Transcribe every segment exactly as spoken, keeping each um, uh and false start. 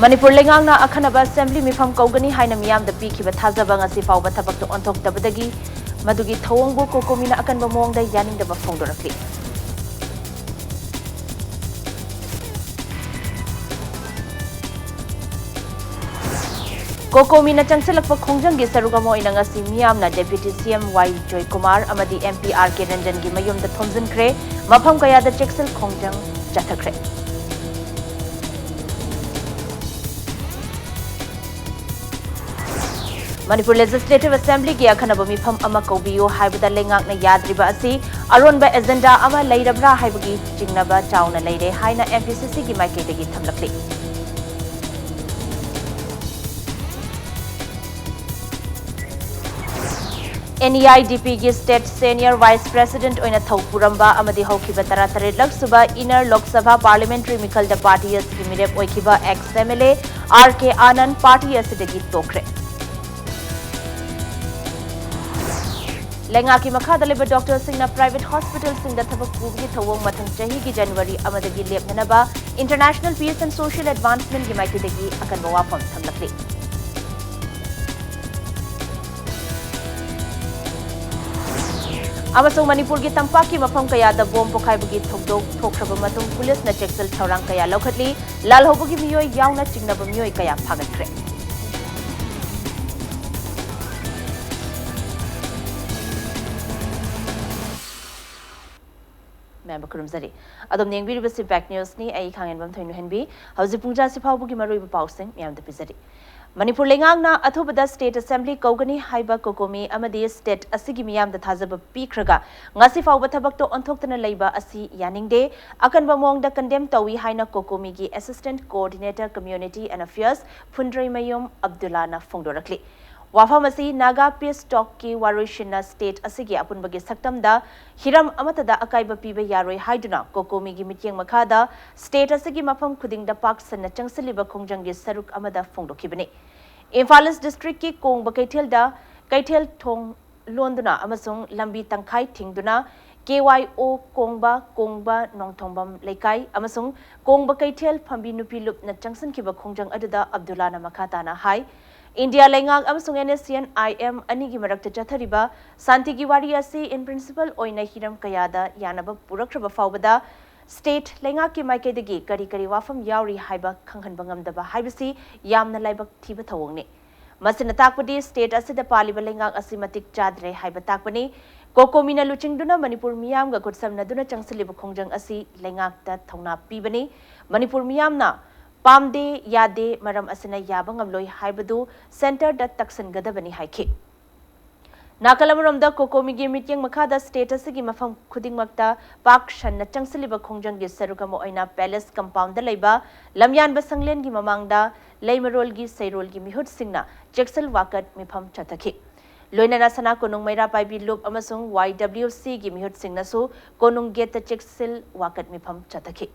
ꯃꯅꯤꯄꯨꯔ ꯂꯩꯉꯥꯛꯅ ꯑꯈꯟꯅꯕ ꯑꯦꯁꯦꯝꯕ꯭ꯂꯤ ꯃꯤꯐꯝ ꯀꯧꯒꯅꯤ ꯍꯥꯏꯅ ꯃꯤꯌꯥꯝꯗ ꯄꯤꯈꯤꯕ ꯊꯥꯖꯕ ꯉꯁꯤ ꯐꯥꯎꯕ ꯊꯕꯛꯇ ꯑꯣꯟꯊꯣꯛꯇꯕꯗꯒꯤ ꯃꯗꯨꯒꯤ ꯊꯧꯑꯣꯡꯕꯨ ꯀꯣꯀꯣꯃꯤꯅ ꯑꯀꯟꯕ ꯃꯑꯣꯡꯗ ꯌꯥꯅꯤꯡꯗꯕ ꯐꯣꯡꯗꯣꯔꯛꯂꯤ꯫ ꯀꯣꯀꯣꯃꯤꯅ ꯆꯪꯁꯤꯜꯂꯛꯄ ꯈꯣꯡꯖꯪꯒꯤ ꯁꯔꯨꯛ ꯑꯃ ꯑꯣꯏꯅ ꯉꯁꯤ ꯃꯤꯌꯥꯝꯅ ꯗꯦꯄ꯭ꯌꯨꯇꯤ ꯁꯤ ꯑꯦꯝ ꯋꯥꯏ ꯖꯣꯏꯀꯨꯃꯥꯔ ꯑꯃꯗꯤ ꯑꯦꯝ ꯄꯤ ꯑꯥꯔ ꯀꯦ ꯔꯟꯖꯟꯒꯤ ꯃꯌꯨꯝꯗ ꯊꯣꯝꯖꯤꯟꯈ꯭ꯔꯦ꯫ ꯃꯐꯝ ꯀꯌꯥꯗ ꯆꯦꯛꯁꯤꯜ ꯈꯣꯡꯖꯪ ꯆꯠꯊꯈ꯭ꯔꯦ꯫ ꯃꯅꯤꯄꯨꯔ ꯂꯦꯖꯤꯁꯂꯦꯇꯤꯚ ꯑꯦꯁꯦꯝꯕ꯭ꯂꯤꯒꯤ ꯑꯈꯟꯅꯕ ꯃꯤꯐꯝ ꯑꯃ ꯀꯧꯕꯤꯌꯨ ꯍꯥꯏꯕꯗ ꯂꯩꯉꯥꯛꯅ ꯌꯥꯗ꯭ꯔꯤꯕ ꯑꯁꯤ ꯑꯔꯣꯟꯕ ꯑꯦꯖꯦꯟꯗꯥ ꯑꯃ ꯂꯩꯔꯕ꯭ꯔꯥ ꯍꯥꯏꯕꯒꯤ ꯆꯤꯡꯅꯕ ꯆꯥꯎꯅ ꯂꯩꯔꯦ ꯍꯥꯏꯅ ꯑꯦꯝ ꯄꯤ ꯁꯤ ꯁꯤꯒꯤ ꯃꯥꯏꯀꯩꯗꯒꯤ ꯊꯝꯂꯛꯂꯤ꯫ ꯑꯦꯟ ꯏ ꯑꯥꯏ ꯗꯤ ꯄꯤꯒꯤ ꯁ꯭ꯇꯦꯠ ꯁꯦꯅꯤꯌꯔ ꯚꯥꯏꯁ ꯄ꯭ꯔꯦꯁꯤꯗꯦꯟꯠ ꯑꯣꯏꯅ ꯊꯧ ꯄꯨꯔꯝꯕ ꯑꯃꯗꯤ ꯍꯧꯈꯤꯕ ꯇꯔꯥꯇꯔꯦꯠꯂꯛ ꯁꯨꯕ inner Lok Sabha parliamentary ꯃꯤꯈꯜꯗ party ꯑꯁꯤꯒꯤ ꯃꯤꯔꯦꯞ ꯑꯣꯏꯈꯤꯕ X M L A R K Anand party ꯑꯁꯤꯗꯒꯤ ꯇꯣꯛꯈ꯭ꯔꯦ꯫ ꯂꯩꯉꯥꯛꯀꯤ ꯃꯈꯥꯗ ꯂꯩꯕ ꯗꯣꯛꯇꯔꯁꯤꯡꯅ ꯄ꯭ꯔꯥꯏꯚꯦꯠ ꯍꯣꯁꯄꯤꯇꯥꯜꯁꯤꯡꯗ ꯊꯕꯛ ꯄꯨꯕꯒꯤ ꯊꯧꯑꯣꯡ ꯃꯊꯪ ꯆꯍꯤꯒꯤ ꯖꯅꯋꯥꯔꯤ ꯑꯃꯗꯒꯤ ꯂꯦꯞꯅꯅꯕ ꯏꯟꯇꯔꯅꯦꯁꯅꯦꯜ ꯄꯤꯁ ꯑꯦꯟ ꯁꯣꯁꯤꯌꯦꯜ ꯑꯦꯗꯚꯥꯟꯁꯃꯦꯟꯠꯀꯤ ꯃꯥꯏꯀꯩꯗꯒꯤ ꯑꯀꯟꯕ ꯋꯥꯐꯝ ꯊꯝꯂꯛꯂꯤ꯫ ꯑꯃꯁꯨꯡ ꯃꯅꯤꯄꯨꯔꯒꯤ ꯇꯝꯄꯥꯛꯀꯤ ꯃꯐꯝ ꯀꯌꯥꯗ ꯕꯣꯝ ꯄꯣꯈꯥꯏꯕꯒꯤ ꯊꯧꯗꯣꯛ ꯊꯣꯛꯈ꯭ꯔꯕ ꯃꯇꯨꯡ ꯄꯨꯂꯤꯁꯅ ꯆꯦꯛꯁꯤꯜ ꯊꯧꯔꯥꯡ ꯀꯌꯥ ꯂꯧꯈꯠꯂꯤ꯫ ꯂꯥꯜꯍꯧꯕꯒꯤ ꯃꯤꯑꯣꯏ ꯌꯥꯎꯅ ꯆꯤꯡꯅꯕ ꯃꯤꯑꯣꯏ ꯀꯌꯥ ꯐꯥꯒꯠꯈ꯭ꯔꯦ꯫ ꯃꯌꯥꯝꯕꯨ ꯈꯨꯔꯨꯝꯖꯔꯤ꯫ ꯑꯗꯣꯝꯅ ꯌꯦꯡꯕꯤꯔꯤꯕꯁꯤ ꯕꯦꯛ ꯅ꯭ꯌꯨꯁꯅꯤ꯫ ꯑꯩ ꯈꯥꯡꯉꯦꯟꯕꯝ ꯊꯣꯏꯅꯨꯍꯦꯟꯕꯤ꯫ ꯍꯧꯖꯤꯛ ꯄꯨꯡ ꯇꯔꯥꯁꯤ ꯐꯥꯎꯕꯒꯤ ꯃꯔꯨꯑꯣꯏꯕ ꯄꯥꯎꯁꯤꯡ ꯃꯌꯥꯝꯗ ꯄꯤꯖꯔꯤ꯫ ꯃꯅꯤꯄꯨꯔ ꯂꯩꯉꯥꯛꯅ ꯑꯊꯨꯕꯗ ꯁ꯭ꯇꯦꯠ ꯑꯦꯁꯦꯝꯕ꯭ꯂꯤ ꯀꯧꯒꯅꯤ ꯍꯥꯏꯕ ꯀꯣꯀꯣꯃꯤ ꯑꯃꯗꯤ ꯁ꯭ꯇꯦꯠ ꯑꯁꯤꯒꯤ ꯃꯤꯌꯥꯝꯗ ꯊꯥꯖꯕ ꯄꯤꯈ꯭ꯔꯒ ꯉꯁꯤ ꯐꯥꯎꯕ ꯊꯕꯛꯇꯣ ꯑꯣꯟꯊꯣꯛꯇꯅ ꯂꯩꯕ ꯑꯁꯤ ꯌꯥꯅꯤꯡꯗꯦ, ꯑꯀꯟꯕ ꯃꯑꯣꯡꯗ ꯀꯟꯗꯦꯝ ꯇꯧꯏ ꯍꯥꯏꯅ ꯀꯣꯀꯣꯃꯤꯒꯤ assistant coordinator community and affairs ꯐꯨꯟꯗ꯭ꯔꯩꯃꯌꯨꯝ ꯑꯕꯗꯨꯜꯂꯥꯅ ꯐꯣꯡꯗꯣꯔꯛꯂꯤ꯫ ꯋꯥꯐꯝ ꯑꯁꯤ ꯅꯥꯒꯥ ꯄꯤꯁ ꯇꯣꯛꯀꯤ ꯋꯥꯔꯣꯏꯁꯤꯟꯅ ꯁ꯭ꯇꯦꯠ ꯑꯁꯤꯒꯤ ꯑꯄꯨꯟꯕꯒꯤ ꯁꯛꯇꯝꯗ ꯍꯤꯔꯝ ꯑꯃꯠꯇꯗ ꯑꯀꯥꯏꯕ ꯄꯤꯕ ꯌꯥꯔꯣꯏ ꯍꯥꯏꯗꯨꯅ ꯀꯣꯀꯣꯃꯤꯒꯤ ꯃꯤꯠꯌꯦꯡ ꯃꯈꯥꯗ ꯁ꯭ꯇꯦꯠ ꯑꯁꯤꯒꯤ ꯃꯐꯝ ꯈꯨꯗꯤꯡꯗ ꯄꯥꯛ ꯁꯟꯅ ꯆꯪꯁꯤꯜꯂꯤꯕ ꯈꯣꯡꯖꯪꯒꯤ ꯁꯔꯨꯛ ꯑꯃꯗ ꯐꯣꯡꯗꯣꯛꯈꯤꯕꯅꯤ꯫ ꯏꯝꯐꯥꯜ ꯏꯁ ꯗꯤꯁꯇ꯭ꯔꯤꯛꯀꯤ ꯀꯣꯡꯕ ꯀꯩꯊꯦꯜꯗ ꯀꯩꯊꯦꯜ ꯊꯣꯡ ꯂꯣꯟꯗꯨꯅ ꯑꯃꯁꯨꯡ ꯂꯝꯕꯤ ꯇꯪꯈꯥꯏ ꯊꯤꯡꯗꯨꯅ ꯀꯦ ꯋꯥꯏ ꯑꯣ ꯀꯣꯡꯕ, ꯀꯣꯡꯕ ꯅꯣꯡꯊꯣꯡꯕꯝ ꯂꯩꯀꯥꯏ ꯑꯃꯁꯨꯡ ꯀꯣꯡꯕ ꯀꯩꯊꯦꯜ ꯐꯝꯕꯤ ꯅꯨꯄꯤ ꯂꯨꯞꯅ ꯆꯪꯁꯤꯟꯈꯤꯕ ꯈꯣꯡꯖꯪ ꯑꯗꯨꯗ ꯑꯕꯗꯨꯜꯂꯥꯅ ꯃꯈꯥ ꯇꯥꯅ ꯍꯥꯏ, ꯏꯟꯗꯤꯌꯥ ꯂꯩꯉꯥꯛ ꯑꯃꯁꯨꯡ NSCN-IM ꯑꯅꯤꯒꯤ ꯃꯔꯛꯇ ꯆꯠꯊꯔꯤꯕ ꯁꯥꯟꯇꯤꯒꯤ ꯋꯥꯔꯤ ꯑꯁꯤ in principle ꯑꯣꯏꯅ ꯍꯤꯔꯝ ꯀꯌꯥꯗ ꯌꯥꯅꯕ ꯄꯨꯔꯛꯈ꯭ꯔꯕ ꯐꯥꯎꯕꯗ state ꯂꯩꯉꯥꯛꯀꯤ ꯃꯥꯏꯀꯩꯗꯒꯤ ꯀꯔꯤ ꯀꯔꯤ ꯋꯥꯐꯝ ꯌꯥꯎꯔꯤ ꯍꯥꯏꯕ ꯈꯪꯍꯟꯕ ꯉꯝꯗꯕ ꯍꯥꯏꯕꯁꯤ ꯌꯥꯝꯅ ꯂꯥꯏꯕꯛ ꯊꯤꯕ ꯊꯧꯑꯣꯡꯅꯤ꯫ ꯃꯁꯤꯅ ꯇꯥꯛꯄꯗꯤ state ꯑꯁꯤꯗ ꯄꯥꯜꯂꯤꯕ ꯂꯩꯉꯥꯛ ꯑꯁꯤ ꯃꯇꯤꯛ ꯆꯥꯗ꯭ꯔꯦ ꯍꯥꯏꯕ ꯇꯥꯛꯄꯅꯤ꯫ ꯀꯣꯀꯣꯃꯤꯅ ꯂꯨꯆꯤꯡꯗꯨꯅ ꯃꯅꯤꯄꯨꯔ ꯃꯤꯌꯥꯝꯒ ꯈꯨꯠꯁꯝꯅꯗꯨꯅ ꯆꯪꯁꯤꯜꯂꯤꯕ ꯈꯣꯡꯖꯪ ꯑꯁꯤ ꯂꯩꯉꯥꯛꯇ ꯊꯧꯅꯥ ꯄꯤꯕꯅꯤ꯫ ꯃꯅꯤꯄꯨꯔ ꯃꯤꯌꯥꯝꯅ ꯄꯥꯝꯗꯦ, ꯌꯥꯗꯦ, ꯃꯔꯝ ꯑꯁꯤꯅ ꯌꯥꯕ ꯉꯝꯂꯣꯏ ꯍꯥꯏꯕꯗꯨ centre-ꯗ ꯇꯛꯁꯤꯟꯒꯗꯕꯅꯤ ꯍꯥꯏꯈꯤ꯫ ꯅꯥꯀꯜ ꯑꯃꯔꯣꯝꯗ ꯀꯣꯀꯣꯃꯤꯒꯤ ꯃꯤꯠꯌꯦꯡ ꯃꯈꯥꯗ state ꯑꯁꯤꯒꯤ ꯃꯐꯝ ꯈꯨꯗꯤꯡꯃꯛꯇ ꯄꯥꯛ ꯁꯟꯅ ꯆꯪꯁꯤꯜꯂꯤꯕ ꯈꯣꯡꯖꯪꯒꯤ ꯁꯔꯨꯛ ꯑꯃ ꯑꯣꯏꯅ Palace compound-ꯗ ꯂꯩꯕ ꯂꯝꯌꯥꯟꯕ ꯁꯪꯂꯦꯟꯒꯤ ꯃꯃꯥꯡꯗ ꯂꯩꯃꯔꯣꯜꯒꯤ ꯁꯩꯔꯣꯜꯒꯤ ꯃꯤꯍꯨꯠꯁꯤꯡꯅ ꯆꯦꯛꯁꯤꯜ ꯋꯥꯀꯠ ꯃꯤꯐꯝ ꯆꯠꯊꯈꯤ꯫ ꯂꯣꯏꯅꯅ ꯁꯅꯥ ꯀꯣꯅꯨꯡ ꯃꯩꯔꯥ ꯄꯥꯏꯕꯤ ꯂꯨꯞ ꯑꯃꯁꯨꯡ YWC-ꯒꯤ ꯃꯤꯍꯨꯠꯁꯤꯡꯅꯁꯨ ꯀꯣꯅꯨꯡ gate-ꯇ ꯆꯦꯛꯁꯤꯜ ꯋꯥꯀꯠ ꯃꯤꯐꯝ ꯆꯠꯊꯈꯤ꯫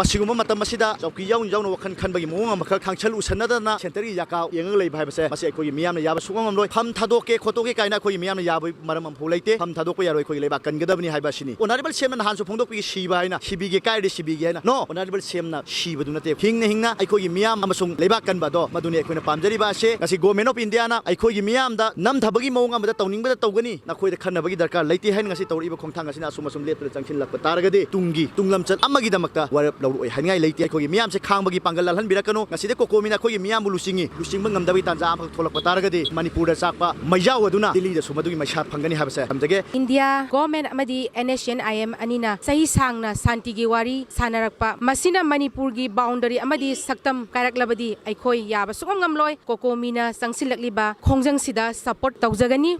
ꯃꯁꯤꯒꯨꯝꯕ ꯃꯇꯝ ꯑꯁꯤꯗ ꯆꯧꯀꯤ ꯌꯥꯎꯅ ꯌꯥꯎꯅ ꯋꯥꯈꯜ ꯈꯟꯕꯒꯤ ꯃꯑꯣꯡ ꯑꯃꯈꯛ, ꯈꯥꯡꯁꯜ ꯎꯁꯟꯅꯗꯅ centre-ꯒꯤ ꯌꯥꯀꯥ ꯌꯦꯡꯉꯒ ꯂꯩꯕ ꯍꯥꯏꯕꯁꯦ, ꯃꯁꯤ ꯑꯩꯈꯣꯏꯒꯤ ꯃꯤꯌꯥꯝꯅ ꯌꯥꯕ ꯁꯨꯡꯉꯝ ꯉꯝꯂꯣꯏ꯫ ꯐꯝ ꯊꯥꯗꯣꯛꯀꯦ ꯈꯣꯠꯇꯣꯛꯀꯦ ꯀꯥꯏꯅ ꯑꯩꯈꯣꯏꯒꯤ ꯃꯤꯌꯥꯝꯅ ꯌꯥꯕꯒꯤ ꯃꯔꯝ ꯑꯃꯐꯥꯎ ꯂꯩꯇꯦ꯫ ꯐꯝ ꯊꯥꯗꯣꯛꯄ ꯌꯥꯔꯣꯏ, ꯑꯩꯈꯣꯏꯒꯤ ꯂꯩꯕꯥꯛ ꯀꯟꯒꯗꯕꯅꯤ ꯍꯥꯏꯕ ꯑꯁꯤꯅꯤ꯫ Honourable CM-ꯅ ꯅꯍꯥꯟꯁꯨ ꯐꯣꯡꯗꯣꯛꯄꯤꯈꯤ, ꯁꯤꯕ ꯍꯥꯏꯅ, ꯁꯤꯕꯤꯒꯦ ꯀꯥꯏꯔꯗꯤ ꯁꯤꯕꯤꯒꯦ ꯍꯥꯏꯅ꯫ No, Honourable CM-ꯅ ꯁꯤꯕꯗꯨ ꯅꯠꯇꯦ꯫ ꯍꯤꯡꯅ ꯍꯤꯡꯅ ꯑꯩꯈꯣꯏꯒꯤ ꯃꯤꯌꯥꯝ ꯑꯃꯁꯨꯡ ꯂꯩꯕꯥꯛ ꯀꯟꯕ ꯑꯗꯣ ꯃꯗꯨꯅꯤ ꯑꯩꯈꯣꯏꯅ ꯄꯥꯝꯖꯔꯤꯕ ꯑꯁꯦ꯫ ꯉꯁꯤ Government of India-ꯅ ꯑꯩꯈꯣꯏꯒꯤ ꯃꯤꯌꯥꯝꯗ ꯅꯝꯊꯕꯒꯤ ꯃꯑꯣꯡ ꯑꯃꯗ ꯇꯧꯅꯤꯡꯕꯗ ꯇꯧꯒꯅꯤ, ꯅꯈꯣꯏꯗ ꯈꯟꯅꯕꯒꯤ ꯗꯔꯀꯥꯔ ꯂꯩꯇꯦ ꯍꯥꯏꯅ ꯉꯁꯤ ꯇꯧꯔꯛꯏꯕ ꯈꯣꯡꯊꯥꯡ ꯑꯁꯤꯅ ꯑꯁꯨꯝ ꯑꯁꯨꯝ ꯂꯦꯞꯇꯅ ꯆꯪꯁꯤꯜꯂꯛꯄ ꯇꯥꯔꯒꯗꯤ ꯇꯨꯡꯒꯤ ꯇꯨꯡꯂꯝꯆꯠ ꯑꯃꯒꯤꯗꯃꯛꯇ ꯋꯥꯔꯦꯞ ꯂꯧꯔꯛꯑꯣꯏ ꯍꯥꯏꯅꯤꯡꯉꯥꯏ ꯂꯩꯇꯦ꯫ ꯑꯩꯈꯣꯏꯒꯤ ꯃꯤꯌꯥꯝꯁꯦ ꯈꯥꯡꯕꯒꯤ ꯄꯥꯡꯒꯜ ꯂꯥꯜꯍꯟꯕꯤꯔꯛꯀꯅꯨ꯫ ꯉꯁꯤꯗꯤ ꯀꯣꯀꯣꯃꯤꯅ ꯑꯩꯈꯣꯏꯒꯤ ꯃꯤꯌꯥꯝꯕꯨ ꯂꯨꯆꯤꯡꯉꯤ꯫ ꯂꯨꯆꯤꯡꯕ ꯉꯝꯗꯕꯒꯤ ꯇꯥꯟꯖꯥ ꯑꯃꯈꯛ ꯊꯣꯛꯂꯛꯄ ꯇꯥꯔꯒꯗꯤ ꯃꯅꯤꯄꯨꯔꯗ ꯆꯥꯛꯄ ꯃꯩꯖꯥꯎ ꯑꯗꯨꯅ ꯗꯤꯜꯂꯤꯗꯁꯨ ꯃꯗꯨꯒꯤ ꯃꯩꯁꯥ ꯐꯪꯒꯅꯤ ꯍꯥꯏꯕꯁꯦ ꯊꯝꯖꯒꯦ꯫ India government ꯑꯃꯗꯤ NSCN-IM ꯑꯅꯤꯅ ꯆꯍꯤ ꯁꯥꯡꯅ ꯁꯥꯟꯇꯤꯒꯤ ꯋꯥꯔꯤ ꯁꯥꯟꯅꯔꯛꯄ, ꯃꯁꯤꯅ ꯃꯅꯤꯄꯨꯔꯒꯤ boundary ꯑꯃꯗꯤ ꯁꯛꯇꯝ ꯀꯥꯏꯔꯛꯂꯕꯗꯤ ꯑꯩꯈꯣꯏ ꯌꯥꯕ ꯁꯨꯡꯉꯝ ꯉꯝꯂꯣꯏ꯫ ꯀꯣꯀꯣꯃꯤꯅ ꯆꯪꯁꯤꯜꯂꯛꯂꯤꯕ ꯈꯣꯡꯖꯪꯁꯤꯗ support ꯇꯧꯖꯒꯅꯤ꯫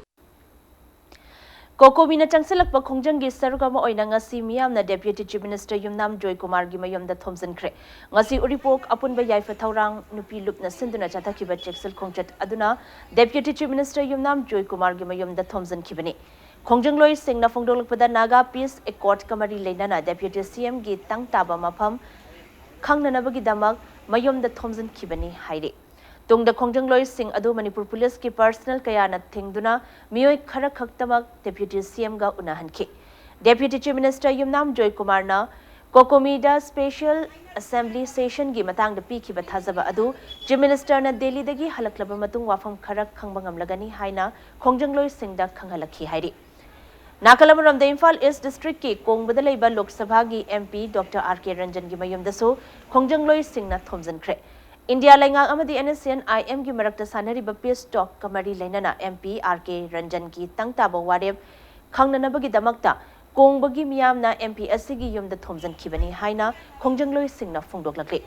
ꯀꯣꯀꯣꯃꯤꯅ ꯆꯪꯁꯤꯜꯂꯛꯄ ꯈꯣꯡꯖꯪꯒꯤ ꯁꯔꯨꯛ ꯑꯃ ꯑꯣꯏꯅ ꯉꯁꯤ ꯃꯤꯌꯥꯝꯅ Deputy Chief Minister ꯌꯨꯝꯅꯥꯝ ꯖꯣꯏꯀꯨꯃꯥꯔꯒꯤ ꯃꯌꯨꯝꯗ ꯊꯣꯝꯖꯤꯟꯈ꯭ꯔꯦ꯫ ꯉꯁꯤ ꯎꯔꯤꯄꯣꯛ ꯑꯄꯨꯟꯕ ꯌꯥꯏꯐ ꯊꯧꯔꯥꯡ ꯅꯨꯄꯤ ꯂꯨꯞꯅ ꯁꯤꯟꯗꯨꯅ ꯆꯠꯊꯈꯤꯕ ꯆꯦꯛꯁꯤꯜ ꯈꯣꯡꯆꯠ ꯑꯗꯨꯅ Deputy Chief Minister ꯌꯨꯝꯅꯥꯝ ꯖꯣꯏꯀꯨꯃꯥꯔꯒꯤ ꯃꯌꯨꯝꯗ ꯊꯣꯝꯖꯤꯟꯈꯤꯕꯅꯤ꯫ ꯈꯣꯡꯖꯪꯂꯣꯏꯁꯤꯡꯅ ꯐꯣꯡꯗꯣꯛꯂꯛꯄꯗ Naga Peace Accord-ꯀ ꯃꯔꯤ ꯂꯩꯅꯅ Deputy CM-ꯒꯤ ꯇꯪ ꯇꯥꯕ ꯃꯐꯝ ꯈꯪꯅꯅꯕꯒꯤꯗꯃꯛ ꯃꯌꯨꯝꯗ ꯊꯣꯝꯖꯤꯟꯈꯤꯕꯅꯤ ꯍꯥꯏꯔꯤ꯫ ꯇꯨꯡꯗ ꯈꯣꯡꯖꯪꯂꯣꯏꯁꯤꯡ ꯑꯗꯨ ꯃꯅꯤꯄꯨꯔ ꯄꯨꯂꯤꯁꯀꯤ ꯄꯔꯁꯅꯦꯜ ꯀꯌꯥꯅ ꯊꯤꯡꯗꯨꯅ ꯃꯤꯑꯣꯏ ꯈꯔ ꯈꯛꯇꯃꯛ ꯗꯦꯄ꯭ꯌꯨꯇꯤ ꯁꯤ ꯑꯦꯝꯒ ꯎꯅꯍꯟꯈꯤ꯫ ꯗꯦꯄ꯭ꯌꯨꯇꯤ ꯆꯤꯐ ꯃꯤꯅꯤꯁꯇꯔ ꯌꯨꯝꯅꯥꯝ ꯖꯣꯏꯀꯨꯃꯥꯔꯅ ꯀꯣꯀꯣꯃꯤꯗ ꯁ꯭ꯄꯦꯁꯤꯌꯦꯜ ꯑꯦꯁꯦꯝꯕ꯭ꯂꯤ ꯁꯦꯁꯟꯒꯤ ꯃꯇꯥꯡꯗ ꯄꯤꯈꯤꯕ ꯊꯥꯖꯕ ꯑꯗꯨ ꯆꯤꯐ ꯃꯤꯅꯤꯁꯇꯔꯅ ꯗꯦꯜꯂꯤꯗꯒꯤ ꯍꯜꯂꯛꯂꯕ ꯃꯇꯨꯡ ꯋꯥꯐꯝ ꯈꯔ ꯈꯪꯕ ꯉꯝꯂꯒꯅꯤ ꯍꯥꯏꯅ ꯈꯣꯡꯖꯪꯂꯣꯏꯁꯤꯡꯗ ꯈꯪꯍꯜꯂꯛꯈꯤ ꯍꯥꯏꯔꯤ꯫ ꯅꯥꯀꯜ ꯑꯃꯔꯣꯝꯗ ꯏꯝꯐꯥꯜ ꯏꯁ ꯗꯤꯁꯇ꯭ꯔꯤꯛꯀꯤ ꯀꯣꯡꯕꯗ ꯂꯩꯕ ꯂꯣꯛ ꯁꯚꯥꯒꯤ ꯑꯦꯝ ꯄꯤ ꯗꯣꯛꯇꯔ ꯑꯥꯔ ꯀꯦ ꯔꯟꯖꯟꯒꯤ ꯃꯌꯨꯝꯗꯁꯨ ꯈꯣꯡꯖꯪꯂꯣꯏꯁꯤꯡꯅ ꯊꯣꯝꯖꯤꯟꯈ꯭ꯔꯦ꯫ ꯏꯟꯗꯤꯌꯥ ꯂꯩꯉꯥꯛ ꯑꯃꯗꯤ ꯑꯦꯟ ꯑꯦꯁ ꯁꯤ ꯑꯦꯟ ꯑꯥꯏ ꯑꯦꯝꯒꯤ ꯃꯔꯛꯇ ꯁꯥꯟꯅꯔꯤꯕ ꯄꯤꯁ ꯇꯣꯛꯀ ꯃꯔꯤ ꯂꯩꯅꯅ ꯑꯦꯝ ꯄꯤ ꯑꯥꯔ ꯀꯦ ꯔꯟꯖꯟꯒꯤ ꯇꯪ ꯇꯥꯕ ꯋꯥꯔꯦꯞ ꯈꯪꯅꯅꯕꯒꯤꯗꯃꯛꯇ ꯀꯣꯡꯕꯒꯤ ꯃꯤꯌꯥꯝꯅ ꯑꯦꯝ ꯄꯤ ꯑꯁꯤꯒꯤ ꯌꯨꯝꯗ ꯊꯣꯝꯖꯤꯟꯈꯤꯕꯅꯤ ꯍꯥꯏꯅ ꯈꯣꯡꯖꯪꯂꯣꯏꯁꯤꯡꯅ ꯐꯣꯡꯗꯣꯛꯂꯛꯂꯤ꯫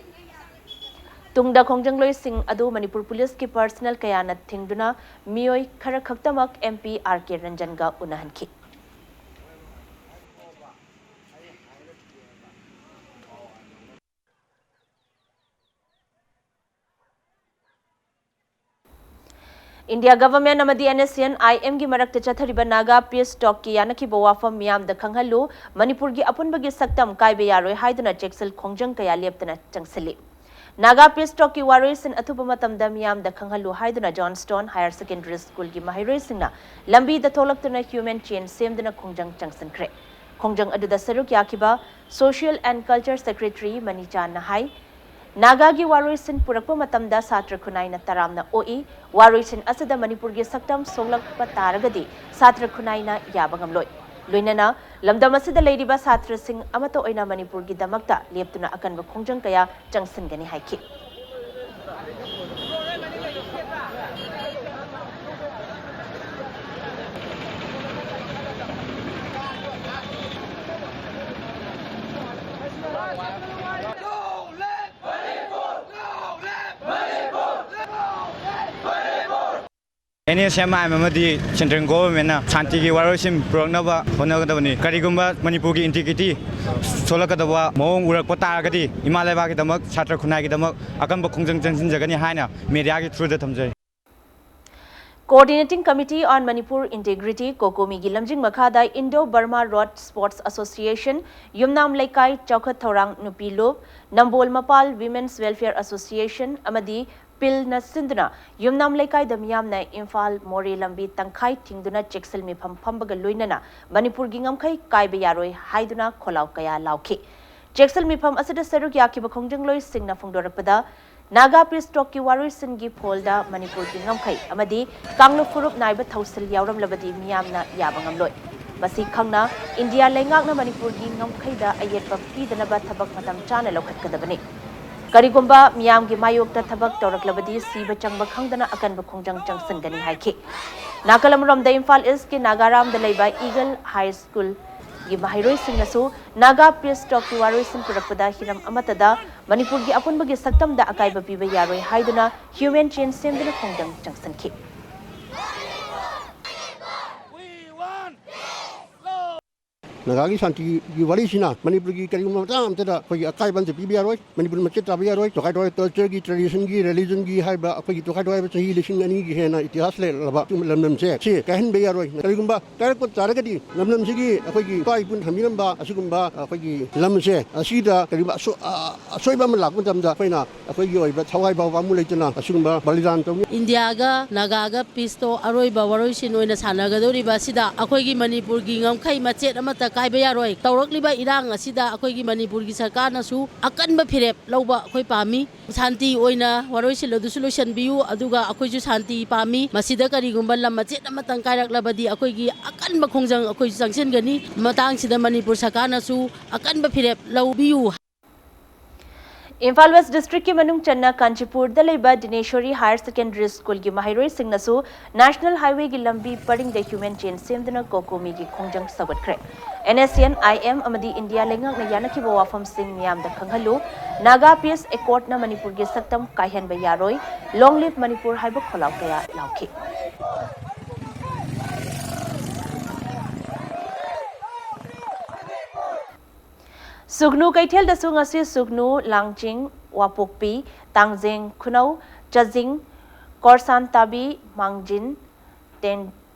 ꯇꯨꯡꯗ ꯈꯣꯡꯖꯪꯂꯣꯏꯁꯤꯡ ꯑꯗꯨ ꯃꯅꯤꯄꯨꯔ ꯄꯨꯂꯤꯁꯀꯤ ꯄꯔꯁꯅꯦꯜ ꯀꯌꯥꯅ ꯊꯤꯡꯗꯨꯅ ꯃꯤꯑꯣꯏ ꯈꯔ ꯈꯛꯇꯃꯛ ꯑꯦꯝ ꯄꯤ ꯑꯥꯔ ꯀꯦ ꯔꯟꯖꯟꯒ ꯎꯅꯍꯟꯈꯤ꯫ ꯏꯟꯗꯤꯌꯥ ꯒꯚꯔꯟꯃꯦꯟꯠ ꯑꯃꯗꯤ ꯑꯦꯟ ꯑꯦꯁ ꯁꯤ ꯑꯦꯟ ꯑꯥꯏ ꯑꯦꯝꯒꯤ ꯃꯔꯛꯇ ꯆꯠꯊꯔꯤꯕ ꯅꯥꯒꯥ ꯄꯤꯁ ꯇꯣꯛꯀꯤ ꯌꯥꯅꯈꯤꯕ ꯋꯥꯐꯝ ꯃꯤꯌꯥꯝꯗ ꯈꯪꯍꯜꯂꯨ, ꯃꯅꯤꯄꯨꯔꯒꯤ ꯑꯄꯨꯟꯕꯒꯤ ꯁꯛꯇꯝ ꯀꯥꯏꯕ ꯌꯥꯔꯣꯏ ꯍꯥꯏꯗꯨꯅ ꯆꯦꯛꯁꯤꯜ ꯈꯣꯡꯖꯪ ꯀꯌꯥ ꯂꯦꯞꯇꯅ ꯆꯪꯁꯤꯜꯂꯤ꯫ ꯅꯥꯒꯥ ꯄꯤꯁ ꯇꯣꯛꯀꯤ ꯋꯥꯔꯣꯏꯁꯤꯟ ꯑꯊꯨꯕ ꯃꯇꯝꯗ ꯃꯤꯌꯥꯝꯗ ꯈꯪꯍꯜꯂꯨ ꯍꯥꯏꯗꯨꯅ ꯖꯣꯟꯁꯇꯣꯟ ꯍꯥꯌꯔ ꯁꯦꯀꯦꯟꯗꯔꯤ ꯁ꯭ꯀꯨꯜꯒꯤ ꯃꯍꯩꯔꯣꯏꯁꯤꯡꯅ ꯂꯝꯕꯤꯗ ꯊꯣꯛꯂꯛꯇꯨꯅ ꯍ꯭ꯌꯨꯃꯦꯟ ꯆꯦꯟ ꯁꯦꯝꯗꯨꯅ ꯈꯣꯡꯖꯪ ꯆꯪꯁꯤꯟꯈ꯭ꯔꯦ꯫ ꯈꯣꯡꯖꯪ ꯑꯗꯨꯗ ꯁꯔꯨꯛ ꯌꯥꯈꯤꯕ ꯁꯣꯁꯤꯌꯦꯜ ꯑꯦꯟ ꯀꯜꯆꯔ ꯁꯦꯀ꯭ꯔꯦꯇꯔꯤ ꯃꯅꯤꯆꯥꯟꯅ ꯍꯥꯏ, ꯅꯥꯒꯥꯒꯤ ꯋꯥꯔꯣꯏꯁꯤꯟ ꯄꯨꯔꯛꯄ ꯃꯇꯝꯗ ꯁꯥꯇ꯭ꯔ ꯈꯨꯟꯅꯥꯏꯅ ꯇꯔꯥꯝꯅ ꯑꯣꯛꯏ꯫ ꯋꯥꯔꯣꯏꯁꯤꯟ ꯑꯁꯤꯗ ꯃꯅꯤꯄꯨꯔꯒꯤ ꯁꯛꯇꯝ ꯁꯣꯛꯂꯛꯄ ꯇꯥꯔꯒꯗꯤ ꯁꯥꯇ꯭ꯔ ꯈꯨꯟꯅꯥꯏꯅ ꯌꯥꯕ ꯉꯝꯂꯣꯏ꯫ ꯂꯣꯏꯅꯅ ꯂꯝꯗꯝ ꯑꯁꯤꯗ ꯂꯩꯔꯤꯕ ꯁꯥꯇ꯭ꯔꯁꯤꯡ ꯑꯃꯠꯇ ꯑꯣꯏꯅ ꯃꯅꯤꯄꯨꯔꯒꯤꯗꯃꯛꯇ ꯂꯦꯞꯇꯨꯅ ꯑꯀꯟꯕ ꯈꯣꯡꯖꯪ ꯀꯌꯥ ꯆꯪꯁꯤꯟꯒꯅꯤ ꯍꯥꯏꯈꯤ꯫ N S M I M ꯑꯃꯗꯤ ꯁꯦꯟꯇ꯭ꯔꯦꯜ ꯒꯣꯚꯔꯟꯃꯦꯟꯠꯅ ꯁꯥꯟꯇꯤꯒꯤ ꯋꯥꯔꯣꯏꯁꯤꯟ ꯄꯨꯔꯛꯅꯕ ꯍꯣꯠꯅꯒꯗꯕꯅꯤ꯫ ꯀꯔꯤꯒꯨꯝꯕ ꯃꯅꯤꯄꯨꯔꯒꯤ ꯏꯟꯇꯤꯒ꯭ꯔꯤꯇꯤ ꯁꯣꯛꯂꯛꯀꯗꯕ ꯃꯑꯣꯡ ꯎꯔꯛꯄ ꯇꯥꯔꯒꯗꯤ ꯏꯃꯥ ꯂꯩꯕꯥꯛꯀꯤꯗꯃꯛ, ꯁꯥꯇ꯭ꯔ ꯈꯨꯟꯅꯥꯏꯒꯤꯗꯃꯛ ꯑꯀꯟꯕ ꯈꯣꯡꯖꯪ ꯆꯪꯁꯤꯟꯖꯒꯅꯤ ꯍꯥꯏꯅ ꯃꯦꯗꯤꯌꯥꯒꯤ ꯊ꯭ꯔꯨꯗ ꯊꯝꯖꯔꯤ꯫ Coordinating Committee on Manipur Integrity, ꯀꯣꯀꯣꯃꯤꯒꯤ ꯂꯝꯖꯤꯡ ꯃꯈꯥꯗ Indo Burma Road Sports Association, ꯌꯨꯝꯅꯥꯝ ꯂꯩꯀꯥꯏ ꯆꯥꯎꯈꯠ ꯊꯧꯔꯥꯡ ꯅꯨꯄꯤ ꯂꯨꯞ, ꯅꯝꯕꯣꯜ ꯃꯄꯥꯜ Women's Welfare Association ꯑꯃꯗꯤ ꯄꯤꯜꯅ ꯁꯤꯟꯗꯨꯅ ꯌꯨꯝꯅꯥꯝ ꯂꯩꯀꯥꯏꯗ ꯃꯤꯌꯥꯝꯅ ꯏꯝꯐꯥꯜ ꯃꯣꯔꯦ ꯂꯝꯕꯤ ꯇꯪꯈꯥꯏ ꯊꯤꯡꯗꯨꯅ ꯆꯦꯛꯁꯤꯜ ꯃꯤꯐꯝ ꯐꯝꯕꯒ ꯂꯣꯏꯅꯅ ꯃꯅꯤꯄꯨꯔꯒꯤ ꯉꯝꯈꯩ ꯀꯥꯏꯕ ꯌꯥꯔꯣꯏ ꯍꯥꯏꯗꯨꯅ ꯈꯣꯜꯂꯥꯎ ꯀꯌꯥ ꯂꯥꯎꯈꯤ꯫ ꯆꯦꯛꯁꯤꯜ ꯃꯤꯐꯝ ꯑꯁꯤꯗ ꯁꯔꯨꯛ ꯌꯥꯈꯤꯕ ꯈꯣꯡꯖꯪꯂꯣꯏꯁꯤꯡꯅ ꯐꯣꯡꯗꯣꯔꯛꯄꯗ, ꯅꯥꯒꯥ ꯄꯤꯁ ꯇꯣꯛꯀꯤ ꯋꯥꯔꯣꯏꯁꯤꯟꯒꯤ ꯐꯣꯜꯗ ꯃꯅꯤꯄꯨꯔꯒꯤ ꯉꯝꯈꯩ ꯑꯃꯗꯤ ꯀꯥꯡꯂꯨꯞ ꯐꯨꯔꯨꯞ ꯅꯥꯏꯕ ꯊꯧꯁꯤꯜ ꯌꯥꯎꯔꯝꯂꯕꯗꯤ ꯃꯤꯌꯥꯝꯅ ꯌꯥꯕ ꯉꯝꯂꯣꯏ꯫ ꯃꯁꯤ ꯈꯪꯅ ꯏꯟꯗꯤꯌꯥ ꯂꯩꯉꯥꯛꯅ ꯃꯅꯤꯄꯨꯔꯒꯤ ꯉꯝꯈꯩꯗ ꯑꯌꯦꯠꯄ ꯄꯤꯗꯅꯕ ꯊꯕꯛ ꯃꯇꯝ ꯆꯥꯅ ꯂꯧꯈꯠꯀꯗꯕꯅꯤ꯫ ꯀꯔꯤꯒꯨꯝꯕ ꯃꯤꯌꯥꯝꯒꯤ ꯃꯥꯌꯣꯛꯇ ꯊꯕꯛ ꯇꯧꯔꯛꯂꯕꯗꯤ ꯁꯤꯕ ꯆꯪꯕ ꯈꯪꯗꯅ ꯑꯀꯟꯕ ꯈꯣꯡꯖꯪ ꯆꯪꯁꯤꯟꯒꯅꯤ ꯍꯥꯏꯈꯤ꯫ ꯅꯥꯀꯜ ꯑꯃꯔꯣꯝꯗ ꯏꯝꯐꯥꯜ ꯏꯁꯀꯤ ꯅꯥꯒꯥꯔꯥꯝꯗ ꯂꯩꯕ ꯏꯒꯜ ꯍꯥꯏ ꯁ꯭ꯀꯨꯜꯒꯤ ꯃꯍꯩꯔꯣꯏꯁꯤꯡꯅꯁꯨ ꯅꯥꯒꯥ ꯄꯤꯁ ꯇꯣꯛꯀꯤ ꯋꯥꯔꯣꯏꯁꯤꯟ ꯄꯨꯔꯛꯄꯗ ꯍꯤꯔꯝ ꯑꯃꯠꯇꯗ ꯃꯅꯤꯄꯨꯔꯒꯤ ꯑꯄꯨꯟꯕꯒꯤ ꯁꯛꯇꯝꯗ ꯑꯀꯥꯏꯕ ꯄꯤꯕ ꯌꯥꯔꯣꯏ ꯍꯥꯏꯗꯨꯅ ꯍ꯭ꯌꯨꯃꯦꯟ ꯆꯦꯟ ꯁꯦꯝꯗꯨꯅ ꯈꯣꯡꯖꯪ ꯆꯪꯁꯤꯟꯈꯤ꯫ ꯅꯥꯒꯥꯒꯤ ꯁꯥꯟꯇꯤꯒꯤ ꯋꯥꯔꯤꯁꯤꯅ ꯃꯅꯤꯄꯨꯔꯒꯤ ꯀꯔꯤꯒꯨꯝꯕ ꯃꯇꯥꯡ ꯑꯃꯠꯇꯗ ꯑꯩꯈꯣꯏꯒꯤ ꯑꯀꯥꯏꯕ ꯑꯃꯠꯇ ꯄꯤꯕ ꯌꯥꯔꯣꯏ꯫ ꯃꯅꯤꯄꯨꯔ ꯃꯆꯦꯠ ꯇꯥꯕ ꯌꯥꯔꯣꯏ꯫ ꯇꯣꯈꯥꯏ ꯇꯣꯈꯥꯏ ꯀꯜꯆꯔꯒꯤ, ꯇ꯭ꯔꯦꯗꯤꯁꯟꯒꯤ, ꯔꯤꯂꯤꯖꯟꯒꯤ ꯍꯥꯏꯕ ꯑꯩꯈꯣꯏꯒꯤ ꯇꯣꯈꯥꯏ ꯇꯣꯈꯥꯏꯕ ꯆꯍꯤ ꯂꯤꯁꯤꯡ ꯑꯅꯤꯒꯤ ꯍꯦꯟꯅ ꯏꯇꯤꯍꯥꯁ ꯂꯩꯔꯛꯂꯕ ꯂꯝꯗꯝꯁꯦ ꯁꯤ ꯀꯥꯏꯍꯟꯕ ꯌꯥꯔꯣꯏ꯫ ꯀꯔꯤꯒꯨꯝꯕ ꯀꯥꯏꯔꯛꯄ ꯇꯥꯔꯒꯗꯤ ꯂꯝꯗꯝꯁꯤꯒꯤ ꯑꯩꯈꯣꯏꯒꯤ ꯏꯄꯥ ꯏꯄꯨꯅ ꯊꯝꯕꯤꯔꯝꯕ ꯑꯁꯤꯒꯨꯝꯕ ꯑꯩꯈꯣꯏꯒꯤ ꯂꯝꯁꯦ ꯑꯁꯤꯗ ꯀꯔꯤꯒꯨꯝꯕ ꯑꯁꯣ-, ꯑ-, ꯑꯁꯣꯏꯕ ꯑꯃ ꯂꯥꯛꯄ ꯃꯇꯝꯗ ꯑꯩꯈꯣꯏꯅ ꯑꯩꯈꯣꯏꯒꯤ ꯑꯣꯏꯕ ꯊꯋꯥꯏ ꯐꯥꯎ ꯄꯥꯝꯃꯨ ꯂꯩꯇꯅ ꯑꯁꯤꯒꯨꯝꯕ ꯕꯂꯤꯗꯥꯟ ꯇꯧꯅꯤ꯫ ꯏꯟꯗꯤꯌꯥꯒ ꯅꯥꯒꯥꯒ ꯄꯤꯁꯇꯣ ꯑꯔꯣꯏꯕ ꯋꯥꯔꯣꯏꯁꯤꯟ ꯑꯣꯏꯅ ꯁꯥꯟꯅꯒꯗꯧꯔꯤꯕ ꯑꯁꯤꯗ ꯑꯩꯈꯣꯏꯒꯤ ꯃꯅꯤꯄꯨꯔꯒꯤ ꯉꯝꯈꯩ ꯃꯆꯦꯠ ꯑꯃꯠꯇ ꯀꯥꯏꯕ ꯌꯥꯔꯣꯏ꯫ ꯇꯧꯔꯛꯂꯤꯕ ꯏꯔꯥꯡ ꯑꯁꯤꯗ ꯑꯩꯈꯣꯏꯒꯤ ꯃꯅꯤꯄꯨꯔꯒꯤ ꯁꯔꯀꯥꯔꯅꯁꯨ ꯑꯀꯟꯕ ꯐꯤꯔꯦꯞ ꯂꯧꯕ ꯑꯩꯈꯣꯏ ꯄꯥꯝꯃꯤ꯫ ꯁꯥꯟꯇꯤ ꯑꯣꯏꯅ ꯋꯥꯔꯣꯏꯁꯤꯟ ꯑꯗꯨꯁꯨ ꯂꯣꯏꯁꯤꯟꯕꯤꯌꯨ, ꯑꯗꯨꯒ ꯑꯩꯈꯣꯏꯁꯨ ꯁꯥꯟꯇꯤ ꯄꯥꯝꯃꯤ꯫ ꯃꯁꯤꯗ ꯀꯔꯤꯒꯨꯝꯕ ꯂꯝ ꯃꯆꯦꯠ ꯑꯃꯇꯪ ꯀꯥꯏꯔꯛꯂꯕꯗꯤ ꯑꯩꯈꯣꯏꯒꯤ ꯑꯀꯟꯕ ꯈꯣꯡꯖꯪ ꯑꯩꯈꯣꯏꯁꯨ ꯆꯪꯁꯤꯟꯒꯅꯤ꯫ ꯃꯇꯥꯡꯁꯤꯗ ꯃꯅꯤꯄꯨꯔ ꯁꯔꯀꯥꯔꯅꯁꯨ ꯑꯀꯟꯕ ꯐꯤꯔꯦꯞ ꯂꯧꯕꯤꯌꯨ꯫ ꯏꯝꯐꯥꯜ ꯋꯦꯁ ꯗꯤꯁꯇ꯭ꯔꯤꯛꯀꯤ ꯃꯅꯨꯡ ꯆꯟꯅ ꯀꯥꯟꯆꯤꯄꯨꯔꯗ ꯂꯩꯕ ꯗꯤꯅꯦꯁꯣꯔꯤ ꯍꯥꯌꯔ ꯁꯦꯀꯦꯟꯗꯔꯤ ꯁ꯭ꯀꯨꯜꯒꯤ ꯃꯍꯩꯔꯣꯏꯁꯤꯡꯅꯁꯨ ꯅꯦꯁꯅꯦꯜ ꯍꯥꯏꯋꯦꯒꯤ ꯂꯝꯕꯤ ꯄꯔꯤꯡꯗ ꯍ꯭ꯌꯨꯃꯦꯟ ꯆꯦꯟ ꯁꯦꯝꯗꯨꯅ ꯀꯣꯀꯣꯃꯤꯒꯤ ꯈꯣꯡꯖꯪ ꯁꯧꯒꯠꯈ꯭ꯔꯦ꯫ N S C N, I M ꯑꯃꯗꯤ ꯏꯟꯗꯤꯌꯥ ꯂꯩꯉꯥꯛꯅ ꯌꯥꯅꯈꯤꯕ ꯋꯥꯐꯝꯁꯤꯡ ꯃꯤꯌꯥꯝꯗ ꯈꯪꯍꯜꯂꯨ, ꯅꯥꯒꯥ ꯄꯤꯁ ꯑꯦꯀꯣꯔꯗꯅ ꯃꯅꯤꯄꯨꯔꯒꯤ ꯁꯛꯇꯝ ꯀꯥꯏꯍꯟꯕ ꯌꯥꯔꯣꯏ, ꯂꯣꯡ ꯂꯤꯚ ꯃꯅꯤꯄꯨꯔ ꯍꯥꯏꯕ ꯈꯣꯜꯂꯥꯎ ꯀꯌꯥ ꯂꯥꯎꯈꯤ꯫ ꯁꯨꯒꯅꯨ ꯀꯩꯊꯦꯜꯗꯁꯨ ꯉꯁꯤ ꯁꯨꯒꯅꯨ, ꯂꯥꯡꯖꯤꯡ, ꯋꯥꯄꯣꯛꯄꯤ, ꯇꯥꯡꯖꯦꯡ ꯈꯨꯅꯧ, ꯆꯥꯖꯤꯡ, ꯀꯣꯔꯁꯥꯟ ꯇꯥꯕꯤ, ꯃꯥꯡꯖꯤꯟ, ꯇꯦꯟ-,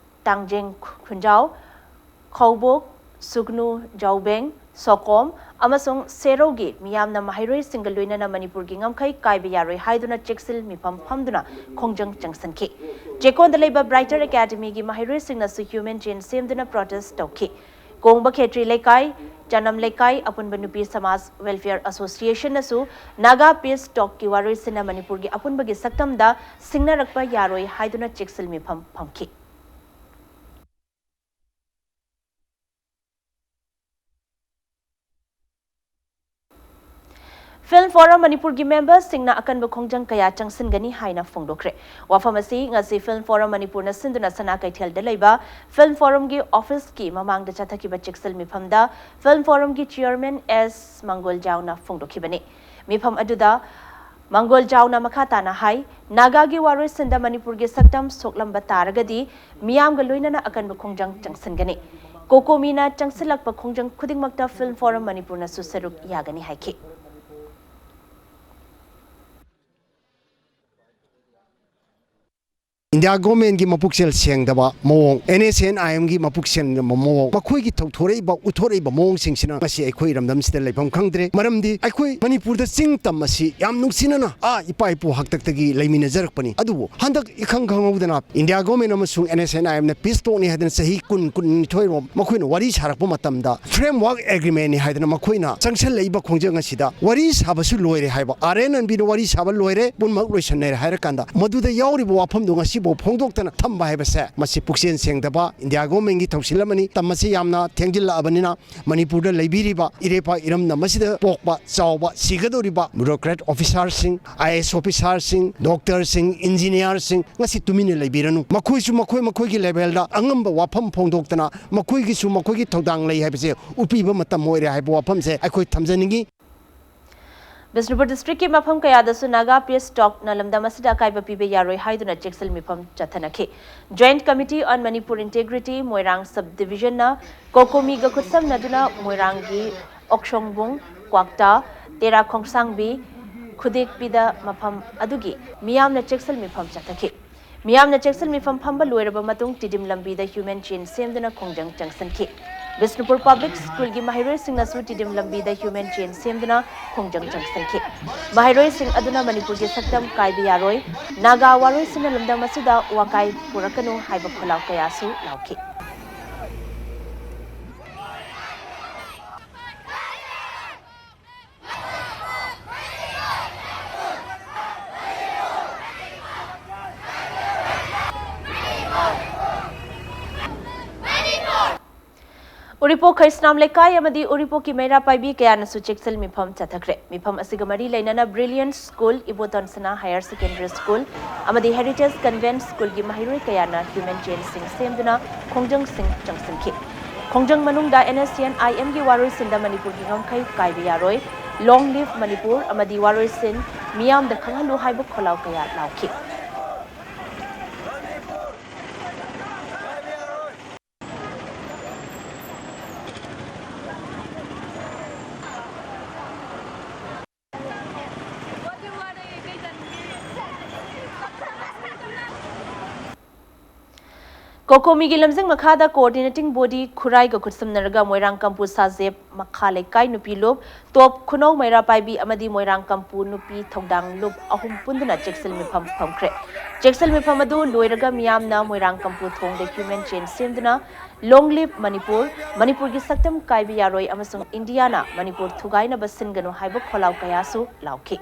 ꯇꯥꯡꯖꯦꯡ ꯈꯨꯟꯖꯥꯎ, ꯈꯧꯕꯣꯛ, ꯁꯨꯒꯅꯨ, ꯖꯥꯎꯕꯦꯡ, ꯁꯣꯀꯣꯝ ꯑꯃꯁꯨꯡ ꯁꯦꯔꯧꯒꯤ ꯃꯤꯌꯥꯝꯅ ꯃꯍꯩꯔꯣꯏꯁꯤꯡꯒ ꯂꯣꯏꯅꯅ ꯃꯅꯤꯄꯨꯔꯒꯤ ꯉꯝꯈꯩ ꯀꯥꯏꯕ ꯌꯥꯔꯣꯏ ꯍꯥꯏꯗꯨꯅ ꯆꯦꯛꯁꯤꯜ ꯃꯤꯐꯝ ꯐꯝꯗꯨꯅ ꯈꯣꯡꯖꯪ ꯆꯪꯁꯤꯟꯈꯤ꯫ ꯆꯦꯛꯀꯣꯟꯗ ꯂꯩꯕ ꯕ꯭ꯔꯥꯏꯇꯔ ꯑꯦꯀꯥꯗꯃꯤꯒꯤ ꯃꯍꯩꯔꯣꯏꯁꯤꯡꯅꯁꯨ ꯍ꯭ꯌꯨꯃꯦꯟ ꯆꯦꯟ ꯁꯦꯝꯗꯨꯅ ꯄ꯭ꯔꯣꯇꯦꯁ ꯇꯧꯈꯤ꯫ ꯀꯣꯡꯕ ꯈꯦꯇ꯭ꯔꯤ ꯂꯩꯀꯥꯏ, ꯆꯅꯝ ꯂꯩꯀꯥꯏ, ꯑꯄꯨꯟꯕ ꯅꯨꯄꯤ ꯁꯃꯥꯖ ꯋꯦꯜꯐꯤꯌꯔ ꯑꯦꯁꯣꯁꯤꯌꯦꯁꯟꯅꯁꯨ ꯅꯥꯒꯥ ꯄꯤꯁ ꯇꯣꯛꯀꯤ ꯋꯥꯔꯣꯏꯁꯤꯟꯅ ꯃꯅꯤꯄꯨꯔꯒꯤ ꯑꯄꯨꯟꯕꯒꯤ ꯁꯛꯇꯝꯗ ꯁꯤꯡꯅꯔꯛꯄ ꯌꯥꯔꯣꯏ ꯍꯥꯏꯗꯨꯅ ꯆꯦꯛꯁꯤꯜ ꯃꯤꯐꯝ ꯐꯝꯈꯤ꯫ ꯐꯤꯜꯝ ꯐꯣꯔꯝ ꯃꯅꯤꯄꯨꯔꯒꯤ ꯃꯦꯝꯕꯔꯁꯤꯡꯅ ꯑꯀꯟꯕ ꯈꯣꯡꯖꯪ ꯀꯌꯥ ꯆꯪꯁꯤꯟꯒꯅꯤ ꯍꯥꯏꯅ ꯐꯣꯡꯗꯣꯛꯈ꯭ꯔꯦ꯫ ꯋꯥꯐꯝ ꯑꯁꯤ ꯉꯁꯤ ꯐꯤꯜꯝ ꯐꯣꯔꯝ ꯃꯅꯤꯄꯨꯔꯅ ꯁꯤꯟꯗꯨꯅ ꯁꯅꯥ ꯀꯩꯊꯦꯜꯗ ꯂꯩꯕ ꯐꯤꯜꯝ ꯐꯣꯔꯝꯒꯤ ꯑꯣꯐꯤꯁꯀꯤ ꯃꯃꯥꯡꯗ ꯆꯠꯊꯈꯤꯕ ꯆꯦꯛꯁꯤꯜ ꯃꯤꯐꯝꯗ ꯐꯤꯜꯝ ꯐꯣꯔꯝꯒꯤ ꯆꯤꯌꯔꯃꯦꯟ ꯑꯦꯁ ꯃꯪꯒꯣꯜꯖꯥꯎꯅ ꯐꯣꯡꯗꯣꯛꯈꯤꯕꯅꯤ꯫ ꯃꯤꯐꯝ ꯑꯗꯨꯗ ꯃꯪꯒꯣꯜꯖꯥꯎꯅ ꯃꯈꯥ ꯇꯥꯅ ꯍꯥꯏ, ꯅꯥꯒꯥꯒꯤ ꯋꯥꯔꯣꯏꯁꯤꯟꯗ ꯃꯅꯤꯄꯨꯔꯒꯤ ꯁꯛꯇꯝ ꯁꯣꯛꯂꯝꯕ ꯇꯥꯔꯒꯗꯤ ꯃꯤꯌꯥꯝꯒ ꯂꯣꯏꯅꯅ ꯑꯀꯟꯕ ꯈꯣꯡꯖꯪ ꯆꯪꯁꯤꯟꯒꯅꯤ꯫ ꯀꯣꯀꯣꯃꯤꯅ ꯆꯪꯁꯤꯜꯂꯛꯄ ꯈꯣꯡꯖꯪ ꯈꯨꯗꯤꯡꯃꯛꯇ ꯐꯤꯜꯝ ꯐꯣꯔꯝ ꯃꯅꯤꯄꯨꯔꯅꯁꯨ ꯁꯔꯨꯛ ꯌꯥꯒꯅꯤ ꯍꯥꯏꯈꯤ꯫ ꯏꯟꯗꯤꯌꯥ ꯒꯣꯔꯃꯦꯟꯒꯤ ꯃꯄꯨꯛꯆꯦꯜ ꯁꯦꯡꯗꯕ ꯃꯑꯣꯡ, ꯑꯦꯟ ꯑꯦꯁ ꯑꯦꯟ ꯑꯥꯏ ꯑꯦꯝꯒꯤ ꯃꯄꯨꯛꯆꯦꯜ ꯁꯦꯡꯗꯕ ꯃꯑꯣꯡ, ꯃꯈꯣꯏꯒꯤ ꯊꯧꯊꯣꯔꯛꯏꯕ, ꯎꯠꯊꯣꯔꯛꯏꯕ ꯃꯑꯣꯡꯁꯤꯡꯁꯤꯅ ꯉꯁꯤ ꯑꯩꯈꯣꯏ ꯏꯔꯝꯗꯝꯁꯤꯗ ꯂꯩꯐꯝ ꯈꯪꯗ꯭ꯔꯦ꯫ ꯃꯔꯝꯗꯤ ꯑꯩꯈꯣꯏ ꯃꯅꯤꯄꯨꯔꯗ ꯆꯤꯡ ꯇꯝ ꯑꯁꯤ ꯌꯥꯝ ꯅꯨꯡꯁꯤꯅꯅ ꯑꯥ ꯏꯄꯥ ꯏꯄꯨ ꯍꯥꯛꯇꯛꯇꯒꯤ ꯂꯩꯃꯤꯟꯅꯖꯔꯛꯄꯅꯤ꯫ ꯑꯗꯨꯕꯨ ꯍꯟꯗꯛ ꯏꯈꯪ ꯈꯪꯍꯧꯗꯅ ꯏꯟꯗꯤꯌꯥ ꯒꯣꯔꯃꯦꯟ ꯑꯃꯁꯨꯡ N S C N I peace ꯇꯣꯛꯅꯤ ꯍꯥꯏꯗꯅ ꯆꯍꯤ ꯀꯨꯟ, ꯀꯨꯟꯅꯤꯊꯣꯏꯔꯣꯝ ꯃꯈꯣꯏꯅ ꯋꯥꯔꯤ ꯁꯥꯔꯛꯄ ꯃꯇꯝꯗ, ꯐ꯭ꯔꯦꯝꯋꯥꯔꯛ ꯑꯦꯒ꯭ꯔꯤꯃꯦꯟꯅꯤ ꯍꯥꯏꯗꯅ ꯃꯈꯣꯏꯅ ꯆꯪꯁꯤꯜꯂꯛꯏꯕ ꯈꯣꯡꯖꯪ ꯑꯁꯤꯗ ꯋꯥꯔꯤ ꯁꯥꯕꯁꯨ ꯂꯣꯏꯔꯦ ꯍꯥꯏꯕ, ꯑꯥꯔ ꯑꯦꯟ ꯑꯦꯟ ꯕꯤꯅ ꯋꯥꯔꯤ ꯁꯥꯕ ꯂꯣꯏꯔꯦ, ꯄꯨꯝꯅꯃꯛ ꯂꯣꯏꯁꯟꯅꯔꯦ ꯍꯥꯏꯔꯀꯥꯟꯗ ꯃꯗꯨꯗ ꯌꯥꯎꯔꯤꯕ ꯋꯥꯐꯝꯗꯣ ꯉꯁꯤꯐꯥꯎ ꯐꯣꯡꯗꯣꯛꯇꯅ ꯊꯝꯕ ꯍꯥꯏꯕꯁꯦ ꯃꯁꯤ ꯄꯨꯛꯆꯦꯜ ꯁꯦꯡꯗꯕ ꯏꯟꯗꯤꯌꯥ ꯒꯣꯔꯃꯦꯟꯒꯤ ꯊꯧꯁꯤꯜ ꯑꯃꯅꯤ꯫ ꯇꯝ ꯑꯁꯤ ꯌꯥꯝꯅ ꯊꯦꯡꯖꯤꯜꯂꯛꯑꯕꯅꯤꯅ ꯃꯅꯤꯄꯨꯔꯗ ꯂꯩꯕꯤꯔꯤꯕ ꯏꯔꯩꯄꯥꯛ ꯏꯔꯝꯗꯝ ꯑꯁꯤꯗ ꯄꯣꯛꯄ ꯆꯥꯎꯕ ꯁꯤꯒꯗꯧꯔꯤꯕ ꯕ꯭ꯌꯨꯔꯣꯀ꯭ꯔꯦꯠ ꯑꯣꯐꯤꯁꯥꯔꯁꯤꯡ, ꯑꯥꯏ ꯑꯦ ꯑꯦꯁ ꯑꯣꯐꯤꯁꯥꯔꯁꯤꯡ, ꯗꯣꯛꯇꯔꯁꯤꯡ, ꯏꯟꯖꯤꯅꯤꯌꯥꯔꯁꯤꯡ ꯉꯁꯤ ꯇꯨꯃꯤꯟꯅ ꯂꯩꯕꯤꯔꯅꯨ꯫ ꯃꯈꯣꯏꯁꯨ ꯃꯈꯣꯏ ꯃꯈꯣꯏꯒꯤ ꯂꯦꯚꯦꯜꯗ ꯑꯉꯝꯕ ꯋꯥꯐꯝ ꯐꯣꯡꯗꯣꯛꯇꯅ ꯃꯈꯣꯏꯒꯤꯁꯨ ꯃꯈꯣꯏꯒꯤ ꯊꯧꯗꯥꯡ ꯂꯩ ꯍꯥꯏꯕꯁꯦ ꯎꯠꯄꯤꯕ ꯃꯇꯝ ꯑꯣꯏꯔꯦ ꯍꯥꯏꯕ ꯋꯥꯐꯝꯁꯦ ꯑꯩꯈꯣꯏ ꯊꯝꯖꯅꯤꯡꯉꯤ꯫ ꯕꯤꯁꯅꯨꯄꯨꯔ ꯗꯤꯁꯇ꯭ꯔꯤꯛꯀꯤ ꯃꯐꯝ ꯀꯌꯥꯗꯁꯨ ꯅꯥꯒꯥ ꯄꯤꯁ ꯇꯣꯛꯅ ꯂꯝꯗꯝ ꯑꯁꯤꯗ ꯑꯀꯥꯏꯕ ꯄꯤꯕ ꯌꯥꯔꯣꯏ ꯍꯥꯏꯗꯨꯅ ꯆꯦꯛꯁꯤꯜ ꯃꯤꯐꯝ ꯆꯠꯊꯅꯈꯤ꯫ Joint Committee on Manipur Integrity Moirang Sub Divisionꯅ ꯀꯣꯀꯣꯃꯤꯒ ꯈꯨꯠꯁꯝꯅꯗꯨꯅ ꯃꯣꯏꯔꯥꯡꯒꯤ ꯑꯣꯛꯁꯣꯡꯕꯨꯡ, ꯀ꯭ꯋꯥꯛꯇꯥ, ꯇꯦꯔꯥ ꯈꯣꯡꯁꯥꯡꯕꯤ, ꯈꯨꯗꯦꯛꯄꯤꯗ ꯃꯐꯝ ꯑꯗꯨꯒꯤ ꯃꯤꯌꯥꯝꯅ ꯆꯦꯛꯁꯤꯜ ꯃꯤꯐꯝ ꯆꯠꯊꯈꯤ꯫ ꯃꯤꯌꯥꯝꯅ ꯆꯦꯛꯁꯤꯜ ꯃꯤꯐꯝ ꯐꯝꯕ ꯂꯣꯏꯔꯕ ꯃꯇꯨꯡ ꯇꯤꯗꯤꯝ ꯂꯝꯕꯤꯗ ꯍ꯭ꯌꯨꯃꯦꯟ ꯆꯦꯟ ꯁꯦꯝꯗꯨꯅ ꯈꯣꯡꯖꯪ ꯆꯪꯁꯤꯟꯈꯤ꯫ ꯕꯤꯁꯅꯨꯄꯨꯔ ꯄꯕ꯭ꯂꯤꯛ ꯁ꯭ꯀꯨꯜꯒꯤ ꯃꯍꯩꯔꯣꯏꯁꯤꯡꯅꯁꯨ ꯇꯤꯗꯤꯝ ꯂꯝꯕꯤꯗ ꯍ꯭ꯌꯨꯃꯦꯟ ꯆꯦꯟ ꯁꯦꯝꯗꯨꯅ ꯈꯣꯡꯖꯪ ꯆꯪꯁꯤꯟꯈꯤ꯫ ꯃꯍꯩꯔꯣꯏꯁꯤꯡ ꯑꯗꯨꯅ ꯃꯅꯤꯄꯨꯔꯒꯤ ꯁꯛꯇꯝ ꯀꯥꯏꯕ ꯌꯥꯔꯣꯏ, ꯅꯥꯒꯥ ꯋꯥꯔꯣꯏꯁꯤꯟꯅ ꯂꯝꯗꯝ ꯑꯁꯤꯗ ꯋꯥꯀꯥꯏ ꯄꯨꯔꯛꯀꯅꯨ ꯍꯥꯏꯕ ꯈꯣꯜꯂꯥꯎ ꯀꯌꯥꯁꯨ ꯂꯥꯎꯈꯤ꯫ ꯎꯔꯤꯄꯣꯛ ꯈꯩꯁꯅꯥꯝ ꯂꯩꯀꯥꯏ ꯑꯃꯗꯤ ꯎꯔꯤꯄꯣꯛꯀꯤ ꯃꯩꯔꯥ ꯄꯥꯏꯕꯤ ꯀꯌꯥꯅꯁꯨ ꯆꯦꯛꯁꯤꯜ ꯃꯤꯐꯝ ꯆꯠꯊꯈ꯭ꯔꯦ꯫ ꯃꯤꯐꯝ ꯑꯁꯤꯒ ꯃꯔꯤ ꯂꯩꯅꯅ ꯕ꯭ꯔꯤꯂꯤꯌꯟ ꯁ꯭ꯀꯨꯜ, ꯏꯕꯣꯇꯣꯟ ꯁꯅꯥ ꯍꯥꯌꯔ ꯁꯦꯀꯦꯟꯗꯔꯤ ꯁ꯭ꯀꯨꯜ ꯑꯃꯗꯤ ꯍꯦꯔꯤꯇꯦꯖ ꯀꯟꯚꯦꯟꯠ ꯁ꯭ꯀꯨꯜꯒꯤ ꯃꯍꯩꯔꯣꯏ ꯀꯌꯥꯅ ꯍ꯭ꯌꯨꯃꯦꯟ ꯆꯦꯟꯁꯤꯡ ꯁꯦꯝꯗꯨꯅ ꯈꯣꯡꯖꯪꯁꯤꯡ ꯆꯪꯁꯤꯟꯈꯤ꯫ ꯈꯣꯡꯖꯪ ꯃꯅꯨꯡꯗ NSCN-IMꯒꯤ ꯋꯥꯔꯣꯏꯁꯤꯟꯗ ꯃꯅꯤꯄꯨꯔꯒꯤ ꯉꯝꯈꯩ ꯀꯥꯏꯕ ꯌꯥꯔꯣꯏ, Long Live Manipur ꯑꯃꯗꯤ ꯋꯥꯔꯣꯏꯁꯤꯟ ꯃꯤꯌꯥꯝꯗ ꯈꯪꯍꯜꯂꯨ ꯍꯥꯏꯕ ꯈꯣꯜꯂꯥꯎ ꯀꯌꯥ ꯂꯥꯎꯈꯤ꯫ ꯀꯣꯀꯣꯃꯤꯒꯤ ꯂꯝꯖꯤꯡ ꯃꯈꯥꯗ coordinating body ꯈꯨꯔꯥꯏꯒ ꯈꯨꯠꯁꯝꯅꯔꯒ ꯃꯣꯏꯔꯥꯡ ꯀꯝꯄꯨ ꯁꯥꯖꯦꯞ ꯃꯈꯥ ꯂꯩꯀꯥꯏ ꯅꯨꯄꯤ ꯂꯨꯞ, ꯇꯣꯞ ꯈꯨꯅꯧ ꯃꯩꯔꯥ ꯄꯥꯏꯕꯤ ꯑꯃꯗꯤ ꯃꯣꯏꯔꯥꯡ ꯀꯝꯄꯨ ꯅꯨꯄꯤ ꯊꯧꯗꯥꯡ ꯂꯨꯞ ꯑꯍꯨꯝ ꯄꯨꯟꯗꯨꯅ ꯆꯦꯛꯁꯤꯜ ꯃꯤꯐꯝ ꯐꯝꯈ꯭ꯔꯦ꯫ ꯆꯦꯛꯁꯤꯜ ꯃꯤꯐꯝ ꯑꯗꯨ ꯂꯣꯏꯔꯒ ꯃꯤꯌꯥꯝꯅ ꯃꯣꯏꯔꯥꯡ ꯀꯝꯄꯨ ꯊꯣꯡꯗ ꯍ꯭ꯌꯨꯃꯦꯟ ꯆꯦꯟ ꯁꯦꯝꯗꯨꯅ Long Live Manipur, ꯃꯅꯤꯄꯨꯔꯒꯤ ꯁꯛꯇꯝ ꯀꯥꯏꯕ ꯌꯥꯔꯣꯏ ꯑꯃꯁꯨꯡ ꯏꯟꯗꯤꯌꯥꯅ ꯃꯅꯤꯄꯨꯔ ꯊꯨꯒꯥꯏꯅꯕ ꯁꯤꯟꯒꯅꯨ ꯍꯥꯏꯕ ꯈꯣꯜꯂꯥꯎ ꯀꯌꯥꯁꯨ ꯂꯥꯎꯈꯤ꯫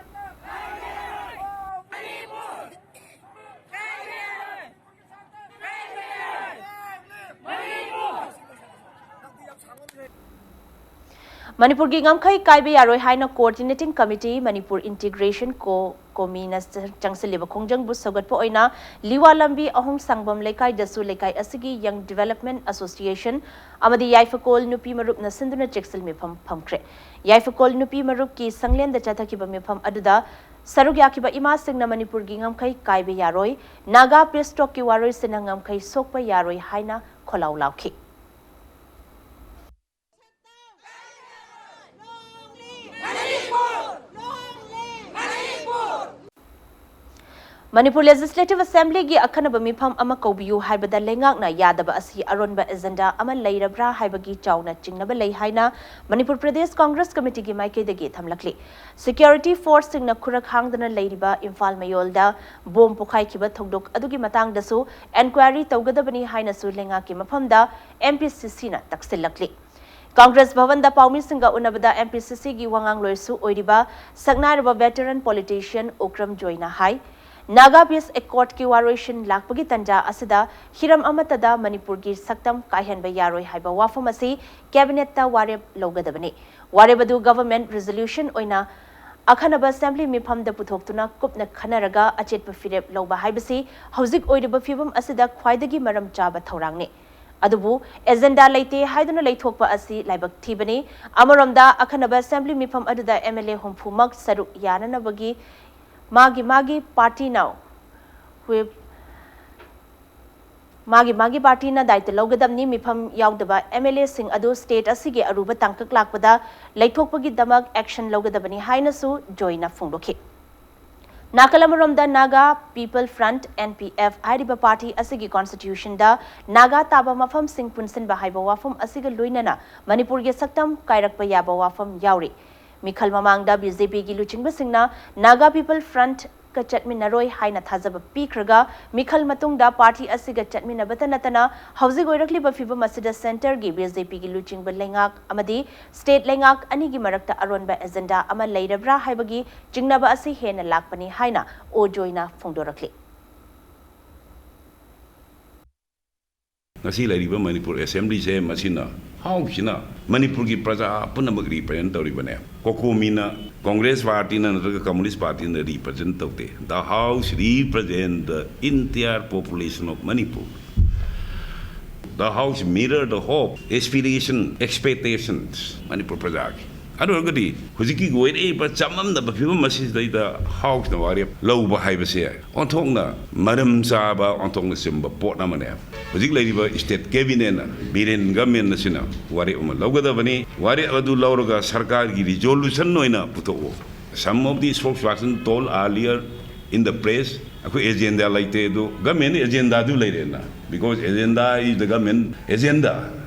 ꯃꯅꯤꯄꯨꯔꯒꯤ ꯉꯝꯈꯩ ꯀꯥꯏꯕ ꯌꯥꯔꯣꯏ ꯍꯥꯏꯅ Coordinating Committee, Manipur Integration Co-, ꯀꯣꯃꯤꯅ ꯆ-, ꯆꯪꯁꯤꯜꯂꯤꯕ ꯈꯣꯡꯖꯪꯕꯨ ꯁꯧꯒꯠꯄ ꯑꯣꯏꯅ ꯂꯤꯋꯥ ꯂꯝꯕꯤ ꯑꯍꯨꯝ ꯁꯪꯕꯝ ꯂꯩꯀꯥꯏꯗꯁꯨ ꯂꯩꯀꯥꯏ ꯑꯁꯤꯒꯤ Young Development Association ꯑꯃꯗꯤ ꯌꯥꯏꯐꯀꯣꯜ ꯅꯨꯄꯤ ꯃꯔꯨꯞꯅ ꯁꯤꯟꯗꯨꯅ ꯆꯦꯛꯁꯤꯜ ꯃꯤꯐꯝ ꯐꯝꯈ꯭ꯔꯦ꯫ ꯌꯥꯏꯐꯀꯣꯜ ꯅꯨꯄꯤ ꯃꯔꯨꯞꯀꯤ ꯁꯪꯂꯦꯟꯗ ꯆꯠꯊꯈꯤꯕ ꯃꯤꯐꯝ ꯑꯗꯨꯗ ꯁꯔꯨꯛ ꯌꯥꯈꯤꯕ ꯏꯃꯥꯁꯤꯡꯅ ꯃꯅꯤꯄꯨꯔꯒꯤ ꯉꯝꯈꯩ ꯀꯥꯏꯕ ꯌꯥꯔꯣꯏ, ꯅꯥꯒꯥ peace talkꯀꯤ ꯋꯥꯔꯣꯏꯁꯤꯟꯅ ꯉꯝꯈꯩ ꯁꯣꯛꯄ ꯌꯥꯔꯣꯏ ꯍꯥꯏꯅ ꯈꯣꯜꯂꯥꯎ ꯂꯥꯎꯈꯤ꯫ ꯃꯅꯤꯄꯨꯔ ꯂꯦꯖꯤꯁꯂꯦꯇꯤꯚ ꯑꯦꯁꯦꯝꯕ꯭ꯂꯤꯒꯤ ꯑꯈꯟꯅꯕ ꯃꯤꯐꯝ ꯑꯃ ꯀꯧꯕꯤꯌꯨ ꯍꯥꯏꯕꯗ ꯂꯩꯉꯥꯛꯅ ꯌꯥꯗꯕ ꯑꯁꯤ ꯑꯔꯣꯟꯕ ꯑꯦꯖꯦꯟꯗꯥ ꯑꯃ ꯂꯩꯔꯕ꯭ꯔꯥ ꯍꯥꯏꯕꯒꯤ ꯆꯥꯎꯅ ꯆꯤꯡꯅꯕ ꯂꯩ ꯍꯥꯏꯅ ꯃꯅꯤꯄꯨꯔ ꯄ꯭ꯔꯗꯦꯁ ꯀꯣꯡꯒ꯭ꯔꯦꯁ ꯀꯃꯤꯇꯤꯒꯤ ꯃꯥꯏꯀꯩꯗꯒꯤ ꯊꯝꯂꯛꯂꯤ꯫ ꯁꯦꯀ꯭ꯌꯨꯔꯤꯇꯤ ꯐꯣꯔꯁꯁꯤꯡꯅ ꯈꯨꯔꯛ ꯍꯥꯡꯗꯅ ꯂꯩꯔꯤꯕ ꯏꯝꯐꯥꯜ ꯃꯌꯣꯜꯗ ꯕꯣꯝ ꯄꯣꯈꯥꯏꯈꯤꯕ ꯊꯧꯗꯣꯛ ꯑꯗꯨꯒꯤ ꯃꯇꯥꯡꯗꯁꯨ ꯑꯦꯟꯀ꯭ꯋꯥꯏꯔꯤ ꯇꯧꯒꯗꯕꯅꯤ ꯍꯥꯏꯅꯁꯨ ꯂꯩꯉꯥꯛꯀꯤ ꯃꯐꯝꯗ ꯑꯦꯝ ꯄꯤ ꯁꯤ ꯁꯤꯅ ꯇꯛꯁꯤꯜꯂꯛꯂꯤ꯫ ꯀꯣꯡꯒ꯭ꯔꯦꯁ ꯚꯕꯟꯗ ꯄꯥꯎꯃꯤꯁꯤꯡꯒ ꯎꯅꯕꯗ ꯑꯦꯝ ꯄꯤ ꯁꯤ ꯁꯤꯒꯤ ꯋꯥꯉꯥꯡꯂꯣꯏꯁꯨ ꯑꯣꯏꯔꯤꯕ ꯁꯛꯅꯥꯏꯔꯕ ꯚꯦꯇꯔꯟ ꯄꯣꯂꯤꯇꯤꯁꯤꯌꯟ ꯎꯀ꯭ꯔꯝ ꯖꯣꯏꯅ ꯍꯥꯏ, ꯅꯥꯒꯥ ꯄꯤꯁ ꯑꯦꯀꯣꯔꯗꯀꯤ ꯋꯥꯔꯣꯏꯁꯤꯟ ꯂꯥꯛꯄꯒꯤ ꯇꯟꯖꯥ ꯑꯁꯤꯗ ꯍꯤꯔꯝ ꯑꯃꯠꯇꯗ ꯃꯅꯤꯄꯨꯔꯒꯤ ꯁꯛꯇꯝ ꯀꯥꯏꯍꯟꯕ ꯌꯥꯔꯣꯏ ꯍꯥꯏꯕ ꯋꯥꯐꯝ ꯑꯁꯤ ꯀꯦꯕꯤꯅꯦꯠꯇ ꯋꯥꯔꯦꯞ ꯂꯧꯒꯗꯕꯅꯤ꯫ ꯋꯥꯔꯦꯞ ꯑꯗꯨ ꯒꯚꯔꯟꯃꯦꯟꯠ ꯔꯤꯖꯣꯂꯨꯁꯟ ꯑꯣꯏꯅ ꯑꯈꯟꯅꯕ ꯑꯦꯁꯦꯝꯕ꯭ꯂꯤ ꯃꯤꯐꯝꯗ ꯄꯨꯊꯣꯛꯇꯨꯅ ꯀꯨꯞꯅ ꯈꯟꯅꯔꯒ ꯑꯆꯦꯠꯄ ꯐꯤꯔꯦꯞ ꯂꯧꯕ ꯍꯥꯏꯕꯁꯤ ꯍꯧꯖꯤꯛ ꯑꯣꯏꯔꯤꯕ ꯐꯤꯕꯝ ꯑꯁꯤꯗ ꯈ꯭ꯋꯥꯏꯗꯒꯤ ꯃꯔꯝ ꯆꯥꯕ ꯊꯧꯔꯥꯡꯅꯤ꯫ ꯑꯗꯨꯕꯨ ꯑꯦꯖꯦꯟꯗꯥ ꯂꯩꯇꯦ ꯍꯥꯏꯗꯨꯅ ꯂꯩꯊꯣꯛꯄ ꯑꯁꯤ ꯂꯥꯏꯕꯛ ꯊꯤꯕꯅꯤ꯫ ꯑꯃꯔꯣꯝꯗ ꯑꯈꯟꯅꯕ ꯑꯦꯁꯦꯝꯕ꯭ꯂꯤ ꯃꯤꯐꯝ ꯑꯗꯨꯗ ꯑꯦꯝ ꯑꯦꯜ ꯑꯦ ꯍꯨꯝꯐꯨꯃꯛ ꯁꯔꯨꯛ ꯌꯥꯅꯅꯕꯒꯤ ꯃꯥꯒꯤ ꯃꯥꯒꯤ ꯄꯥꯔꯇꯤꯅ ꯋꯤꯞ ꯃꯥꯒꯤ ꯃꯥꯒꯤ ꯄꯥꯔꯇꯤꯅ ꯗꯥꯏꯇ ꯂꯧꯒꯗꯕꯅꯤ꯫ ꯃꯤꯐꯝ ꯌꯥꯎꯗꯕ ꯑꯦꯝ ꯑꯦꯜ ꯑꯦꯁꯤꯡ ꯑꯗꯨ ꯁ꯭ꯇꯦꯠ ꯑꯁꯤꯒꯤ ꯑꯔꯨꯕ ꯇꯥꯡꯀꯛ ꯂꯥꯛꯄꯗ ꯂꯩꯊꯣꯛꯄꯒꯤꯗꯃꯛ ꯑꯦꯛꯁꯟ ꯂꯧꯒꯗꯕꯅꯤ ꯍꯥꯏꯅꯁꯨ ꯖꯣꯏꯅ ꯐꯣꯡꯗꯣꯛꯈꯤ꯫ ꯅꯥꯀꯜ ꯑꯃꯔꯣꯝꯗ Naga people front, N P F, ꯍꯥꯏꯔꯤꯕ ꯄꯥꯔꯇꯤ ꯑꯁꯤꯒꯤ ꯀꯣꯟꯁꯇꯤꯇ꯭ꯌꯨꯁꯟꯗ ꯅꯥꯒꯥ ꯇꯥꯕ ꯃꯐꯝꯁꯤꯡ ꯄꯨꯟꯁꯤꯟꯕ ꯍꯥꯏꯕ ꯋꯥꯐꯝ ꯑꯁꯤꯒ ꯂꯣꯏꯅꯅ ꯃꯅꯤꯄꯨꯔꯒꯤ ꯁꯛꯇꯝ ꯀꯥꯏꯔꯛꯄ ꯌꯥꯕ ꯋꯥꯐꯝ ꯌꯥꯎꯔꯤ꯫ ꯃꯤꯈꯜ ꯃꯃꯥꯡꯗ ꯕꯤ ꯖꯦ ꯄꯤꯒꯤ ꯂꯨꯆꯤꯡꯕꯁꯤꯡꯅ ꯅꯥꯒꯥ ꯄꯤꯄꯜ ꯐ꯭ꯔꯟꯠꯀ ꯆꯠꯃꯤꯟꯅꯔꯣꯏ ꯍꯥꯏꯅ ꯊꯥꯖꯕ ꯄꯤꯈ꯭ꯔꯒ, ꯃꯤꯈꯜ ꯃꯇꯨꯡꯗ ꯄꯥꯔꯇꯤ ꯑꯁꯤꯒ ꯆꯠꯃꯤꯟꯅꯕꯇ ꯅꯠꯇꯅ ꯍꯧꯖꯤꯛ ꯑꯣꯏꯔꯛꯂꯤꯕ ꯐꯤꯕꯝ ꯑꯁꯤꯗ ꯁꯦꯟꯇꯔꯒꯤ ꯕꯤ ꯖꯦ ꯄꯤꯒꯤ ꯂꯨꯆꯤꯡꯕ ꯂꯩꯉꯥꯛ ꯑꯃꯗꯤ ꯁ꯭ꯇꯦꯠ ꯂꯩꯉꯥꯛ ꯑꯅꯤꯒꯤ ꯃꯔꯛꯇ ꯑꯔꯣꯟꯕ ꯑꯦꯖꯦꯟꯗꯥ ꯑꯃ ꯂꯩꯔꯕ꯭ꯔꯥ ꯍꯥꯏꯕꯒꯤ ꯆꯤꯡꯅꯕ ꯑꯁꯤ ꯍꯦꯟꯅ ꯂꯥꯛꯄꯅꯤ ꯍꯥꯏꯅ ꯑꯣ ꯖꯣꯏꯅ ꯐꯣꯡꯗꯣꯔꯛꯂꯤ꯫ ꯉꯁꯤ ꯂꯩꯔꯤꯕ ꯃꯅꯤꯄꯨꯔ ꯑꯦꯁꯦꯝꯕ꯭ꯂꯤꯁꯦ ꯃꯁꯤꯅ, ꯍꯥꯎꯁꯁꯤꯅ ꯃꯅꯤꯄꯨꯔꯒꯤ ꯄ꯭ꯔꯖꯥ ꯄꯨꯝꯅꯃꯛ ꯔꯤꯄ꯭ꯔꯖꯦꯟ ꯇꯧꯔꯤꯕꯅꯦ꯫ ꯀꯣꯀꯣꯃꯤꯅ, ꯀꯣꯡꯒ꯭ꯔꯦꯁ ꯄꯥꯔꯇꯤꯅ ꯅꯠꯇ꯭ꯔꯒ ꯀꯝꯃꯨꯅꯤꯁ ꯄꯥꯔꯇꯤꯅ ꯔꯤꯄ꯭ꯔꯖꯦꯟ ꯇꯧꯗꯦ꯫ The House represent the entire population of Manipur. The House mirror the hope, aspiration, expectations Manipur ꯄ꯭ꯔꯖꯥꯒꯤ꯫ ꯑꯗꯨ ꯑꯣꯏꯔꯒꯗꯤ ꯍꯧꯖꯤꯛꯀꯤ ꯑꯣꯏꯔꯛꯏꯕ ꯆꯃꯝꯅꯕ ꯐꯤꯕꯝ ꯑꯁꯤꯗꯩꯗ ꯍꯥꯎꯁꯅ ꯋꯥꯔꯦꯞ ꯂꯧꯕ ꯍꯥꯏꯕꯁꯦ ꯑꯣꯟꯊꯣꯛꯅ ꯃꯔꯝ ꯆꯥꯕ, ꯑꯣꯟꯊꯣꯛꯅ ꯆꯨꯝꯕ ꯄꯣꯠ ꯑꯃꯅꯦ꯫ ꯍꯧꯖꯤꯛ ꯂꯩꯔꯤꯕ ꯁ꯭ꯇꯦꯠ ꯀꯦꯕꯤꯅꯦꯠꯅ, ꯕꯤꯔꯦꯟ ꯒꯃꯦꯟ ꯑꯁꯤꯅ ꯋꯥꯔꯦꯞ ꯑꯃ ꯂꯧꯒꯗꯕꯅꯤ꯫ ꯋꯥꯔꯦꯞ ꯑꯗꯨ ꯂꯧꯔꯒ ꯁꯔꯀꯥꯔꯒꯤ ꯔꯤꯖꯣꯂꯨꯁꯟ ꯑꯣꯏꯅ ꯄꯨꯊꯣꯛꯎ꯫ Some of the spokesperson told earlier in the press ꯑꯩꯈꯣꯏ ꯑꯦꯖꯦꯟꯗꯥ ꯂꯩꯇꯦ ꯑꯗꯨ ꯒꯃꯦꯟ ꯑꯦꯖꯦꯟꯗꯥꯗꯨ ꯂꯩꯔꯦꯅ, because agenda is the government agenda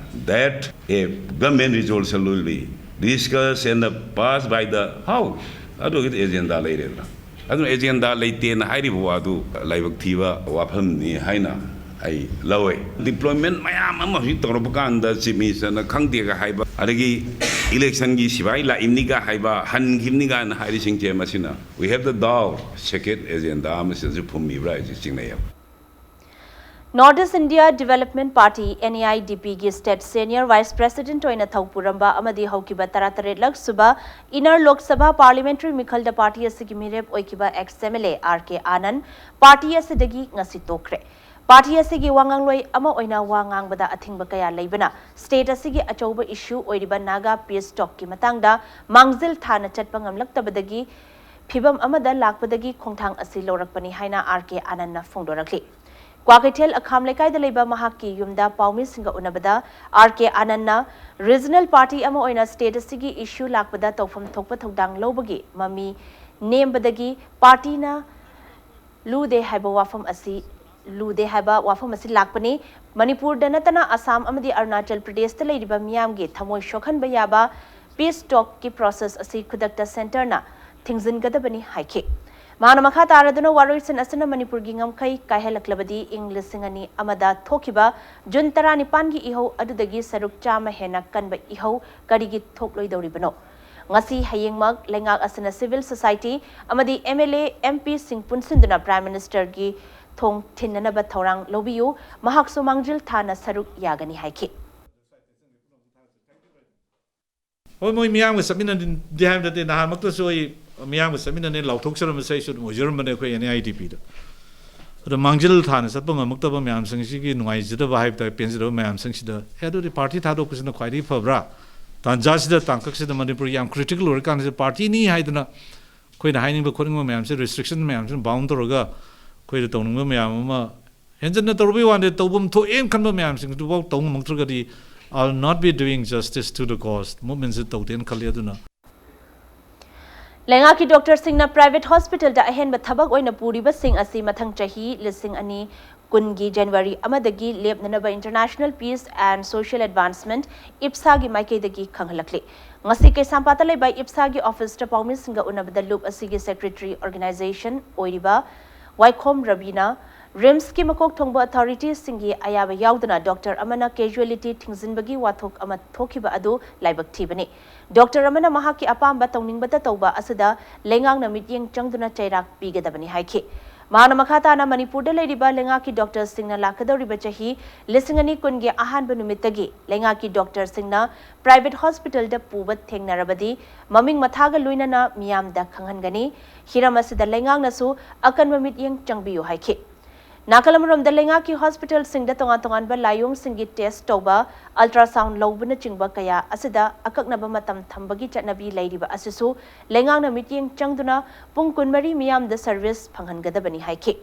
that a government resolution will be discussed and passed by the house. ꯑꯗꯨꯒꯤꯗꯤ ꯑꯦꯖꯦꯟꯗꯥ ꯂꯩꯔꯦꯗꯅ꯫ ꯑꯗꯨꯅ agenda ꯂꯩꯇꯦꯅ ꯍꯥꯏꯔꯤꯕ ꯋꯥꯗꯨ ꯂꯥꯏꯕꯛ ꯊꯤꯕ ꯋꯥꯐꯝꯅꯤ ꯍꯥꯏꯅ ꯑꯩ ꯂꯧꯋꯦ꯫ ꯗꯤꯄ꯭ꯂꯣꯏꯃꯦꯟ ꯃꯌꯥꯝ ꯑꯃ ꯍꯧꯖꯤꯛ ꯇꯧꯔꯛꯄ ꯀꯥꯟꯗ ꯆꯤꯞ ꯃꯤꯅꯤꯁꯇꯔꯅ ꯈꯪꯗꯦꯒ ꯍꯥꯏꯕ, ꯑꯗꯒꯤ ꯏꯂꯦꯛꯁꯟꯒꯤ ꯁꯤꯐꯥꯏ ꯂꯥꯛꯏꯕꯅꯤꯒ ꯍꯥꯏꯕ, ꯍꯟꯈꯤꯕꯅꯤꯒ ꯍꯥꯏꯔꯤꯁꯤꯡꯁꯦ ꯃꯁꯤꯅ we have the doubt second agenda ꯑꯃꯁꯤꯗꯁꯨ ꯐꯨꯝꯃꯤꯕ꯭ꯔꯥ ꯍꯥꯏꯁꯦ ꯆꯤꯡꯅꯩꯌꯦꯕ꯫ North East India Development Party N E I D P ꯒꯤ State Senior Vice President ꯑꯣꯏꯅ ꯊꯧ ꯄꯨꯔꯝꯕ ꯑꯃꯗꯤ ꯍꯧꯈꯤꯕ ꯇꯔꯥꯇꯔꯦꯠꯂꯛ ꯁꯨꯕ Inner Lok Sabha Parliamentary ꯃꯤꯈꯜꯗ ꯄꯥꯔꯇꯤ ꯑꯁꯤꯒꯤ ꯃꯤꯔꯦꯞ ꯑꯣꯏꯈꯤꯕ ex M L A R K Anand party ꯑꯁꯤꯗꯒꯤ ꯉꯁꯤ ꯇꯣꯛꯈ꯭ꯔꯦ꯫ ꯄꯥꯔꯇꯤ ꯑꯁꯤꯒꯤ ꯋꯥ ꯉꯥꯡꯂꯣꯏ ꯑꯃ ꯑꯣꯏꯅ ꯋꯥ ꯉꯥꯡꯕꯗ ꯑꯊꯤꯡꯕ ꯀꯌꯥ ꯂꯩꯕꯅ ꯁ꯭ꯇꯦꯠ ꯑꯁꯤꯒꯤ ꯑꯆꯧꯕ ꯏꯁꯨ ꯑꯣꯏꯔꯤꯕ ꯅꯥꯒꯥ ꯄꯤꯁ ꯇꯣꯛꯀꯤ ꯃꯇꯥꯡꯗ ꯃꯥꯡꯖꯤꯜ ꯊꯥꯅ ꯆꯠꯄ ꯉꯝꯂꯛꯇꯕꯗꯒꯤ ꯐꯤꯚꯝ ꯑꯃꯗ ꯂꯥꯛꯄꯗꯒꯤ ꯈꯣꯡꯊꯥꯡ ꯑꯁꯤ ꯂꯧꯔꯛꯄꯅꯤ ꯍꯥꯏꯅ R K Anandꯅ ꯐꯣꯡꯗꯣꯔꯛꯂꯤ꯫ ꯀ꯭ꯋꯥꯀꯩꯊꯦꯜ ꯑꯈꯥꯝ ꯂꯩꯀꯥꯏꯗ ꯂꯩꯕ ꯃꯍꯥꯛꯀꯤ ꯌꯨꯝꯗ ꯄꯥꯎꯃꯤꯁꯤꯡꯒ ꯎꯅꯕꯗ R K Anandꯅ regional party ꯑꯃ ꯑꯣꯏꯅ state ꯑꯁꯤꯒꯤ issue ꯂꯥꯛꯄꯗ ꯇꯧꯐꯝ ꯊꯣꯛꯄ ꯊꯧꯗꯥꯡ ꯂꯧꯕꯒꯤ ꯃꯃꯤ ꯅꯦꯝꯕꯗꯒꯤ partyꯅ ꯂꯨꯗꯦ ꯍꯥꯏꯕ ꯋꯥꯐꯝ ꯑꯁꯤ ꯂꯨꯗꯦ ꯍꯥꯏꯕ ꯋꯥꯐꯝ ꯑꯁꯤ ꯂꯥꯛꯄꯅꯤ꯫ ꯃꯅꯤꯄꯨꯔꯗ ꯅꯠꯇꯅ ꯑꯁꯥꯝ ꯑꯃꯗꯤ ꯑꯔꯨꯅꯥꯆꯜ ꯄ꯭ꯔꯗꯦꯁꯇ ꯂꯩꯔꯤꯕ ꯃꯤꯌꯥꯝꯒꯤ ꯊꯃꯣꯏ ꯁꯣꯛꯍꯟꯕ ꯌꯥꯕ peace talkꯀꯤ process ꯑꯁꯤ ꯈꯨꯗꯛꯇ centreꯅ ꯊꯤꯡꯖꯤꯟꯒꯗꯕꯅꯤ ꯍꯥꯏꯈꯤ꯫ ꯃꯥꯅ ꯃꯈꯥ ꯇꯥꯔꯗꯨꯅ ꯋꯥꯔꯣꯏꯁꯤꯟ ꯑꯁꯤꯅ ꯃꯅꯤꯄꯨꯔꯒꯤ ꯉꯝꯈꯩ ꯀꯥꯏꯍꯜꯂꯛꯂꯕꯗꯤ ꯏꯪ ꯂꯤꯁꯤꯡ ꯑꯅꯤ ꯑꯃꯗ ꯊꯣꯛꯈꯤꯕ ꯖꯨꯟ ꯇꯔꯥꯅꯤꯄꯥꯟꯒꯤ ꯏꯍꯧ ꯑꯗꯨꯗꯒꯤ ꯁꯔꯨꯛ ꯆꯥꯝꯃ ꯍꯦꯟꯅ ꯀꯟꯕ ꯏꯍꯧ ꯀꯔꯤꯒꯤ ꯊꯣꯛꯂꯣꯏꯗꯧꯔꯤꯕꯅꯣ? ꯉꯁꯤ ꯍꯌꯦꯡꯃꯛ ꯂꯩꯉꯥꯛ ꯑꯁꯤꯅ civil society ꯑꯃꯗꯤ M L A, M Pꯁꯤꯡ ꯄꯨꯟꯁꯤꯟꯗꯨꯅ Prime Ministerꯒꯤ ꯊꯣꯡ ꯊꯤꯟꯅꯅꯕ ꯊꯧꯔꯥꯡ ꯂꯧꯕꯤꯌꯨ, ꯃꯍꯥꯛꯁꯨ ꯃꯥꯡꯖꯤꯜ ꯊꯥꯅ ꯁꯔꯨꯛ ꯌꯥꯒꯅꯤ ꯍꯥꯏꯈꯤ꯫ ꯍꯣꯏ, ꯃꯣꯏ ꯃꯤꯌꯥꯝꯒ ꯆꯠꯃꯤꯟꯅꯗꯦ ꯍꯥꯏꯕ ꯅꯠꯇꯦ, ꯅꯍꯥꯟꯃꯛꯇꯁꯨ ꯑꯩ ꯃꯤꯌꯥꯝꯒ ꯆꯠꯃꯤꯟꯅꯅꯤ ꯂꯥꯎꯊꯣꯛꯆꯔꯝꯕꯁꯦ ꯑꯩꯁꯨ ꯑꯗꯨꯝ ꯑꯣꯏꯖꯔꯝꯕꯅꯦ ꯑꯩꯈꯣꯏ N E I D Pꯗ꯫ ꯑꯗꯣ ꯃꯥꯡꯖꯤꯜ ꯊꯥꯅ ꯆꯠꯄ ꯉꯝꯃꯛꯇꯕ ꯃꯌꯥꯝꯁꯤꯡꯁꯤꯒꯤ ꯅꯨꯡꯉꯥꯏꯖꯗꯕ ꯍꯥꯏꯕ ꯇꯥꯔꯦ, ꯄꯦꯟꯖꯗꯕ ꯃꯌꯥꯝꯁꯤꯡꯁꯤꯗ, ꯑꯦ, ꯑꯗꯨꯗꯤ ꯄꯥꯔꯇꯤ ꯊꯥꯗꯣꯛꯄꯁꯤꯅ ꯈ꯭ꯋꯥꯏꯗꯒꯤ ꯐꯕ꯭ꯔꯥ? ꯇꯥꯟꯖꯥꯁꯤꯗ, ꯇꯥꯡꯀꯛꯁꯤꯗ ꯃꯅꯤꯄꯨꯔ ꯌꯥꯝ critical ꯑꯣꯏꯔꯀꯥꯟꯁꯤꯗ ꯄꯥꯔꯇꯤꯅꯤ ꯍꯥꯏꯗꯅ ꯑꯩꯈꯣꯏꯅ ꯍꯥꯏꯅꯤꯡꯕ ꯈꯣꯠꯅꯤꯡꯕ ꯃꯌꯥꯝꯁꯦ restriction ꯃꯌꯥꯝꯁꯤꯅ bound ꯇꯧꯔꯒ ꯑꯩꯈꯣꯏꯗ ꯇꯧꯅꯤꯡꯕ ꯃꯌꯥꯝ ꯑꯃ ꯍꯦꯟꯖꯟꯅ ꯇꯧꯔꯨꯕꯩ ꯋꯥꯅꯤ, ꯇꯧꯐꯝ ꯊꯣꯛꯑꯦꯅ ꯈꯟꯕ ꯃꯌꯥꯝꯁꯤꯡꯗꯨꯐꯥꯎ ꯇꯧ ꯉꯝꯃꯛꯇ꯭ꯔꯒꯗꯤ I will not be doing justice to the cause, movementꯁꯦ ꯇꯧꯗꯦꯅ ꯈꯜꯂꯤ꯫ ꯑꯗꯨꯅ ꯂꯩꯉꯥꯛꯀꯤ ꯗꯣꯛꯇꯔꯁꯤꯡꯅ ꯄ꯭ꯔꯥꯏꯚꯦꯠ ꯍꯣꯁꯄꯤꯇꯥꯜꯗ ꯑꯍꯦꯟꯕ ꯊꯕꯛ ꯑꯣꯏꯅ ꯄꯨꯔꯤꯕꯁꯤꯡ ꯑꯁꯤ ꯃꯊꯪ ꯆꯍꯤ ꯂꯤꯁꯤꯡ ꯑꯅꯤ ꯀꯨꯟꯒꯤ ꯖꯅꯋꯥꯔꯤ ꯑꯃꯗꯒꯤ ꯂꯦꯞꯅꯅꯕ International Peace and Social Advancement, ꯏꯞꯁꯥꯒꯤ ꯃꯥꯏꯀꯩꯗꯒꯤ ꯈꯪꯍꯜꯂꯛꯂꯤ꯫ ꯉꯁꯤ ꯀꯩꯁꯥꯝꯄꯥꯠꯇ ꯂꯩꯕ ꯏꯞꯁꯥꯒꯤ ꯑꯣꯐꯤꯁꯇ ꯄꯥꯎꯃꯤꯁꯤꯡꯒ ꯎꯅꯕꯗ ꯂꯨꯞ ꯑꯁꯤꯒꯤ ꯁꯦꯀ꯭ꯔꯦꯇꯔꯤ ꯑꯣꯔꯒꯅꯥꯏꯖꯦꯁꯟ ꯑꯣꯏꯔꯤꯕ ꯋꯥꯏꯈꯣꯝ ꯔꯕꯤꯅ ꯔꯤꯝꯁꯀꯤ ꯃꯀꯣꯛ ꯊꯣꯡꯕ ꯑꯣꯊꯣꯔꯤꯇꯤꯁꯤꯡꯒꯤ ꯑꯌꯥꯕ ꯌꯥꯎꯗꯅ ꯗꯣꯛꯇꯔ ꯑꯃꯅ ꯀꯦꯖꯨꯋꯦꯂꯤꯇꯤ ꯊꯤꯡꯖꯤꯟꯕꯒꯤ ꯋꯥꯊꯣꯛ ꯑꯃ ꯊꯣꯛꯈꯤꯕ ꯑꯗꯨ ꯂꯥꯏꯕꯛ ꯊꯤꯕꯅꯤ꯫ ꯗꯣꯛꯇꯔ ꯑꯃꯅ ꯃꯍꯥꯛꯀꯤ ꯑꯄꯥꯝꯕ ꯇꯧꯅꯤꯡꯕꯇ ꯇꯧꯕ ꯑꯁꯤꯗ ꯂꯩꯉꯥꯛꯅ ꯃꯤꯠꯌꯦꯡ ꯆꯪꯗꯨꯅ ꯆꯩꯔꯥꯛ ꯄꯤꯒꯗꯕꯅꯤ ꯍꯥꯏꯈꯤ꯫ ꯃꯍꯥꯛꯅ ꯃꯈꯥ ꯇꯥꯅ ꯃꯅꯤꯄꯨꯔꯗ ꯂꯩꯔꯤꯕ ꯂꯩꯉꯥꯛꯀꯤ ꯗꯣꯛꯇꯔꯁꯤꯡꯅ ꯂꯥꯛꯀꯗꯧꯔꯤꯕ ꯆꯍꯤ ꯂꯤꯁꯤꯡ ꯑꯅꯤ ꯀꯨꯟꯒꯤ ꯑꯍꯥꯟꯕ ꯅꯨꯃꯤꯠꯇꯒꯤ ꯂꯩꯉꯥꯛꯀꯤ ꯗꯣꯛꯇꯔꯁꯤꯡꯅ ꯄ꯭ꯔꯥꯏꯚꯦꯠ ꯍꯣꯁꯄꯤꯇꯥꯜꯗ ꯄꯨꯕ ꯊꯦꯡꯅꯔꯕꯗꯤ ꯃꯃꯤꯡ ꯃꯊꯥꯒ ꯂꯣꯏꯅꯅ ꯃꯤꯌꯥꯝꯗ ꯈꯪꯍꯟꯒꯅꯤ꯫ ꯍꯤꯔꯝ ꯑꯁꯤꯗ ꯂꯩꯉꯥꯛꯅꯁꯨ ꯑꯀꯟꯕ ꯃꯤꯠꯌꯦꯡ ꯆꯪꯕꯤꯌꯨ ꯍꯥꯏꯈꯤ꯫ ꯅꯥꯀꯜ ꯑꯃꯔꯣꯝꯗ ꯂꯩꯉꯥꯛꯀꯤ ꯍꯣꯁꯄꯤꯇꯥꯜꯁꯤꯡꯗ ꯇꯣꯉꯥꯟ ꯇꯣꯉꯥꯟꯕ ꯂꯥꯏꯑꯣꯡꯁꯤꯡꯒꯤ ꯇꯦꯁ ꯇꯧꯕ, ꯑꯜꯇ꯭ꯔꯥꯁꯥꯎꯟ ꯂꯧꯕꯅꯆꯤꯡꯕ ꯀꯌꯥ ꯑꯁꯤꯗ ꯑꯀꯛꯅꯕ ꯃꯇꯝ ꯊꯝꯕꯒꯤ ꯆꯠꯅꯕꯤ ꯂꯩꯔꯤꯕ ꯑꯁꯤꯁꯨ ꯂꯩꯉꯥꯛꯅ ꯃꯤꯠꯌꯦꯡ ꯆꯪꯗꯨꯅ ꯄꯨꯡ ꯀꯨꯟꯃꯔꯤ ꯃꯤꯌꯥꯝꯗ ꯁꯔꯚꯤꯁ ꯐꯪꯍꯟꯒꯗꯕꯅꯤ ꯍꯥꯏꯈꯤ꯫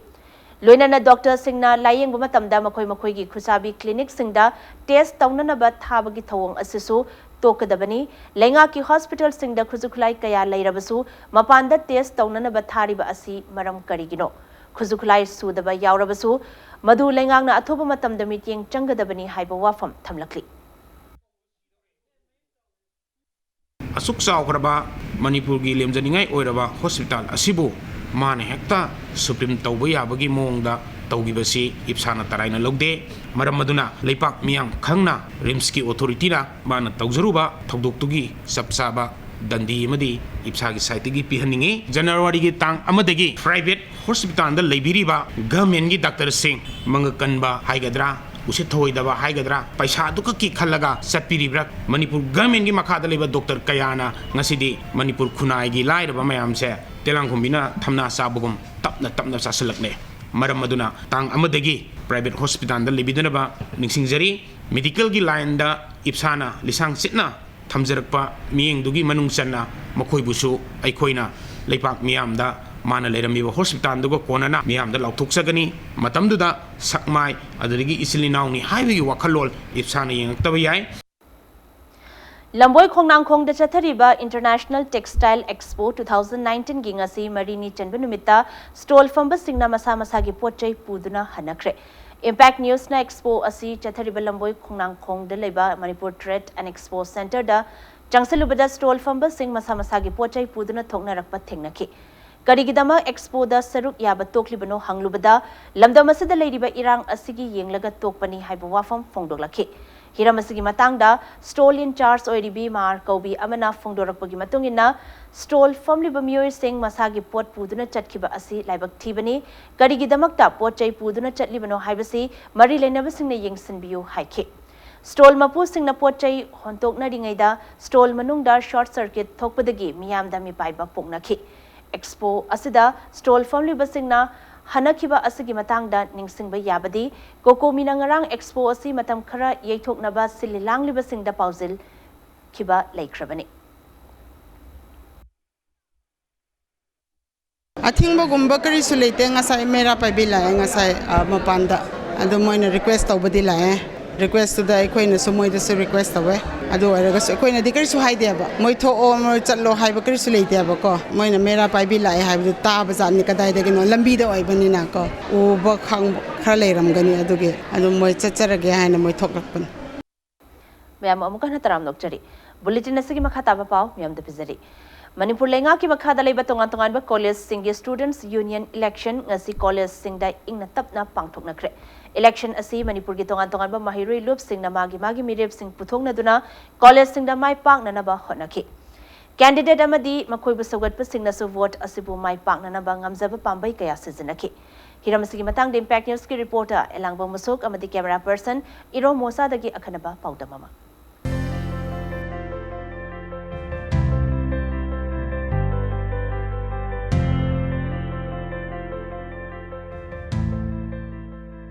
ꯂꯣꯏꯅꯅ ꯗꯣꯛꯇꯔꯁꯤꯡꯅ ꯂꯥꯌꯦꯡꯕ ꯃꯇꯝꯗ ꯃꯈꯣꯏ ꯃꯈꯣꯏꯒꯤ ꯈꯨꯁꯥꯕꯤ ꯀ꯭ꯂꯤꯅꯤꯛꯁꯤꯡꯗ ꯇꯦꯁ ꯇꯧꯅꯅꯕ ꯊꯥꯕꯒꯤ ꯊꯧꯑꯣꯡ ꯑꯁꯤꯁꯨ ꯇꯣꯛꯀꯗꯕꯅꯤ꯫ ꯂꯩꯉꯥꯛꯀꯤ ꯍꯣꯁꯄꯤꯇꯥꯜꯁꯤꯡꯗ ꯈꯨꯠꯁꯨ ꯈꯨꯠꯂꯥꯏ ꯀꯌꯥ ꯂꯩꯔꯕꯁꯨ ꯃꯄꯥꯟꯗ ꯇꯦꯁ ꯇꯧꯅꯅꯕ ꯊꯥꯔꯤꯕ ꯑꯁꯤ ꯃꯔꯝ ꯀꯔꯤꯒꯤꯅꯣ? ꯈꯨꯠꯁꯨ ꯈꯨꯠꯂꯥꯏ ꯁꯨꯗꯕ ꯌꯥꯎꯔꯕꯁꯨ ꯃꯗꯨ ꯂꯩꯉꯥꯛꯅ ꯑꯊꯨꯕ ꯃꯇꯝꯗ ꯃꯤꯠꯌꯦꯡ ꯆꯪꯒꯗꯕꯅꯤ ꯍꯥꯏꯕ ꯋꯥꯐꯝ ꯊꯝꯂꯛꯂꯤ꯫ ꯑꯁꯨꯛ ꯆꯥꯎꯈ꯭ꯔꯕ ꯃꯅꯤꯄꯨꯔꯒꯤ ꯂꯦꯝꯖꯅꯤꯡꯉꯥꯏ ꯑꯣꯏꯔꯕ ꯍꯣꯁꯄꯤꯇꯥꯜ ꯑꯁꯤꯕꯨ ꯃꯥꯅ ꯍꯦꯛꯇ ꯁꯨꯄ꯭ꯔꯤꯝ ꯇꯧꯕ ꯌꯥꯕꯒꯤ ꯃꯑꯣꯡꯗ ꯇꯧꯈꯤꯕꯁꯤ ꯏꯞꯁꯥꯅ ꯇꯔꯥꯏꯅ ꯂꯧꯗꯦ꯫ ꯃꯔꯝ ꯑꯗꯨꯅ ꯂꯩꯄꯥꯛ ꯃꯤꯌꯥꯝ ꯈꯪꯅ ꯔꯤꯝꯁꯀꯤ ꯑꯣꯊꯣꯔꯤꯇꯤꯅ ꯃꯥꯅ ꯇꯧꯖꯔꯨꯕ ꯊꯧꯗꯣꯛꯇꯨꯒꯤ ꯆꯞ ꯆꯥꯕ ꯗꯟꯗꯤ ꯑꯃꯗꯤ ꯏꯞꯁꯥꯒꯤ ꯁꯥꯏꯠꯇꯒꯤ ꯄꯤꯍꯟꯅꯤꯡꯉꯤ꯫ ꯖꯅꯋꯥꯔꯤꯒꯤ ꯇꯥꯡ ꯑꯃꯗꯒꯤ ꯄ꯭ꯔꯥꯏꯚꯦꯠ ꯍꯣꯁꯄꯤꯇꯥꯜꯗ ꯂꯩꯕꯤꯔꯤꯕ ꯒꯚꯔꯟꯃꯦꯟꯒꯤ ꯗꯥꯛꯇꯔꯁꯤꯡ ꯃꯉꯛ ꯀꯟꯕ ꯍꯥꯏꯒꯗ꯭ꯔꯥ, ꯎꯁꯤꯠ ꯊꯑꯣꯏꯗꯕ ꯍꯥꯏꯒꯗ꯭ꯔꯥ, ꯄꯩꯁꯥꯗꯨ ꯈꯛꯀꯤ ꯈꯜꯂꯒ ꯆꯠꯄꯤꯔꯤꯕ꯭ꯔꯥ? ꯃꯅꯤꯄꯨꯔ ꯒꯚꯔꯟꯃꯦꯟꯒꯤ ꯃꯈꯥꯗ ꯂꯩꯕ ꯗꯣꯛꯇꯔ ꯀꯌꯥꯅ ꯉꯁꯤꯗꯤ ꯃꯅꯤꯄꯨꯔ ꯈꯨꯟꯅꯥꯏꯒꯤ ꯂꯥꯏꯔꯕ ꯃꯌꯥꯝꯁꯦ ꯇꯤꯂꯥꯡꯈꯨꯝꯕꯤꯅ ꯊꯝꯅꯥ ꯆꯥꯕꯒꯨꯝ ꯇꯞꯅ ꯇꯞꯅ ꯆꯥꯁꯤꯜꯂꯛꯂꯦ꯫ ꯃꯔꯝ ꯑꯗꯨꯅ ꯇꯥꯡ ꯑꯃꯗꯒꯤ ꯄ꯭ꯔꯥꯏꯚꯦꯠ ꯍꯣꯁꯄꯤꯇꯥꯜꯗ ꯂꯩꯕꯤꯗꯅꯕ ꯅꯤꯡꯁꯤꯡꯖꯔꯤ꯫ ꯃꯦꯗꯤꯀꯦꯜꯒꯤ ꯂꯥꯏꯟꯗ ꯏꯞꯁꯥꯅ ꯂꯤꯁꯥꯡ ꯁꯤꯠꯅ ꯊꯝꯖꯔꯛꯄ ꯃꯤꯠꯌꯦꯡꯗꯨꯒꯤ ꯃꯅꯨꯡ ꯆꯟꯅ ꯃꯈꯣꯏꯕꯨꯁꯨ ꯑꯩꯈꯣꯏꯅ ꯂꯩꯄꯥꯛ ꯃꯤꯌꯥꯝꯗ ꯃꯥꯅ ꯂꯩꯔꯝꯃꯤꯕ ꯍꯣꯁꯄꯤꯇꯥꯜꯗꯨꯒ ꯀꯣꯟꯅꯅ ꯃꯤꯌꯥꯝꯗ ꯂꯥꯎꯊꯣꯛꯆꯒꯅꯤ꯫ ꯃꯇꯝꯗꯨꯗ ꯁꯛꯃꯥꯏ ꯑꯗꯨꯗꯒꯤ ꯏꯆꯤꯜ ꯏꯅꯥꯎꯅꯤ ꯍꯥꯏꯕꯒꯤ ꯋꯥꯈꯜꯂꯣꯟ ꯏꯞꯁꯥꯅ ꯌꯦꯡꯉꯛꯇꯕ ꯌꯥꯏ꯫ ꯂꯝꯕꯣꯏ ꯈꯣꯡꯅꯥꯡꯈꯣꯡꯗ ꯆꯠꯊꯔꯤꯕ International Textile Expo two thousand nineteen ꯒꯤ ꯉꯁꯤ ꯃꯔꯤꯅꯤ ꯆꯟꯕ ꯅꯨꯃꯤꯠꯇ stall ꯐꯝꯕꯁꯤꯡꯅ ꯃꯁꯥ ꯃꯁꯥꯒꯤ ꯄꯣꯠ ꯆꯩ ꯄꯨꯗꯨꯅ ꯍꯟꯅꯈ꯭ꯔꯦ꯫ Impact News ꯅ expo ꯑꯁꯤ ꯆꯠꯊꯔꯤꯕ ꯂꯝꯕꯣꯏ ꯈꯣꯡꯅꯥꯡꯈꯣꯡꯗ ꯂꯩꯕ Manipur Trade and Expo Center the ꯆꯪꯁꯤꯜꯂꯨꯕꯗ stall ꯐꯝꯕꯁꯤꯡ ꯃꯁꯥ ꯃꯁꯥꯒꯤ ꯄꯣꯠ ꯆꯩ ꯄꯨꯗꯨꯅ ꯊꯣꯛꯅꯔꯛꯄ ꯊꯦꯡꯅꯈꯤ꯫ ꯀꯔꯤꯒꯤꯗꯃꯛ expo ꯗ ꯁꯔꯨꯛ ꯌꯥꯕ ꯇꯣꯛꯂꯤꯕꯅꯣ ꯍꯪꯂꯨꯕꯗ, ꯂꯝꯗꯝ ꯑꯁꯤꯗ ꯂꯩꯔꯤꯕ ꯏꯔꯥꯡ ꯑꯁꯤꯒꯤ ꯌꯦꯡꯂꯒ ꯇꯣꯛꯄꯅꯤ ꯍꯥꯏꯕ ꯋꯥꯐꯝ ꯐꯣꯡꯗꯣꯛꯂꯛꯈꯤ꯫ ꯍꯤꯔꯝ ꯑꯁꯤꯒꯤ ꯃꯇꯥꯡꯗ stall in charge ꯑꯣꯏꯔꯤꯕꯤ ꯃꯥꯔ ꯀꯧꯕꯤ ꯑꯃꯅ ꯐꯣꯡꯗꯣꯔꯛꯄꯒꯤ ꯃꯇꯨꯡ ꯏꯟꯅ, stall ꯐꯝꯂꯤꯕ ꯃꯤꯑꯣꯏꯁꯤꯡ ꯃꯁꯥꯒꯤ ꯄꯣꯠ ꯄꯨꯗꯨꯅ ꯆꯠꯈꯤꯕ ꯑꯁꯤ ꯂꯥꯏꯕꯛ ꯊꯤꯕꯅꯤ꯫ ꯀꯔꯤꯒꯤꯗꯃꯛꯇ ꯄꯣꯠ ꯆꯩ ꯄꯨꯗꯨꯅ ꯆꯠꯂꯤꯕꯅꯣ ꯍꯥꯏꯕꯁꯤ ꯃꯔꯤ ꯂꯩꯅꯕꯁꯤꯡꯅ ꯌꯦꯡꯁꯤꯟꯕꯤꯌꯨ ꯍꯥꯏꯈꯤ꯫ Stall ꯃꯄꯨꯁꯤꯡꯅ ꯄꯣꯠ ꯆꯩ ꯍꯣꯟꯇꯣꯛꯅꯔꯤꯉꯩꯗ stall ꯃꯅꯨꯡꯗ short circuit ꯊꯣꯛꯄꯗꯒꯤ ꯃꯤꯌꯥꯝꯗ ꯃꯤꯄꯥꯏꯕ ꯄꯣꯛꯅꯈꯤ꯫ Expo ꯑꯁꯤꯗ stall ꯐꯝꯂꯤꯕꯁꯤꯡꯅ ꯍꯟꯅꯈꯤꯕ ꯑꯁꯤꯒꯤ ꯃꯇꯥꯡꯗ ꯅꯤꯡꯁꯤꯡꯕ ꯌꯥꯕꯗꯤ, COCOMI ꯅ ꯉꯔꯥꯡ expo ꯑꯁꯤ ꯃꯇꯝ ꯈꯔ ꯌꯩꯊꯣꯛꯅꯕ ꯁꯤꯜꯂꯤ ꯂꯥꯡꯂꯤꯕꯁꯤꯡꯗ ꯄꯥꯎꯖꯦꯜꯈꯤꯕ ꯂꯩꯈ꯭ꯔꯕꯅꯤ꯫ ꯑꯊꯤꯡꯕꯒꯨꯝꯕ ꯀꯔꯤꯁꯨ ꯂꯩꯇꯦ꯫ ꯉꯁꯥꯏ ꯃꯩꯔꯥ ꯄꯥꯏꯕꯤ ꯂꯥꯛꯑꯦ, ꯉꯁꯥꯏ, ꯑ, ꯃꯄꯥꯟꯗ꯫ ꯑꯗꯨ ꯃꯣꯏꯅ request ꯇꯧꯕꯗꯤ ꯂꯥꯛꯑꯦ꯫ Request ꯇꯨꯗ ꯑꯩꯈꯣꯏꯅꯁꯨ ꯃꯣꯏꯗꯁꯨ request ꯇꯧꯋꯦ꯫ ꯑꯗꯨ ꯑꯣꯏꯔꯒꯁꯨ ꯑꯩꯈꯣꯏꯅꯗꯤ ꯀꯔꯤꯁꯨ ꯍꯥꯏꯗꯦꯕ꯫ ꯃꯣꯏ ꯊꯣꯛꯑꯣ, ꯃꯣꯏ ꯆꯠꯂꯣ ꯍꯥꯏꯕ ꯀꯔꯤꯁꯨ ꯂꯩꯇꯦꯕꯀꯣ꯫ ꯃꯣꯏꯅ ꯃꯩꯔꯥ ꯄꯥꯏꯕꯤ ꯂꯥꯛꯑꯦ ꯍꯥꯏꯕꯗꯨ ꯇꯥꯕ ꯖꯥꯠꯅꯤ꯫ ꯀꯗꯥꯏꯗꯒꯤꯅꯣ? ꯂꯝꯕꯤꯗ ꯑꯣꯏꯕꯅꯤꯅꯀꯣ꯫ ꯎꯕ ꯈꯪꯕ ꯈꯔ ꯂꯩꯔꯝꯒꯅꯤ꯫ ꯑꯗꯨꯒꯤ ꯑꯗꯨꯝ ꯃꯣꯏ ꯆꯠꯆꯔꯒꯦ ꯍꯥꯏꯅ ꯃꯣꯏ ꯊꯣꯛꯂꯛꯄꯅꯤ꯫ ꯃꯌꯥꯝ ꯑꯃꯨꯛ ꯍꯟꯅ ꯇꯔꯥꯝꯅ ꯑꯣꯛꯆꯔꯤ꯫ Bulletin ꯑꯁꯤꯒꯤ ꯃꯈꯥ ꯇꯥꯕ ꯄꯥꯎ ꯃꯌꯥꯝꯗ ꯄꯤꯖꯔꯤ꯫ ꯃꯅꯤꯄꯨꯔ ꯂꯩꯉꯥꯛꯀꯤ ꯃꯈꯥꯗ ꯂꯩꯕ ꯇꯣꯉꯥꯟ ꯇꯣꯉꯥꯟꯕ collegeꯁꯤꯡꯒꯤ Students' Union election ꯉꯁꯤ collegeꯁꯤꯡꯗ ꯏꯪꯅ ꯇꯞꯅ ꯄꯥꯡꯊꯣꯛꯅꯈ꯭ꯔꯦ꯫ Election ꯑꯁꯤ ꯃꯅꯤꯄꯨꯔꯒꯤ ꯇꯣꯉꯥꯟ ꯇꯣꯉꯥꯟꯕ ꯃꯍꯩꯔꯣꯏ ꯂꯨꯞꯁꯤꯡꯅ ꯃꯥꯒꯤ ꯃꯥꯒꯤ ꯃꯤꯔꯦꯞꯁꯤꯡ ꯄꯨꯊꯣꯛꯅꯗꯨꯅ collegeꯁꯤꯡꯗ ꯃꯥꯏ ꯄꯥꯛꯅꯅꯕ ꯍꯣꯠꯅꯈꯤ꯫ Candidate ꯑꯃꯗꯤ ꯃꯈꯣꯏꯕꯨ ꯁꯧꯒꯠꯄꯁꯤꯡꯅꯁꯨ vote ꯑꯁꯤꯕꯨ ꯃꯥꯏ ꯄꯥꯛꯅꯅꯕ ꯉꯝꯖꯕ ꯄꯥꯝꯕꯩ ꯀꯌꯥ ꯁꯤꯖꯤꯟꯅꯈꯤ꯫ ꯍꯤꯔꯝ ꯑꯁꯤꯒꯤ ꯃꯇꯥꯡꯗ Impact Newsꯀꯤ reporter ꯑꯦꯂꯥꯡꯕꯝ ꯃꯨꯁꯨꯛ ꯑꯃꯗꯤ camera person ꯏꯔꯣꯝ ꯃꯣꯁꯥꯗꯒꯤ ꯑꯈꯟꯅꯕ ꯄꯥꯎꯗꯝ ꯑꯃ꯫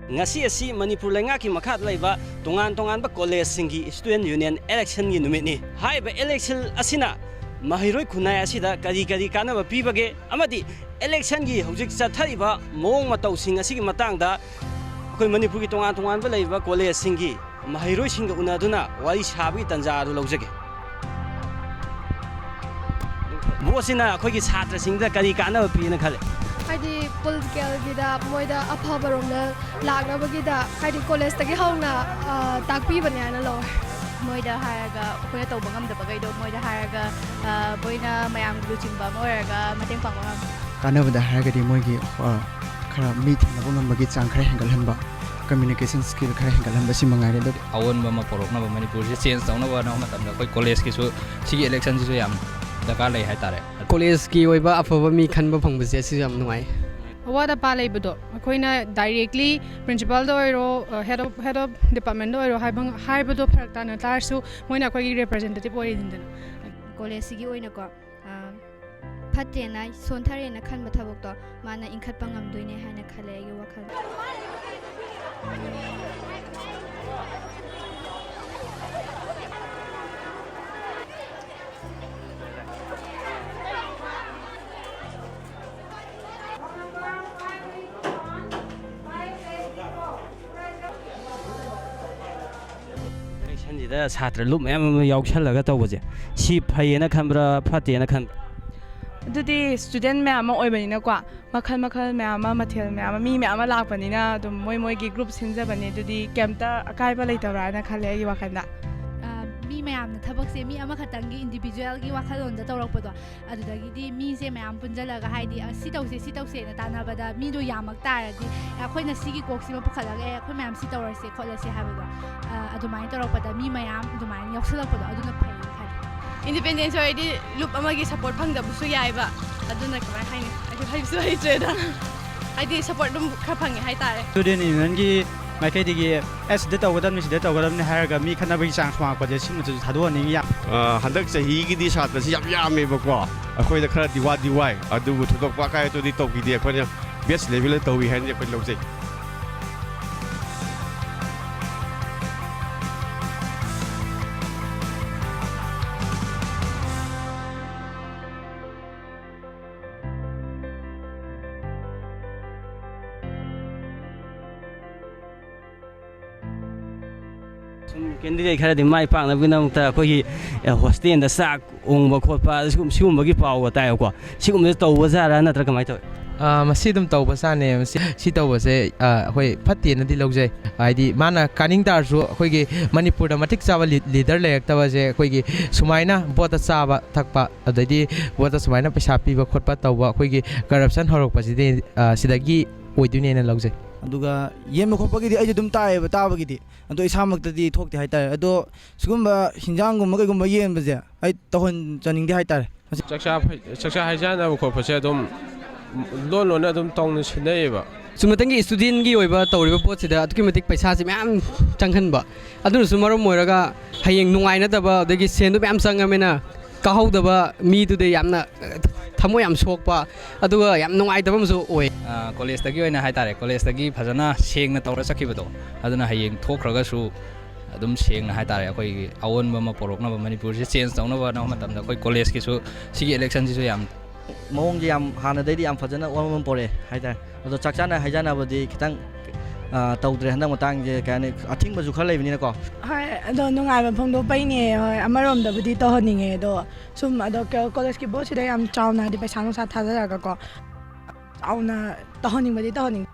ꯉꯁꯤ ꯑꯁꯤ ꯃꯅꯤꯄꯨꯔ ꯂꯩꯉꯥꯛꯀꯤ ꯃꯈꯥꯗ ꯂꯩꯕ ꯇꯣꯉꯥꯟ ꯇꯣꯉꯥꯟꯕ collegeꯁꯤꯡꯒꯤ Student Union electionꯒꯤ ꯅꯨꯃꯤꯠꯅꯤ꯫ ꯍꯥꯏꯔꯤꯕ election ꯑꯁꯤꯅ ꯃꯍꯩꯔꯣꯏ ꯈꯨꯟꯅꯥꯏ ꯑꯁꯤꯗ ꯀꯔꯤ ꯀꯔꯤ ꯀꯥꯟꯅꯕ ꯄꯤꯕꯒꯦ ꯑꯃꯗꯤ electionꯒꯤ ꯍꯧꯖꯤꯛ ꯆꯠꯊꯔꯤꯕ ꯃꯑꯣꯡ ꯃꯇꯧꯁꯤꯡ ꯑꯁꯤꯒꯤ ꯃꯇꯥꯡꯗ ꯑꯩꯈꯣꯏ ꯃꯅꯤꯄꯨꯔꯒꯤ ꯇꯣꯉꯥꯟ ꯇꯣꯉꯥꯟꯕ ꯂꯩꯔꯤꯕ collegeꯁꯤꯡꯒꯤ ꯃꯍꯩꯔꯣꯏꯁꯤꯡꯒ ꯎꯅꯗꯨꯅ ꯋꯥꯔꯤ ꯁꯥꯕꯒꯤ ꯇꯥꯟꯖꯥ ꯑꯗꯨ ꯂꯧꯖꯒꯦ꯫ ꯕꯣꯁꯁꯤꯅ ꯑꯩꯈꯣꯏꯒꯤ ꯁꯥꯇ꯭ꯔꯁꯤꯡꯗ ꯀꯔꯤ ꯀꯥꯟꯅꯕ ꯄꯤꯅ ꯈꯜꯂꯤ? ꯍꯥꯏꯗꯤ ꯄꯣꯂꯤꯇꯤꯀꯦꯜꯒꯤꯗ ꯃꯣꯏꯗ ꯑꯐꯕꯔꯣꯝꯗ ꯂꯥꯛꯅꯕꯒꯤꯗ ꯍꯥꯏꯗꯤ ꯀꯣꯂꯦꯖꯇꯒꯤ ꯍꯧꯅ ꯑ, ꯇꯥꯛꯄꯤꯕꯅꯦ ꯍꯥꯏꯅ ꯂꯧꯋꯦ꯫ ꯃꯣꯏꯗ ꯍꯥꯏꯔꯒ ꯑꯩꯈꯣꯏꯅ ꯇꯧꯕ ꯉꯝꯗꯕꯈꯩꯗꯣ ꯃꯣꯏꯗ ꯍꯥꯏꯔꯒ ꯑ, ꯃꯣꯏꯅ ꯃꯌꯥꯝꯒꯤ ꯂꯨꯆꯤꯡꯕ ꯑꯃ ꯑꯣꯏꯔꯒ ꯃꯇꯦꯡ ꯄꯥꯡꯕ ꯉꯝꯃꯤ꯫ ꯀꯥꯟꯅꯕꯗ ꯍꯥꯏꯔꯒꯗꯤ ꯃꯣꯏꯒꯤ ꯑ, ꯈꯔ ꯃꯤ ꯊꯦꯡꯅꯕ ꯉꯝꯕꯒꯤ ꯆꯥꯡ ꯈꯔ ꯍꯦꯟꯒꯠꯍꯟꯕ, ꯀꯝꯃ꯭ꯌꯨꯅꯤꯀꯦꯁꯟ ꯁ꯭ꯀꯤꯜ ꯈꯔ ꯍꯦꯟꯒꯠꯍꯟꯕ, ꯁꯤ ꯃꯉꯥꯏꯔꯦ꯫ ꯑꯗꯨꯒ ꯑꯑꯣꯟꯕ ꯑꯃ ꯄꯣꯔꯛꯅꯕ, ꯃꯅꯤꯄꯨꯔꯁꯦ ꯆꯦꯟꯖ ꯇꯧꯅꯕ ꯍꯣꯠꯅꯕ ꯃꯇꯝꯗ ꯑꯩꯈꯣꯏ ꯀꯣꯂꯦꯖꯀꯤꯁꯨ ꯁꯤꯒꯤ ꯏꯂꯦꯛꯁꯟꯁꯤꯁꯨ ꯌꯥꯝ ꯗꯔꯀꯥꯔ ꯂꯩ ꯍꯥꯏꯇꯥꯔꯦ꯫ ꯀꯣꯂꯦꯖꯀꯤ ꯑꯣꯏꯕ ꯑꯐꯕ ꯃꯤ ꯈꯟꯕ ꯐꯪꯕꯁꯦ ꯁꯤꯁꯨ ꯌꯥꯝ ꯅꯨꯡꯉꯥꯏ꯫ ꯑꯋꯥꯠ ꯑꯄꯥ ꯂꯩꯕꯗꯣ ꯑꯩꯈꯣꯏꯅ ꯗꯥꯏꯔꯦꯛꯂꯤ ꯄ꯭ꯔꯤꯟꯁꯤꯄꯥꯜꯗ ꯑꯣꯏꯔꯣ, ꯍꯦꯗ ꯑꯣꯐ ꯍꯦꯗ ꯑꯣꯐ ꯗꯤꯄꯥꯔꯠꯃꯦꯟꯗ ꯑꯣꯏꯔꯣ ꯍꯥꯏꯕ ꯍꯥꯏꯕꯗꯣ ꯐꯔꯛ ꯇꯥꯅ ꯇꯥꯔꯁꯨ, ꯃꯣꯏꯅ ꯑꯩꯈꯣꯏꯒꯤ ꯔꯤꯄ꯭ꯔꯖꯦꯟꯇꯦꯇꯤꯞ ꯑꯣꯏꯔꯤꯅꯤꯗꯅ꯫ ꯀꯣꯂꯦꯖꯁꯤꯒꯤ ꯑꯣꯏꯅꯀꯣ, ꯑ, ꯐꯠꯇꯦꯅ, ꯁꯣꯟꯊꯔꯦꯅ ꯈꯟꯕ ꯊꯕꯛꯇꯣ ꯃꯥꯅ ꯏꯟꯈꯠꯄ ꯉꯝꯗꯣꯏꯅꯦ ꯍꯥꯏꯅ ꯈꯜꯂꯦ ꯑꯩꯒꯤ ꯋꯥꯈꯜꯗ꯫ ꯏꯂꯦꯛꯁꯟꯁꯤꯗ ꯁꯥꯇ꯭ꯔ ꯂꯨꯞ ꯃꯌꯥꯝ ꯑꯃ ꯌꯥꯎꯁꯜꯂꯒ ꯇꯧꯕꯁꯦ, ꯁꯤ ꯐꯩꯌꯦꯅ ꯈꯟꯕ꯭ꯔꯥ, ꯐꯠꯇꯦꯅ ꯈꯟꯕ꯭ꯔꯥ? ꯑꯗꯨꯗꯤ ꯁ꯭ꯇꯨꯗꯦꯟ ꯃꯌꯥꯝ ꯑꯃ ꯑꯣꯏꯕꯅꯤꯅꯀꯣ, ꯃꯈꯜ ꯃꯈꯜ ꯃꯌꯥꯝ ꯑꯃ, ꯃꯊꯦꯜ ꯃꯌꯥꯝ ꯑꯃ, ꯃꯤ ꯃꯌꯥꯝ ꯑꯃ ꯂꯥꯛꯄꯅꯤꯅ ꯑꯗꯨꯝ ꯃꯣꯏ ꯃꯣꯏꯒꯤ ꯒ꯭ꯔꯨꯞ ꯁꯤꯟꯖꯕꯅꯦ꯫ ꯑꯗꯨꯗꯤ ꯀꯩꯝꯇ ꯑꯀꯥꯏꯕ ꯂꯩꯇꯕ꯭ꯔꯥ ꯍꯥꯏꯅ ꯈꯜꯂꯦ ꯑꯩꯒꯤ ꯋꯥꯈꯜꯗ꯫ ꯑ, ꯃꯤ ꯃꯌꯥꯝꯅ ꯊꯕꯛꯁꯦ ꯃꯤ ꯑꯃꯈꯛꯇꯪꯒꯤ ꯏꯟꯗꯤꯕꯤꯖꯨꯋꯦꯜꯒꯤ ꯋꯥꯈꯜꯂꯣꯟꯗ ꯇꯧꯔꯛꯄꯗꯣ, ꯑꯗꯨꯗꯒꯤꯗꯤ ꯃꯤꯁꯦ ꯃꯌꯥꯝ ꯄꯨꯟꯁꯤꯜꯂꯒ ꯍꯥꯏꯗꯤ, ꯑ, ꯁꯤ ꯇꯧꯁꯦ, ꯁꯤ ꯇꯧꯁꯦꯅ ꯇꯥꯟꯅꯕꯗ ꯃꯤꯗꯣ ꯌꯥꯝꯃꯛ ꯇꯥꯔꯗꯤ, ꯑ, ꯑꯩꯈꯣꯏꯅ ꯁꯤꯒꯤ ꯀꯣꯛꯁꯤꯃ ꯄꯨꯈꯠꯂꯒ, "ꯑꯦ, ꯑꯩꯈꯣꯏ ꯃꯌꯥꯝ ꯁꯤ ꯇꯧꯔꯁꯦ ꯈꯣꯠꯂꯁꯦ" ꯍꯥꯏꯕꯗꯣ, ꯑ, ꯑꯗꯨꯃꯥꯏꯅ ꯇꯧꯔꯛꯄꯗ ꯃꯤ ꯃꯌꯥꯝ ꯑꯗꯨꯃꯥꯏꯅ ꯌꯥꯎꯁꯜꯂꯛꯄꯗꯣ ꯑꯗꯨꯅ ꯐꯩꯌꯦꯅ ꯈꯜꯂꯦ꯫ ꯏꯟꯗꯤꯄꯦꯟꯗꯦꯟꯁ ꯑꯣꯏꯔꯗꯤ ꯂꯨꯞ ꯑꯃꯒꯤ ꯁꯞꯄꯣꯔꯠ ꯐꯪꯗꯕꯁꯨ ꯌꯥꯏꯕ꯫ ꯑꯗꯨꯅ ꯀꯃꯥꯏ ꯍꯥꯏꯅꯤ? ꯑꯩꯁꯨ ꯍꯩꯁꯨ ꯍꯩꯇ꯭ꯔꯦꯗ꯫ ꯍꯥꯏꯗꯤ ꯁꯞꯄꯣꯔꯠ ꯑꯗꯨꯝ ꯈꯔ ꯐꯪꯉꯦ ꯍꯥꯏꯇꯥꯔꯦ꯫ ꯁ꯭ꯇꯨꯗꯦꯟ ꯌꯨꯅꯤꯌꯟꯒꯤ ꯃꯥꯏꯀꯩꯗꯒꯤ, "ꯑꯦ, ꯁꯤꯗ ꯇꯧꯒꯗꯕꯅꯤ, ꯁꯤꯗ ꯇꯧꯒꯗꯕꯅꯤ" ꯍꯥꯏꯔꯒ ꯃꯤ ꯈꯠꯅꯕꯒꯤ ꯆꯥꯟꯁ ꯋꯥꯡꯉꯛꯄꯁꯦ, ꯁꯤꯒꯨꯝꯕꯁꯤꯁꯨ ꯊꯥꯗꯣꯛꯍꯟꯅꯤꯡꯉꯤ ꯌꯥꯝ꯫ ꯑ, ꯍꯟꯗꯛ ꯆꯍꯤꯒꯤꯗꯤ ꯁꯥꯇ꯭ꯔꯁꯤ ꯌꯥꯝ ꯌꯥꯝꯃꯦꯕꯀꯣ꯫ ꯑꯩꯈꯣꯏꯗ ꯈꯔꯗꯤ ꯋꯥꯗꯤ ꯋꯥꯏ, ꯑꯗꯨꯕꯨ ꯊꯣꯏꯗꯣꯛꯄ ꯑꯀꯥꯏ ꯑꯇꯣꯏꯗꯤ ꯇꯧꯈꯤꯗꯦ꯫ ꯑꯩꯈꯣꯏꯅ ꯕꯦꯁ ꯂꯦꯚꯦꯜꯗ ꯇꯧꯏ ꯍꯥꯏꯅ ꯑꯩꯈꯣꯏ ꯂꯧꯖꯩ꯫ ꯁꯨꯝ ꯀꯦꯟꯗꯤꯗꯦꯠ ꯈꯔꯗꯤ ꯃꯥꯏ ꯄꯥꯛꯅꯕꯒꯤꯗꯃꯛꯇ ꯑꯩꯈꯣꯏꯒꯤ, ꯑꯦ, ꯍꯣꯁꯇꯦꯜꯗ ꯆꯥꯛ ꯎꯪꯕ ꯈꯣꯠꯄ, ꯁꯤꯒꯨꯝ-, ꯁꯤꯒꯨꯝꯕꯒꯤ ꯄꯥꯎꯒ ꯇꯥꯏꯀꯣ꯫ ꯁꯤꯒꯨꯝꯕꯁꯦ ꯇꯧꯕꯖꯥꯠꯔꯥ, ꯅꯠꯇ꯭ꯔꯒ ꯀꯃꯥꯏꯅ ꯇꯧꯋꯤ? ꯑꯥ, ꯃꯁꯤ ꯑꯗꯨꯝ ꯇꯧꯕꯖꯥꯠꯅꯦ꯫ ꯃꯁꯤ, ꯁꯤ ꯇꯧꯕꯁꯦ, ꯑꯥ, ꯑꯩꯈꯣꯏ ꯐꯠꯇꯦꯅꯗꯤ ꯂꯧꯖꯩ꯫ ꯍꯥꯏꯗꯤ ꯃꯥꯅ ꯀꯥꯅꯤꯡ ꯇꯥꯔꯁꯨ, ꯑꯩꯈꯣꯏꯒꯤ ꯃꯅꯤꯄꯨꯔꯗ ꯃꯇꯤꯛ ꯆꯥꯕ ꯂꯤ-, ꯂꯤꯗꯔ ꯂꯩꯔꯛꯇꯕꯁꯦ, ꯑꯩꯈꯣꯏꯒꯤ ꯁꯨꯃꯥꯏꯅ ꯚꯣꯠꯇ ꯆꯥꯕ ꯊꯛꯄ, ꯑꯗꯩꯗꯤ ꯚꯣꯠꯇ ꯁꯨꯃꯥꯏꯅ ꯄꯩꯁꯥ ꯄꯤꯕ ꯈꯣꯠꯄ ꯇꯧꯕ, ꯑꯩꯈꯣꯏꯒꯤ ꯀꯔꯞꯁꯟ ꯍꯧꯔꯛꯄꯁꯤꯗꯤ, ꯑꯥ, ꯁꯤꯗꯒꯤ ꯑꯣꯏꯗꯣꯏꯅꯦꯅ ꯂꯧꯖꯩ꯫ ꯑꯗꯨꯒ ꯌꯦꯟꯕ ꯈꯣꯠꯄꯒꯤꯗꯤ ꯑꯩꯁꯨ ꯑꯗꯨꯝ ꯇꯥꯏꯌꯦꯕ, ꯇꯥꯕꯒꯤꯗꯤ꯫ ꯑꯗꯣ ꯏꯁꯥꯃꯛꯇꯗꯤ ꯊꯣꯛꯇꯦ ꯍꯥꯏꯇꯥꯔꯦ꯫ ꯑꯗꯣ ꯁꯤꯒꯨꯝꯕ ꯍꯤꯟꯖꯥꯡꯒꯨꯝꯕ ꯀꯩꯒꯨꯝꯕ ꯌꯦꯟꯕꯁꯦ ꯑꯩ ꯇꯧꯍꯟꯖꯅꯤꯡꯗꯦ ꯍꯥꯏꯇꯥꯔꯦ꯫ ꯆꯥꯛꯆꯥ ꯐ-, ꯆꯥꯛꯆꯥ ꯍꯩꯖꯥꯟꯅꯕ ꯈꯣꯠꯄꯁꯦ ꯑꯗꯨꯝ ꯂꯣꯟ ꯂꯣꯟꯅ ꯑꯗꯨꯝ ꯇꯧꯅ ꯁꯤꯟꯅꯩꯌꯦꯕ꯫ ꯆꯨꯝꯅꯇꯪꯒꯤ ꯏꯁꯇꯨꯗꯦꯟꯒꯤ ꯑꯣꯏꯕ ꯇꯧꯔꯤꯕ ꯄꯣꯠꯁꯤꯗ ꯑꯗꯨꯛꯀꯤ ꯃꯇꯤꯛ ꯄꯩꯁꯥꯁꯦ ꯃꯌꯥꯝ ꯆꯪꯍꯟꯕ, ꯑꯗꯨꯅꯁꯨ ꯃꯔꯝ ꯑꯣꯏꯔꯒ ꯍꯌꯦꯡ ꯅꯨꯡꯉꯥꯏꯅꯗꯕ, ꯑꯗꯒꯤ ꯁꯦꯟꯗꯣ ꯃꯌꯥꯝ ꯆꯪꯉꯕꯅꯤꯅ ꯀꯥꯍꯧꯗꯕ ꯃꯤꯗꯨꯗ ꯌꯥꯝꯅ, ꯑ, ꯊꯃꯣꯏ ꯌꯥꯝ ꯁꯣꯛꯄ, ꯑꯗꯨꯒ ꯌꯥꯝ ꯅꯨꯡꯉꯥꯏꯇꯕ ꯑꯃꯁꯨ ꯑꯣꯏ꯫ ꯑ, ꯀꯣꯂꯦꯖꯇꯒꯤ ꯑꯣꯏꯅ ꯍꯥꯏꯇꯥꯔꯦ, ꯀꯣꯂꯦꯖꯇꯒꯤ ꯐꯖꯅ ꯁꯦꯡꯅ ꯇꯧꯔ ꯆꯠꯈꯤꯕꯗꯣ, ꯑꯗꯨꯅ ꯍꯌꯦꯡ ꯊꯣꯛꯈ꯭ꯔꯒꯁꯨ ꯑꯗꯨꯝ ꯁꯦꯡꯅ ꯍꯥꯏꯇꯥꯔꯦ, ꯑꯩꯈꯣꯏꯒꯤ ꯑꯑꯣꯟꯕ ꯑꯃ ꯄꯣꯔꯛꯅꯕ, ꯃꯅꯤꯄꯨꯔꯁꯦ ꯆꯦꯟꯖ ꯇꯧꯅꯕ ꯍꯣꯠꯅꯕ ꯃꯇꯝꯗ ꯑꯩꯈꯣꯏ ꯀꯣꯂꯦꯖꯀꯤꯁꯨ ꯁꯤꯒꯤ ꯏꯂꯦꯛꯁꯟꯁꯤꯁꯨ ꯌꯥꯝ ꯃꯑꯣꯡꯁꯦ ꯌꯥꯝ ꯍꯥꯟꯅꯗꯩꯗꯤ ꯌꯥꯝ ꯐꯖꯅ ꯑꯑꯣꯟꯕ ꯑꯃ ꯄꯣꯔꯛꯑꯦ ꯍꯥꯏꯇꯥꯔꯦ꯫ ꯑꯗꯣ ꯆꯥꯛ ꯆꯥꯅ ꯍꯩꯖꯥꯟꯅꯕꯗꯤ ꯈꯤꯇꯪ, ꯑ, ꯇꯧꯗ꯭ꯔꯦ ꯍꯟꯗꯛ ꯃꯇꯥꯡꯁꯦ, ꯀꯩ ꯍꯥꯏꯅꯤ, ꯑꯊꯤꯡꯕꯁꯨ ꯈꯔ ꯂꯩꯕꯅꯤꯅꯀꯣ꯫ ꯍꯣꯏ, ꯑꯗꯣ ꯅꯨꯡꯉꯥꯏꯕ ꯐꯣꯡꯗꯣꯛꯄꯩꯅꯦ꯫ ꯍꯣꯏ, ꯑꯃꯔꯣꯝꯗꯕꯨꯗꯤ ꯇꯧꯍꯟꯅꯤꯡꯉꯦ, ꯑꯗꯣ ꯁꯨꯝ ꯑꯗꯣ ꯀ-, ꯀꯣꯂꯦꯖꯀꯤ ꯚꯣꯠꯁꯤꯗ ꯌꯥꯝ ꯆꯥꯎꯅ, ꯍꯥꯏꯗꯤ, ꯄꯩꯁꯥ ꯅꯨꯡꯁꯥ ꯊꯥꯗꯔꯒꯀꯣ, ꯆꯥꯎꯅ ꯇꯧꯍꯟꯅꯤꯡꯕꯗꯤ ꯇꯧꯍꯟꯅꯤꯡꯉꯦ꯫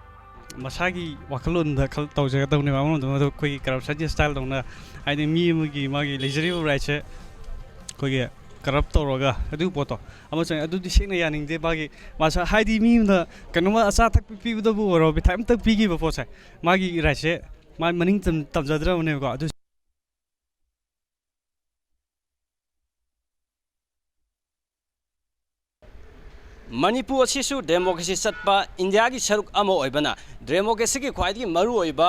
ꯃꯁꯥꯒꯤ ꯋꯥꯈꯜꯂꯣꯟꯗ ꯈꯜ-, ꯇꯧꯖꯒꯗꯕꯅꯦꯕ꯫ ꯑꯃꯔꯣꯝꯗ ꯃꯗꯨ ꯑꯩꯈꯣꯏꯒꯤ ꯀꯔꯞꯁꯟꯒꯤ ꯁ꯭ꯇꯥꯏꯜ ꯇꯧꯅ, ꯍꯥꯏꯗꯤ, ꯃꯤ ꯑꯃꯒꯤ ꯃꯥꯒꯤ ꯂꯩꯖꯔꯤꯕ ꯔꯥꯏꯠꯁꯦ ꯑꯩꯈꯣꯏꯒꯤ ꯀꯔꯞ ꯇꯧꯔꯒ ꯑꯗꯨꯒꯤ ꯄꯣꯠꯇꯣ ꯑꯃ ꯆꯪꯉꯦ꯫ ꯑꯗꯨꯗꯤ ꯁꯦꯡꯅ ꯌꯥꯅꯤꯡꯗꯦ꯫ ꯃꯥꯒꯤ ꯃꯁꯥ, ꯍꯥꯏꯗꯤ, ꯃꯤ ꯑꯃꯗ ꯀꯩꯅꯣꯝꯃ ꯑꯆꯥ ꯑꯊꯛ ꯄꯤꯕꯗꯕꯨ ꯑꯣꯏꯔꯣ, ꯃꯤꯊꯥꯏ ꯑꯝꯇꯪ ꯄꯤꯈꯤꯕ ꯄꯣꯠꯁꯦ, ꯃꯥꯒꯤ ꯔꯥꯏꯠꯁꯦ ꯃꯥ ꯃꯅꯤꯡ ꯇꯝ-, ꯇꯝꯖꯗ꯭ꯔꯕꯅꯦꯕꯀꯣ꯫ ꯑꯗꯨ ꯃꯅꯤꯄꯨꯔ ꯑꯁꯤꯁꯨ ꯗꯦꯃꯣꯀ꯭ꯔꯦꯁꯤ ꯆꯠꯄ ꯏꯟꯗꯤꯌꯥꯒꯤ ꯁꯔꯨꯛ ꯑꯃ ꯑꯣꯏꯕꯅ, ꯗꯦꯃꯣꯀ꯭ꯔꯦꯁꯤꯒꯤ ꯈ꯭ꯋꯥꯏꯗꯒꯤ ꯃꯔꯨꯑꯣꯏꯕ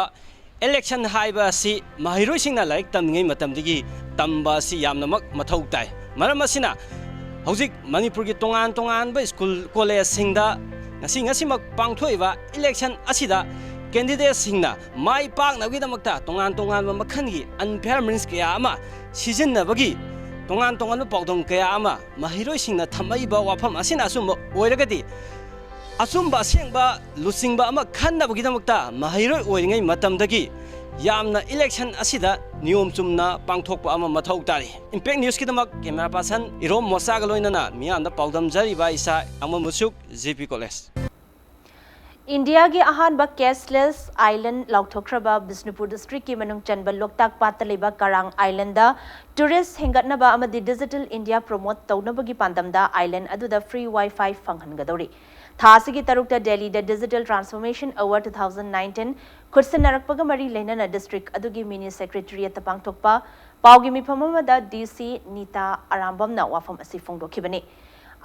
ꯏꯂꯦꯛꯁꯟ ꯍꯥꯏꯕ ꯑꯁꯤ ꯃꯍꯩꯔꯣꯏꯁꯤꯡꯅ ꯂꯥꯏꯔꯤꯛ ꯇꯝꯂꯤꯉꯩ ꯃꯇꯝꯗꯒꯤ ꯇꯝꯕ ꯑꯁꯤ ꯌꯥꯝꯅꯃꯛ ꯃꯊꯧ ꯇꯥꯏ꯫ ꯃꯔꯝ ꯑꯁꯤꯅ, ꯍꯧꯖꯤꯛ ꯃꯅꯤꯄꯨꯔꯒꯤ ꯇꯣꯉꯥꯟ ꯇꯣꯉꯥꯟꯕ ꯁ꯭ꯀꯨꯜ ꯀꯣꯂꯦꯖꯁꯤꯡꯗ ꯉꯁꯤ, ꯉꯁꯤꯃꯛ ꯄꯥꯡꯊꯣꯛꯏꯕ ꯏꯂꯦꯛꯁꯟ ꯑꯁꯤꯗ ꯀꯦꯟꯗꯤꯗꯦꯠꯁꯤꯡꯅ ꯃꯥꯏ ꯄꯥꯛꯅꯕꯒꯤꯗꯃꯛꯇ ꯇꯣꯉꯥꯟ ꯇꯣꯉꯥꯟꯕ ꯃꯈꯜꯒꯤ ꯑꯟꯐꯤꯌꯥꯔ ꯃꯤꯟꯁ ꯀꯌꯥ ꯑꯃ ꯁꯤꯖꯤꯟꯅꯕꯒꯤ ꯇꯣꯉꯥꯟ ꯇꯣꯉꯥꯟꯕ ꯄꯥꯎꯗꯝ ꯀꯌꯥ ꯑꯃ ꯃꯍꯩꯔꯣꯏꯁꯤꯡꯅ ꯊꯝꯃꯛꯏꯕ ꯋꯥꯐꯝ ꯑꯁꯤꯅ ꯑꯆꯨꯝꯕ ꯑꯣꯏꯔꯒꯗꯤ, ꯑꯆꯨꯝꯕ ꯑꯁꯦꯡꯕ ꯂꯨꯆꯤꯡꯕ ꯑꯃ ꯈꯟꯅꯕꯒꯤꯗꯃꯛꯇ ꯃꯍꯩꯔꯣꯏ ꯑꯣꯏꯔꯤꯉꯩ ꯃꯇꯝꯗꯒꯤ ꯌꯥꯝꯅ election ꯑꯁꯤꯗ ꯅꯤꯌꯣꯝ ꯆꯨꯝꯅ ꯄꯥꯡꯊꯣꯛꯄ ꯑꯃ ꯃꯊꯧ ꯇꯥꯔꯤ꯫ Impact Newsꯀꯤꯗꯃꯛ camera person ꯏꯔꯣꯝ ꯃꯣꯆꯥꯒ ꯂꯣꯏꯅꯅ ꯃꯤꯌꯥꯝꯗ ꯄꯥꯎꯗꯝꯖꯔꯤꯕ ꯏꯁꯥ ꯑꯃ ꯃꯨꯁꯨꯛ, J P College꯫ ꯏꯟꯗꯤꯌꯥꯒꯤ ꯑꯍꯥꯟꯕ cashless island ꯂꯥꯎꯊꯣꯛꯈ꯭ꯔꯕ ꯕꯤꯁꯅꯨꯄꯨꯔ districtꯀꯤ ꯃꯅꯨꯡ ꯆꯟꯕ ꯂꯣꯛꯇꯥꯛ ꯄꯥꯠꯇ ꯂꯩꯕ ꯀꯔꯥꯡ islandꯗ tourist ꯍꯦꯟꯒꯠꯅꯕ ꯑꯃꯗꯤ Digital India promote ꯇꯧꯅꯕꯒꯤ ꯄꯥꯟꯗꯝꯗ island ꯑꯗꯨꯗ free Wi-Fi ꯐꯪꯍꯟꯒꯗꯧꯔꯤ꯫ ꯊꯥ ꯑꯁꯤꯒꯤ ꯇꯔꯨꯛꯇ ꯗꯦꯜꯂꯤꯗ Digital Transformation Award two thousand nineteen ꯈꯨꯠꯁꯤꯟꯅꯔꯛꯄꯒ ꯃꯔꯤ ꯂꯩꯅꯅ district ꯑꯗꯨꯒꯤ mini secretariatꯇ ꯄꯥꯡꯊꯣꯛꯄ ꯄꯥꯎꯒꯤ ꯃꯤꯐꯝ ꯑꯃꯗ D C ꯅꯤꯇꯥ ꯑꯔꯥꯝꯕꯝꯅ ꯋꯥꯐꯝ ꯑꯁꯤ ꯐꯣꯡꯗꯣꯛꯈꯤꯕꯅꯤ꯫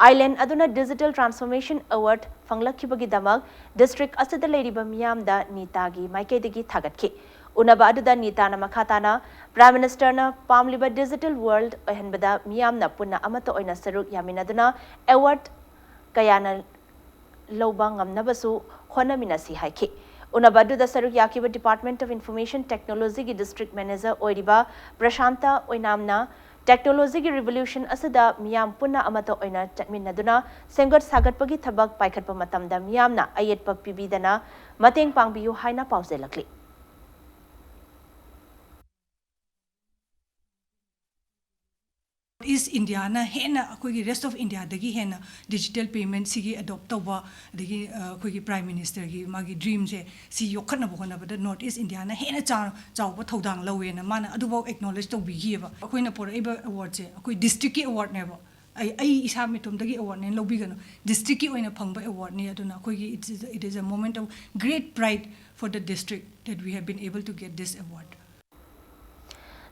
Island ꯑꯗꯨꯅ Digital Transformation Award ꯐꯪꯂꯛꯈꯤꯕꯒꯤꯗꯃꯛ district ꯑꯁꯤꯗ ꯂꯩꯔꯤꯕ ꯃꯤꯌꯥꯝꯗ ꯅꯤꯇꯥꯒꯤ ꯃꯥꯏꯀꯩꯗꯒꯤ ꯊꯥꯒꯠꯈꯤ꯫ ꯎꯅꯕ ꯑꯗꯨꯗ ꯅꯤꯇꯥꯅ ꯃꯈꯥ ꯇꯥꯅ Prime Ministerꯅ ꯄꯥꯝꯂꯤꯕ digital world ꯑꯣꯏꯍꯟꯕꯗ ꯃꯤꯌꯥꯝꯅ ꯄꯨꯟꯅ ꯑꯃꯠꯇ ꯑꯣꯏꯅ ꯁꯔꯨꯛ ꯌꯥꯃꯤꯟꯅꯗꯨꯅ award ꯀꯌꯥꯅ ꯂꯧꯕ ꯉꯝꯅꯕꯁꯨ ꯍꯣꯠꯅꯃꯤꯟꯅꯁꯤ ꯍꯥꯏꯈꯤ꯫ ꯎꯅꯕ ꯑꯗꯨꯗ ꯁꯔꯨꯛ ꯌꯥꯈꯤꯕ Department of Information Technologyꯒꯤ district manager ꯑꯣꯏꯔꯤꯕ ꯄ꯭ꯔꯁꯥꯟꯇ ꯑꯣꯏꯅꯥꯝꯅ technologyꯒꯤ revolution ꯑꯁꯤꯗ ꯃꯤꯌꯥꯝ ꯄꯨꯟꯅ ꯑꯃꯠꯇ ꯑꯣꯏꯅ ꯆꯠꯃꯤꯟꯅꯗꯨꯅ ꯁꯦꯝꯒꯠ ꯁꯥꯒꯠꯄꯒꯤ ꯊꯕꯛ ꯄꯥꯏꯈꯠꯄ ꯃꯇꯝꯗ ꯃꯤꯌꯥꯝꯅ ꯑꯌꯦꯠꯄ ꯄꯤꯕꯤꯗꯅ ꯃꯇꯦꯡ ꯄꯥꯡꯕꯤꯌꯨ ꯍꯥꯏꯅ ꯄꯥꯎꯖꯦꯜꯂꯛꯂꯤ꯫ East Indiaꯅ ꯍꯦꯟꯅ ꯑꯩꯈꯣꯏꯒꯤ rest of Indiaꯗꯒꯤ ꯍꯦꯟꯅ digital paymentꯁꯤꯒꯤ adopt ꯇꯧꯕ, ꯑꯗꯒꯤ, ꯑ, ꯑꯩꯈꯣꯏꯒꯤ Prime Ministerꯒꯤ ꯃꯥꯒꯤ dreamꯁꯦ ꯁꯤ ꯌꯣꯛꯈꯠꯅꯕ ꯍꯣꯠꯅꯕꯗ North East Indiaꯅ ꯍꯦꯟꯅ ꯆꯥꯎ-, ꯆꯥꯎꯕ ꯊꯧꯗꯥꯡ ꯂꯧꯋꯦꯅ ꯃꯥꯅ ꯑꯗꯨꯐꯥꯎ acknowledge ꯇꯧꯕꯤꯈꯤꯑꯕ꯫ ꯑꯩꯈꯣꯏꯅ ꯄꯨꯔꯛꯏꯕ awardꯁꯦ ꯑꯩꯈꯣꯏ districtꯀꯤ awardꯅꯦꯕ꯫ ꯑꯩ, ꯑꯩ ꯏꯁꯥ ꯃꯇꯣꯝꯗꯒꯤ awardꯅꯦꯅ ꯂꯧꯕꯤꯒꯅꯨ, districtꯀꯤ ꯑꯣꯏꯅ ꯐꯪꯕ awardꯅꯤ꯫ ꯑꯗꯨꯅ ꯑꯩꯈꯣꯏꯒꯤ it is, it is a moment of great pride for the district that we have been able to get this award.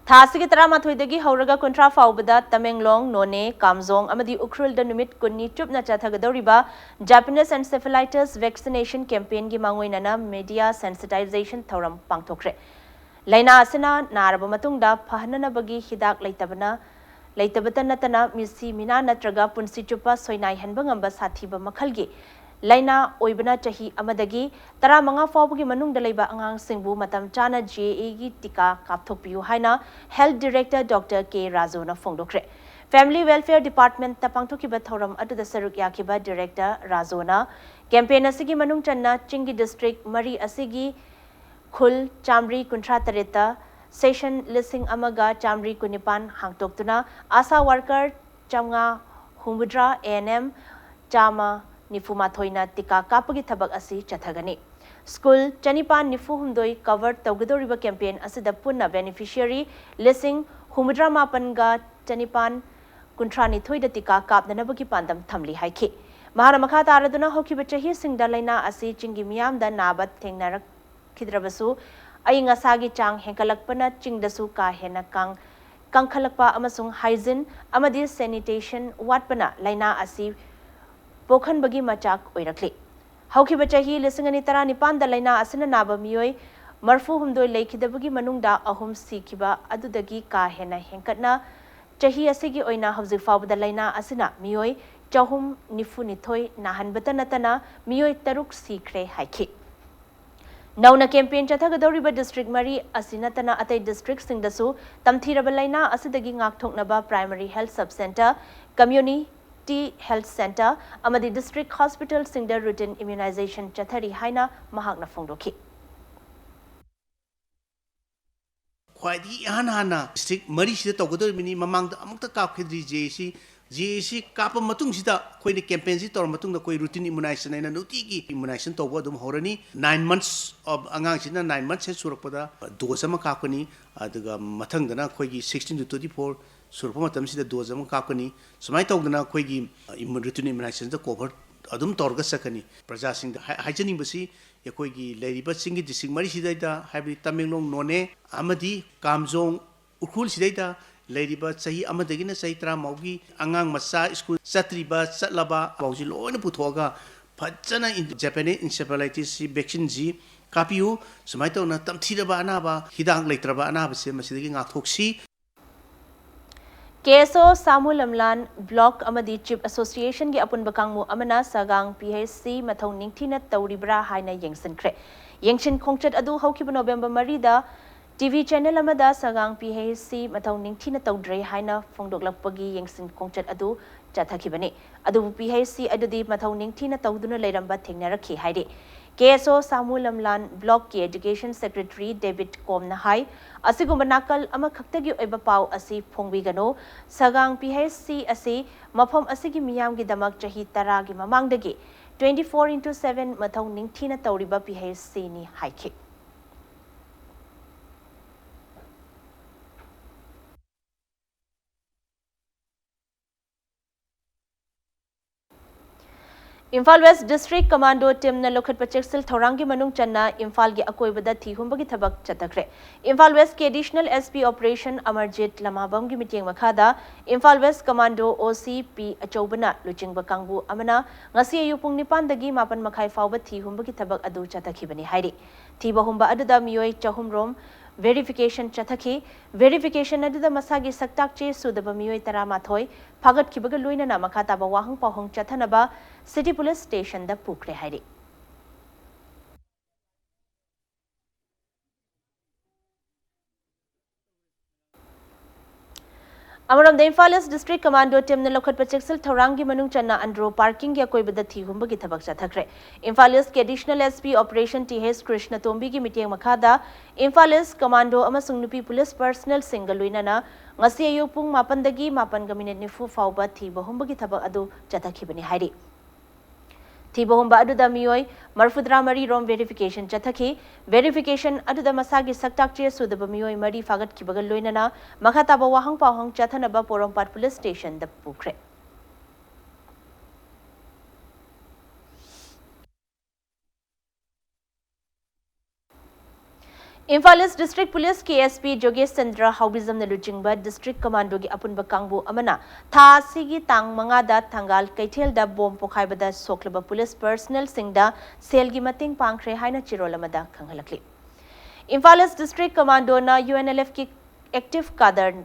ꯊꯥ ꯑꯁꯤꯒꯤ ꯇꯔꯥꯃꯥꯊꯣꯏꯗꯒꯤ ꯍꯧꯔꯒ ꯀꯨꯟꯊ꯭ꯔꯥ ꯐꯥꯎꯕꯗ ꯇꯃꯦꯡꯂꯣꯡ, ꯅꯣꯅꯦ, ꯀꯥꯝꯖꯣꯡ ꯑꯃꯗꯤ ꯎꯈ꯭ꯔꯨꯜꯗ ꯅꯨꯃꯤꯠ ꯀꯨꯟꯅꯤ ꯆꯨꯞꯅ ꯆꯠꯊꯒꯗꯧꯔꯤꯕ Japanese encephalitis vaccination campaignꯒꯤ ꯃꯥꯡꯑꯣꯏꯅꯅ media sensitization ꯊꯧꯔꯝ ꯄꯥꯡꯊꯣꯛꯈ꯭ꯔꯦ꯫ ꯂꯥꯏꯅꯥ ꯑꯁꯤꯅ ꯅꯥꯔꯕ ꯃꯇꯨꯡꯗ ꯐꯍꯟꯅꯅꯕꯒꯤ ꯍꯤꯗꯥꯛ ꯂꯩꯇꯕꯅ, ꯂꯩꯇꯕꯇ ꯅꯠꯇꯅ ꯃꯤꯁꯤ ꯃꯤꯅꯥ ꯅꯠꯇ꯭ꯔꯒ ꯄꯨꯟꯁꯤ ꯆꯨꯞꯄ ꯁꯣꯏꯅꯥꯏꯍꯟꯕ ꯉꯝꯕ ꯁꯥꯊꯤꯕ ꯃꯈꯜꯒꯤ ꯂꯥꯏꯅꯥ ꯑꯣꯏꯕꯅ ꯆꯍꯤ ꯑꯃꯗꯒꯤ ꯇꯔꯥꯃꯉꯥ ꯐꯥꯎꯕꯒꯤ ꯃꯅꯨꯡꯗ ꯂꯩꯕ ꯑꯉꯥꯡꯁꯤꯡꯕꯨ ꯃꯇꯝ ꯆꯥꯅ J A ꯒꯤ ꯇꯤꯀꯥ ꯀꯥꯞꯊꯣꯛꯄꯤꯌꯨ ꯍꯥꯏꯅ Health Director Doctor K ꯔꯥꯖꯨꯅ ꯐꯣꯡꯗꯣꯛꯈ꯭ꯔꯦ꯫ Family Welfare Departmentꯇ ꯄꯥꯡꯊꯣꯛꯈꯤꯕ ꯊꯧꯔꯝ ꯑꯗꯨꯗ ꯁꯔꯨꯛ ꯌꯥꯈꯤꯕ Director ꯔꯥꯖꯨꯅ campaign ꯑꯁꯤꯒꯤ ꯃꯅꯨꯡ ꯆꯟꯅ ꯆꯤꯡꯒꯤ district ꯃꯔꯤ ꯑꯁꯤꯒꯤ ꯈꯨꯜ ꯆꯥꯃꯔꯤ ꯀꯨꯟꯊ꯭ꯔꯥ ꯇꯔꯦꯠꯇ ꯁꯦꯁꯟ ꯂꯤꯁꯤꯡ ꯑꯃꯒ ꯆꯥꯃꯔꯤ ꯀꯨꯟꯅꯤꯄꯥꯟ ꯍꯥꯡꯗꯣꯛꯇꯨꯅ ꯑꯥꯁꯥ ꯋꯥꯔꯀꯔ ꯆꯥꯃꯉꯥ ꯍꯨꯝꯐꯨꯇꯔꯥ, ꯑꯦ ꯑꯦꯟ ꯑꯦꯝ ꯆꯥꯝꯃ ꯅꯤꯐꯨ ꯃꯥꯊꯣꯏꯅ ꯇꯤꯀꯥ ꯀꯥꯞꯄꯒꯤ ꯊꯕꯛ ꯑꯁꯤ ꯆꯠꯊꯒꯅꯤ꯫ ꯁ꯭ꯀꯨꯜ ꯆꯅꯤꯄꯥꯟ ꯅꯤꯐꯨ ꯍꯨꯝꯗꯣꯏ ꯀꯚꯔ ꯇꯧꯒꯗꯧꯔꯤꯕ ꯀꯦꯝꯄꯦꯟ ꯑꯁꯤꯗ ꯄꯨꯟꯅ ꯕꯦꯅꯤꯐꯤꯁꯤꯌꯔꯤ ꯂꯤꯁꯤꯡ ꯍꯨꯝꯐꯨꯇꯔꯥ ꯃꯥꯄꯟꯒ ꯆꯅꯤꯄꯥꯟ ꯀꯨꯟꯊ꯭ꯔꯥ ꯅꯤꯊꯣꯏꯗ ꯇꯤꯀꯥ ꯀꯥꯞꯅꯅꯕꯒꯤ ꯄꯥꯟꯗꯝ ꯊꯝꯂꯤ ꯍꯥꯏꯈꯤ꯫ ꯃꯍꯥꯛꯅ ꯃꯈꯥ ꯇꯥꯔꯗꯨꯅ ꯍꯧꯈꯤꯕ ꯆꯍꯤꯁꯤꯡꯗ ꯂꯥꯏꯅꯥ ꯑꯁꯤ ꯆꯤꯡꯒꯤ ꯃꯤꯌꯥꯝꯗ ꯅꯥꯕ ꯊꯦꯡꯅꯔꯛ ꯈꯤꯗ꯭ꯔꯕꯁꯨ, ꯑꯏꯪ ꯑꯁꯥꯒꯤ ꯆꯥꯡ ꯍꯦꯟꯒꯠꯂꯛꯄꯅ ꯆꯤꯡꯗꯁꯨ ꯀꯥ ꯍꯦꯟꯅ ꯀꯥꯡ-, ꯀꯪꯈꯠꯂꯛꯄ ꯑꯃꯁꯨꯡ ꯍꯥꯏꯖꯤꯟ ꯑꯃꯗꯤ ꯁꯦꯅꯤꯇꯦꯁꯟ ꯋꯥꯠꯄꯅ ꯂꯥꯏꯅꯥ ꯑꯁꯤ ꯄꯣꯛꯍꯟꯕꯒꯤ ꯃꯆꯥꯛ ꯑꯣꯏꯔꯛꯂꯤ꯫ ꯍꯧꯈꯤꯕ ꯆꯍꯤ ꯂꯤꯁꯤꯡ ꯑꯅꯤ ꯇꯔꯥꯅꯤꯄꯥꯟꯗ ꯂꯥꯏꯅꯥ ꯑꯁꯤꯅ ꯅꯥꯕ ꯃꯤꯑꯣꯏ ꯃꯔꯐꯨ ꯍꯨꯝꯗꯣꯏ ꯂꯩꯈꯤꯗꯕꯒꯤ ꯃꯅꯨꯡꯗ ꯑꯍꯨꯝ ꯁꯤꯈꯤꯕ ꯑꯗꯨꯗꯒꯤ ꯀꯥ ꯍꯦꯟꯅ ꯍꯦꯟꯒꯠꯅ ꯆꯍꯤ ꯑꯁꯤꯒꯤ ꯑꯣꯏꯅ ꯍꯧꯖꯤꯛ ꯐꯥꯎꯕꯗ ꯂꯥꯏꯅꯥ ꯑꯁꯤꯅ ꯃꯤꯑꯣꯏ ꯆꯍꯨꯝ ꯅꯤꯐꯨ ꯅꯤꯊꯣꯏ ꯅꯥꯍꯟꯕꯇ ꯅꯠꯇꯅ ꯃꯤꯑꯣꯏ ꯇꯔꯨꯛ ꯁꯤꯈ꯭ꯔꯦ ꯍꯥꯏꯈꯤ꯫ ꯅꯧꯅ ꯀꯦꯝꯄꯦꯟ ꯆꯠꯊꯒꯗꯧꯔꯤꯕ ꯗꯤꯁꯇ꯭ꯔꯤꯛ ꯃꯔꯤ ꯑꯁꯤ ꯅꯠꯇꯅ ꯑꯇꯩ ꯗꯤꯁꯇ꯭ꯔꯤꯛꯁꯤꯡꯗꯁꯨ ꯇꯝꯊꯤꯔꯕ ꯂꯥꯏꯅꯥ ꯑꯁꯤꯗꯒꯤ ꯉꯥꯛꯊꯣꯛꯅꯕ primary health sub centre, community health centre ꯑꯃꯗꯤ ꯗꯤꯁꯇ꯭ꯔꯤꯛ ꯍꯣꯁꯄꯤꯇꯥꯜꯁꯤꯡꯗ ꯔꯨꯇꯤꯟ ꯏꯝꯌꯨꯅꯥꯏꯖꯦꯁꯟ ꯆꯠꯊꯔꯤ ꯍꯥꯏꯅ ꯃꯍꯥꯛꯅ ꯐꯣꯡꯗꯣꯛꯈꯤ꯫ ꯈ꯭ꯋꯥꯏꯗꯒꯤ ꯏꯍꯥꯟ ꯍꯥꯟꯅ ꯗꯤꯁꯇ꯭ꯔꯤꯛ ꯃꯔꯤꯁꯤꯗ ꯇꯧꯒꯗꯧꯔꯤꯕꯅꯤ꯫ ꯃꯃꯥꯡꯗ ꯑꯃꯨꯛꯇ ꯀꯥꯞꯈꯤꯗ꯭ꯔꯤ ꯖꯦ ꯑꯦ ꯁꯤ꯫ ꯖꯦ ꯑꯦ ꯁꯤ ꯀꯥꯞꯄ ꯃꯇꯨꯡꯁꯤꯗ ꯑꯩꯈꯣꯏꯅ ꯀꯦꯝꯄꯦꯟꯁꯤ ꯇꯧꯔ ꯃꯇꯨꯡꯗ ꯑꯩꯈꯣꯏ ꯔꯨꯇꯤꯟ ꯏꯃꯨꯅꯥꯏꯖꯦꯁꯟ ꯍꯥꯏꯅ ꯅꯨꯡꯇꯤꯒꯤ ꯏꯃꯨꯅꯥꯏꯖꯦꯁꯟ ꯇꯧꯕ ꯑꯗꯨꯝ ꯍꯧꯔꯅꯤ꯫ Nine months of ꯑꯉꯥꯡꯁꯤꯅ nine months ꯍꯦꯛ ꯁꯨꯔꯛꯄꯗ ꯗꯣꯁ ꯑꯃ ꯀꯥꯞꯀꯅꯤ꯫ ꯑꯗꯨꯒ ꯃꯊꯪꯗꯅ ꯑꯩꯈꯣꯏꯒꯤ sixteen to twenty four ꯁꯨꯔꯛꯄ ꯃꯇꯝꯁꯤꯗ ꯗꯣꯁ ꯑꯃ ꯀꯥꯞꯀꯅꯤ꯫ ꯁꯨꯃꯥꯏꯅ ꯇꯧꯗꯅ ꯑꯩꯈꯣꯏꯒꯤ ꯏꯝ-, ꯔꯨꯇꯤꯟ ꯏꯃꯨꯅꯥꯏꯖꯦꯁꯟꯗ ꯀꯣꯚꯔ ꯑꯗꯨꯝ ꯇꯧꯔꯒ ꯆꯠꯀꯅꯤ꯫ ꯄ꯭ꯔꯖꯥꯁꯤꯡꯗ ꯍꯥꯏ-, ꯍꯥꯏꯖꯅꯤꯡꯕꯁꯤ ꯑꯩꯈꯣꯏꯒꯤ ꯂꯩꯔꯤꯕ ꯆꯤꯡꯒꯤ ꯗꯤꯁꯇ꯭ꯔꯤꯛ ꯃꯔꯤꯁꯤꯗꯩꯗ, ꯍꯥꯏꯕꯗꯤ ꯇꯃꯦꯡꯂꯣꯡ, ꯅꯣꯅꯦ ꯑꯃꯗꯤ ꯀꯥꯝꯖꯣꯡ ꯎꯈ꯭ꯔꯨꯜꯁꯤꯗꯩꯗ ꯂꯩꯔꯤꯕ ꯆꯍꯤ ꯑꯃꯗꯒꯤꯅ ꯆꯍꯤ ꯇꯔꯥ ꯐꯥꯎꯒꯤ ꯑꯉꯥꯡ ꯃꯆꯥ ꯁ꯭ꯀꯨꯜ ꯆꯠꯇ꯭ꯔꯤꯕ, ꯆꯠꯂꯕ ꯐꯥꯎꯁꯤ ꯂꯣꯏꯅ ꯄꯨꯊꯣꯛꯑꯒ ꯐꯖꯅ ꯏꯟ-, Japanese encephalitis ꯁꯤ ꯚꯦꯛꯁꯤꯟꯁꯤ ꯀꯥꯞꯄꯤꯌꯨ꯫ ꯁꯨꯃꯥꯏꯅ ꯇꯧꯅ ꯇꯝꯊꯤꯔꯕ ꯑꯅꯥꯕ, ꯍꯤꯗꯥꯛ ꯂꯩꯇ꯭ꯔꯕ ꯑꯅꯥꯕꯁꯦ ꯃꯁꯤꯗꯒꯤ ꯉꯥꯛꯊꯣꯛꯁꯤ꯫ ꯀꯦ ꯑꯦꯁ ꯑꯣ ꯁꯥꯃꯨ ꯂꯝꯂꯥꯟ ꯕ꯭ꯂꯣꯛ ꯑꯃꯗꯤ ꯆꯤꯞ ꯑꯦꯁꯣꯁꯤꯌꯦꯁꯟꯒꯤ ꯑꯄꯨꯟꯕ ꯀꯥꯡꯕꯨ ꯑꯃꯅ ꯁꯒꯥꯡ ꯄꯤ ꯑꯩꯆ ꯁꯤ ꯃꯊꯧ ꯅꯤꯡꯊꯤꯅ ꯇꯧꯔꯤꯕ꯭ꯔꯥ ꯍꯥꯏꯅ ꯌꯦꯡꯁꯤꯟꯈ꯭ꯔꯦ꯫ ꯌꯦꯡꯁꯤꯟ ꯈꯣꯡꯆꯠ ꯑꯗꯨ ꯍꯧꯈꯤꯕ ꯅꯣꯕꯦꯝꯕꯔ ꯃꯔꯤꯗ ꯇꯤ ꯚꯤ ꯆꯦꯅꯦꯜ ꯑꯃꯗ ꯁꯒꯥꯡ ꯄꯤ ꯑꯩꯆ ꯁꯤ ꯃꯊꯧ ꯅꯤꯡꯊꯤꯅ ꯇꯧꯗ꯭ꯔꯦ ꯍꯥꯏꯅ ꯐꯣꯡꯗꯣꯛꯂꯛꯄꯒꯤ ꯌꯦꯡꯁꯤꯟ ꯈꯣꯡꯆꯠ ꯑꯗꯨ ꯆꯠꯊꯈꯤꯕꯅꯤ꯫ ꯑꯗꯨꯕꯨ ꯄꯤ ꯑꯩꯆ ꯁꯤ ꯑꯗꯨꯗꯤ ꯃꯊꯧ ꯅꯤꯡꯊꯤꯅ ꯇꯧꯗꯨꯅ ꯂꯩꯔꯝꯕ ꯊꯦꯡꯅꯔꯛꯈꯤ ꯍꯥꯏꯔꯤ꯫ ꯀꯦ ꯑꯦꯁ ꯑꯣ ꯁꯥꯃꯨ ꯂꯝꯂꯥꯟ ꯕ꯭ꯂꯣꯛꯀꯤ ꯑꯦꯖꯨꯀꯦꯁꯟ ꯁꯦꯀ꯭ꯔꯦꯇꯔꯤ ꯗꯦꯕꯤꯠ ꯀꯣꯝꯅ ꯍꯥꯏ, ꯑꯁꯤꯒꯨꯝꯕ ꯅꯥꯀꯜ ꯑꯃꯈꯛꯇꯒꯤ ꯑꯣꯏꯕ ꯄꯥꯎ ꯑꯁꯤ ꯐꯣꯡꯕꯤꯒꯅꯨ꯫ ꯁꯒꯥꯡ ꯄꯤ ꯑꯩꯆ ꯁꯤ ꯑꯁꯤ ꯃꯐꯝ ꯑꯁꯤꯒꯤ ꯃꯤꯌꯥꯝꯒꯤꯗꯃꯛ ꯆꯍꯤ ꯇꯔꯥꯒꯤ ꯃꯃꯥꯡꯗꯒꯤ twenty four into seven ꯃꯊꯧ ꯅꯤꯡꯊꯤꯅ ꯇꯧꯔꯤꯕ ꯄꯤ ꯑꯩꯆ ꯁꯤꯅꯤ ꯍꯥꯏꯈꯤ꯫ ꯏꯝꯐꯥꯜ ꯋꯦꯁ ꯗꯤꯁꯇ꯭ꯔꯤꯛ ꯀꯃꯥꯟꯗꯣ ꯇꯤꯝꯅ ꯂꯧꯈꯠꯄ ꯆꯦꯛꯁꯤꯜ ꯊꯧꯔꯥꯡꯒꯤ ꯃꯅꯨꯡ ꯆꯟꯅ ꯏꯝꯐꯥꯜꯒꯤ ꯑꯀꯣꯏꯕꯗ ꯊꯤ ꯍꯨꯝꯕꯒꯤ ꯊꯕꯛ ꯆꯠꯊꯈ꯭ꯔꯦ꯫ ꯏꯝꯐꯥꯜ ꯋꯦꯁꯀꯤ additional S P operation Amarjeet ꯂꯃꯥꯕꯝꯒꯤ ꯃꯤꯠꯌꯦꯡ ꯃꯈꯥꯗ ꯏꯝꯐꯥꯜ ꯋꯦꯁ ꯀꯃꯥꯟꯗꯣ ꯑꯣ ꯁꯤ ꯄꯤ ꯑꯆꯧꯕꯅ ꯂꯨꯆꯤꯡꯕ ꯀꯥꯡꯕꯨ ꯑꯃꯅ ꯉꯁꯤ ꯑꯌꯨꯛ ꯄꯨꯡ ꯅꯤꯄꯥꯟꯗꯒꯤ ꯃꯥꯄꯟ ꯃꯈꯥꯏ ꯐꯥꯎꯕ ꯊꯤ ꯍꯨꯝꯕꯒꯤ ꯊꯕꯛ ꯑꯗꯨ ꯆꯠꯊꯈꯤꯕꯅꯤ ꯍꯥꯏꯔꯤ꯫ ꯊꯤꯕ ꯍꯨꯝꯕ ꯑꯗꯨꯗ ꯃꯤꯑꯣꯏ ꯆꯍꯨꯝ ꯔꯣꯝ ꯚꯦꯔꯤꯐꯤꯀꯦꯁꯟ ꯆꯠꯊꯈꯤ꯫ ꯚꯦꯔꯤꯐꯤꯀꯦꯁꯟ ꯑꯗꯨꯗ ꯃꯁꯥꯒꯤ ꯁꯛꯇꯥꯛ ꯆꯦ ꯁꯨꯗꯕ ꯃꯤꯑꯣꯏ ꯇꯔꯥꯃꯥꯊꯣꯏ ꯐꯥꯒꯠꯈꯤꯕꯒ ꯂꯣꯏꯅꯅ ꯃꯈꯥ ꯇꯥꯕ ꯋꯥꯍꯪ ꯄꯥꯎꯍꯪ ꯆꯠꯊꯅꯕ ꯁꯤꯇꯤ ꯄꯨꯂꯤꯁ ꯁ꯭ꯇꯦꯁꯟꯗ ꯄꯨꯈ꯭ꯔꯦ ꯍꯥꯏꯔꯤ꯫ ꯑꯃꯔꯣꯝꯗ ꯏꯝꯐꯥꯜ ꯏꯁ ꯗꯤꯁꯇ꯭ꯔꯤꯛ ꯀꯃꯥꯟꯗꯣ ꯇꯤꯝꯅ ꯂꯧꯈꯠꯄ ꯆꯦꯛꯁꯤꯜ ꯊꯧꯔꯥꯡꯒꯤ ꯃꯅꯨꯡ ꯆꯟꯅ ꯑꯟꯗ꯭ꯔꯣ ꯄꯥꯔꯀꯤꯡꯒꯤ ꯑꯀꯣꯏꯕꯗ ꯊꯤ ꯍꯨꯝꯕꯒꯤ ꯊꯕꯛ ꯆꯠꯊꯈ꯭ꯔꯦ꯫ ꯏꯝꯐꯥꯜ ꯏꯁꯀꯤ additional S P operation T H ꯀ꯭ꯔꯤꯁꯅꯇꯣꯝꯕꯤꯒꯤ ꯃꯤꯠꯌꯦꯡ ꯃꯈꯥꯗ ꯏꯝꯐꯥꯜ ꯏꯁ ꯀꯃꯥꯟꯗꯣ ꯑꯃꯁꯨꯡ ꯅꯨꯄꯤ ꯄꯨꯂꯤꯁ ꯄꯔꯁꯅꯦꯜꯁꯤꯡꯒ ꯂꯣꯏꯅꯅ ꯉꯁꯤ ꯑꯌꯨꯛ ꯄꯨꯡ ꯃꯥꯄꯟꯗꯒꯤ ꯃꯥꯄꯟꯒ ꯃꯤꯅꯤꯠ ꯅꯤꯐꯨ ꯐꯥꯎꯕ ꯊꯤꯕ ꯍꯨꯝꯕꯒꯤ ꯊꯕꯛ ꯑꯗꯨ ꯆꯠꯊꯈꯤꯕꯅꯤ ꯍꯥꯏꯔꯤ꯫ ꯊꯤꯕ ꯍꯨꯝꯕ ꯑꯗꯨꯗ ꯃꯤꯑꯣꯏ ꯃꯔꯤꯐꯨꯇꯔꯥ ꯃꯔꯤ ꯔꯣꯝ ꯚꯦꯔꯤꯐꯤꯀꯦꯁꯟ ꯆꯠꯊꯈꯤ꯫ ꯚꯦꯔꯤꯐꯤꯀꯦꯁꯟ ꯑꯗꯨꯗ ꯃꯁꯥꯒꯤ ꯁꯛꯇꯥꯛ ꯆꯦ ꯁꯨꯗꯕ ꯃꯤꯑꯣꯏ ꯃꯔꯤ ꯐꯥꯒꯠꯈꯤꯕꯒ ꯂꯣꯏꯅꯅ ꯃꯈꯥ ꯇꯥꯕ ꯋꯥꯍꯪ ꯄꯥꯎꯍꯪ ꯆꯠꯊꯅꯕ ꯄꯣꯔꯣꯝꯄꯥꯠ ꯄꯨꯂꯤꯁ ꯁ꯭ꯇꯦꯁꯟꯗ ꯄꯨꯈ꯭ꯔꯦ꯫ ꯏꯝꯐꯥꯜ ꯏꯁ ꯗꯤꯁꯇ꯭ꯔꯤꯛ ꯄꯨꯂꯤꯁꯀꯤ ꯑꯦꯁ ꯄꯤ ꯖꯣꯒꯦꯁ ꯆꯟꯗ꯭ꯔ ꯍꯥꯎꯕꯤꯖꯝꯅ ꯂꯨꯆꯤꯡꯕ ꯗꯤꯁꯇ꯭ꯔꯤꯛ ꯀꯃꯥꯟꯗꯣꯒꯤ ꯑꯄꯨꯟꯕ ꯀꯥꯡꯕꯨ ꯑꯃꯅ ꯊꯥ ꯑꯁꯤꯒꯤ ꯇꯥꯡ ꯃꯉꯥꯗ ꯊꯪꯒꯥꯜ ꯀꯩꯊꯦꯜꯗ ꯕꯣꯝ ꯄꯣꯈꯥꯏꯕꯗ ꯁꯣꯛꯂꯕ ꯄꯨꯂꯤꯁ ꯄꯔꯁꯅꯦꯜꯁꯤꯡꯗ ꯁꯦꯜꯒꯤ ꯃꯇꯦꯡ ꯄꯥꯡꯈ꯭ꯔꯦ ꯍꯥꯏꯅ ꯆꯦꯔꯣꯜ ꯑꯃꯗ ꯈꯪꯍꯜꯂꯛꯂꯤ꯫ ꯏꯝꯐꯥꯜ ꯏꯁ ꯗꯤꯁꯇ꯭ꯔꯤꯛ ꯀꯃꯥꯟꯗꯣꯅ ꯌꯨ ꯑꯦꯟ ꯑꯦꯜ ꯑꯦꯐꯀꯤ ꯑꯦꯛꯇꯤꯚ ꯀꯥꯗꯔ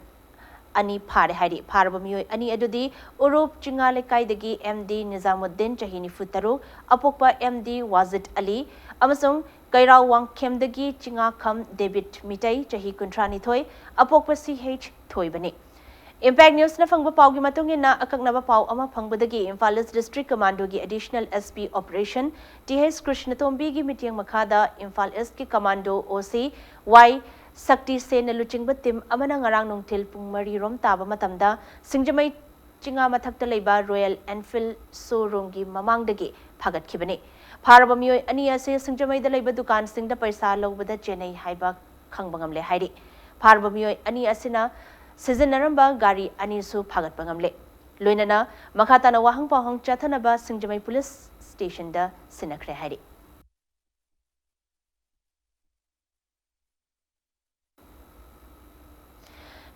ꯑꯅꯤ ꯐꯥꯔꯦ ꯍꯥꯏꯔꯤ꯫ ꯐꯥꯔꯕ ꯃꯤꯑꯣꯏ ꯑꯅꯤ ꯑꯗꯨꯗꯤ ꯎꯔꯨꯞ ꯆꯤꯡꯉꯥ ꯂꯩꯀꯥꯏꯗꯒꯤ ꯑꯦꯝ ꯗꯤ ꯅꯤꯖꯥꯃꯨꯗꯤꯟ, ꯆꯍꯤ ꯅꯤꯐꯨ ꯇꯔꯨꯛ, ꯑꯄꯣꯛꯄ ꯑꯦꯝ ꯗꯤ ꯋꯥꯖꯤꯗ ꯑꯂꯤ, ꯑꯃꯁꯨꯡ ꯀꯩꯔꯥꯎ ꯋꯥꯡꯈꯦꯝꯗꯒꯤ ꯆꯤꯡꯉꯥꯈꯝ ꯗꯦꯕꯤꯠ ꯃꯤꯇꯩ, ꯆꯍꯤ ꯀꯨꯟꯊ꯭ꯔꯥ ꯅꯤꯊꯣꯏ, ꯑꯄꯣꯛꯄ ꯁꯤ ꯑꯩꯆ ꯊꯣꯏꯕꯅꯤ꯫ Impact Newsꯅ ꯐꯪꯕ ꯄꯥꯎꯒꯤ ꯃꯇꯨꯡ ꯏꯟꯅ, ꯑꯀꯛꯅꯕ ꯄꯥꯎ ꯑꯃ ꯐꯪꯕꯗꯒꯤ, ꯏꯝꯐꯥꯜ ꯏꯁ ꯗꯤꯁꯇ꯭ꯔꯤꯛ ꯀꯃꯥꯟꯗꯣꯒꯤ additional S P operation T H ꯀ꯭ꯔꯤꯁꯅꯇꯣꯝꯕꯤꯒꯤ ꯃꯤꯠꯌꯦꯡ ꯃꯈꯥꯗ ꯏꯝꯐꯥꯜ ꯏꯁꯀꯤ ꯀꯃꯥꯟꯗꯣ ꯑꯣ ꯁꯤ ꯋꯥꯏ ꯁꯛꯇꯤ ꯁꯦꯟꯅ ꯂꯨꯆꯤꯡꯕ ꯇꯤꯝ ꯑꯃꯅ ꯉꯔꯥꯡ ꯅꯨꯡꯊꯤꯜ ꯄꯨꯡ ꯃꯔꯤ ꯔꯣꯝ ꯇꯥꯕ ꯃꯇꯝꯗ ꯁꯤꯡꯖꯃꯩ ꯆꯤꯉꯥ ꯃꯊꯛꯇ ꯂꯩꯕ ꯔꯣꯌꯦꯜ ꯑꯦꯟꯐꯤꯜꯗ ꯁꯣꯔꯨꯝꯒꯤ ꯃꯃꯥꯡꯗꯒꯤ ꯐꯥꯒꯠꯈꯤꯕꯅꯤ꯫ ꯐꯥꯔꯕ ꯃꯤꯑꯣꯏ ꯑꯅꯤ ꯑꯁꯤ ꯁꯤꯡꯖꯃꯩꯗ ꯂꯩꯕ ꯗꯨꯀꯥꯟꯁꯤꯡꯗ ꯄꯩꯁꯥ ꯂꯧꯕꯗ ꯆꯦꯟꯅꯩ ꯍꯥꯏꯕ ꯈꯪꯕ ꯉꯝꯂꯦ ꯍꯥꯏꯔꯤ꯫ ꯐꯥꯔꯕ ꯃꯤꯑꯣꯏ ꯑꯅꯤ ꯑꯁꯤꯅ ꯁꯤꯖꯤꯟꯅꯔꯝꯕ ꯒꯥꯔꯤ ꯑꯅꯤꯁꯨ ꯐꯥꯒꯠꯄ ꯉꯝꯂꯦ꯫ ꯂꯣꯏꯅꯅ ꯃꯈꯥ ꯇꯥꯅ ꯋꯥꯍꯪ ꯄꯥꯎꯍꯪ ꯆꯠꯊꯅꯕ ꯁꯤꯡꯖꯃꯩ ꯄꯨꯂꯤꯁ ꯁ꯭ꯇꯦꯁꯟꯗ ꯁꯤꯟꯅꯈ꯭ꯔꯦ ꯍꯥꯏꯔꯤ꯫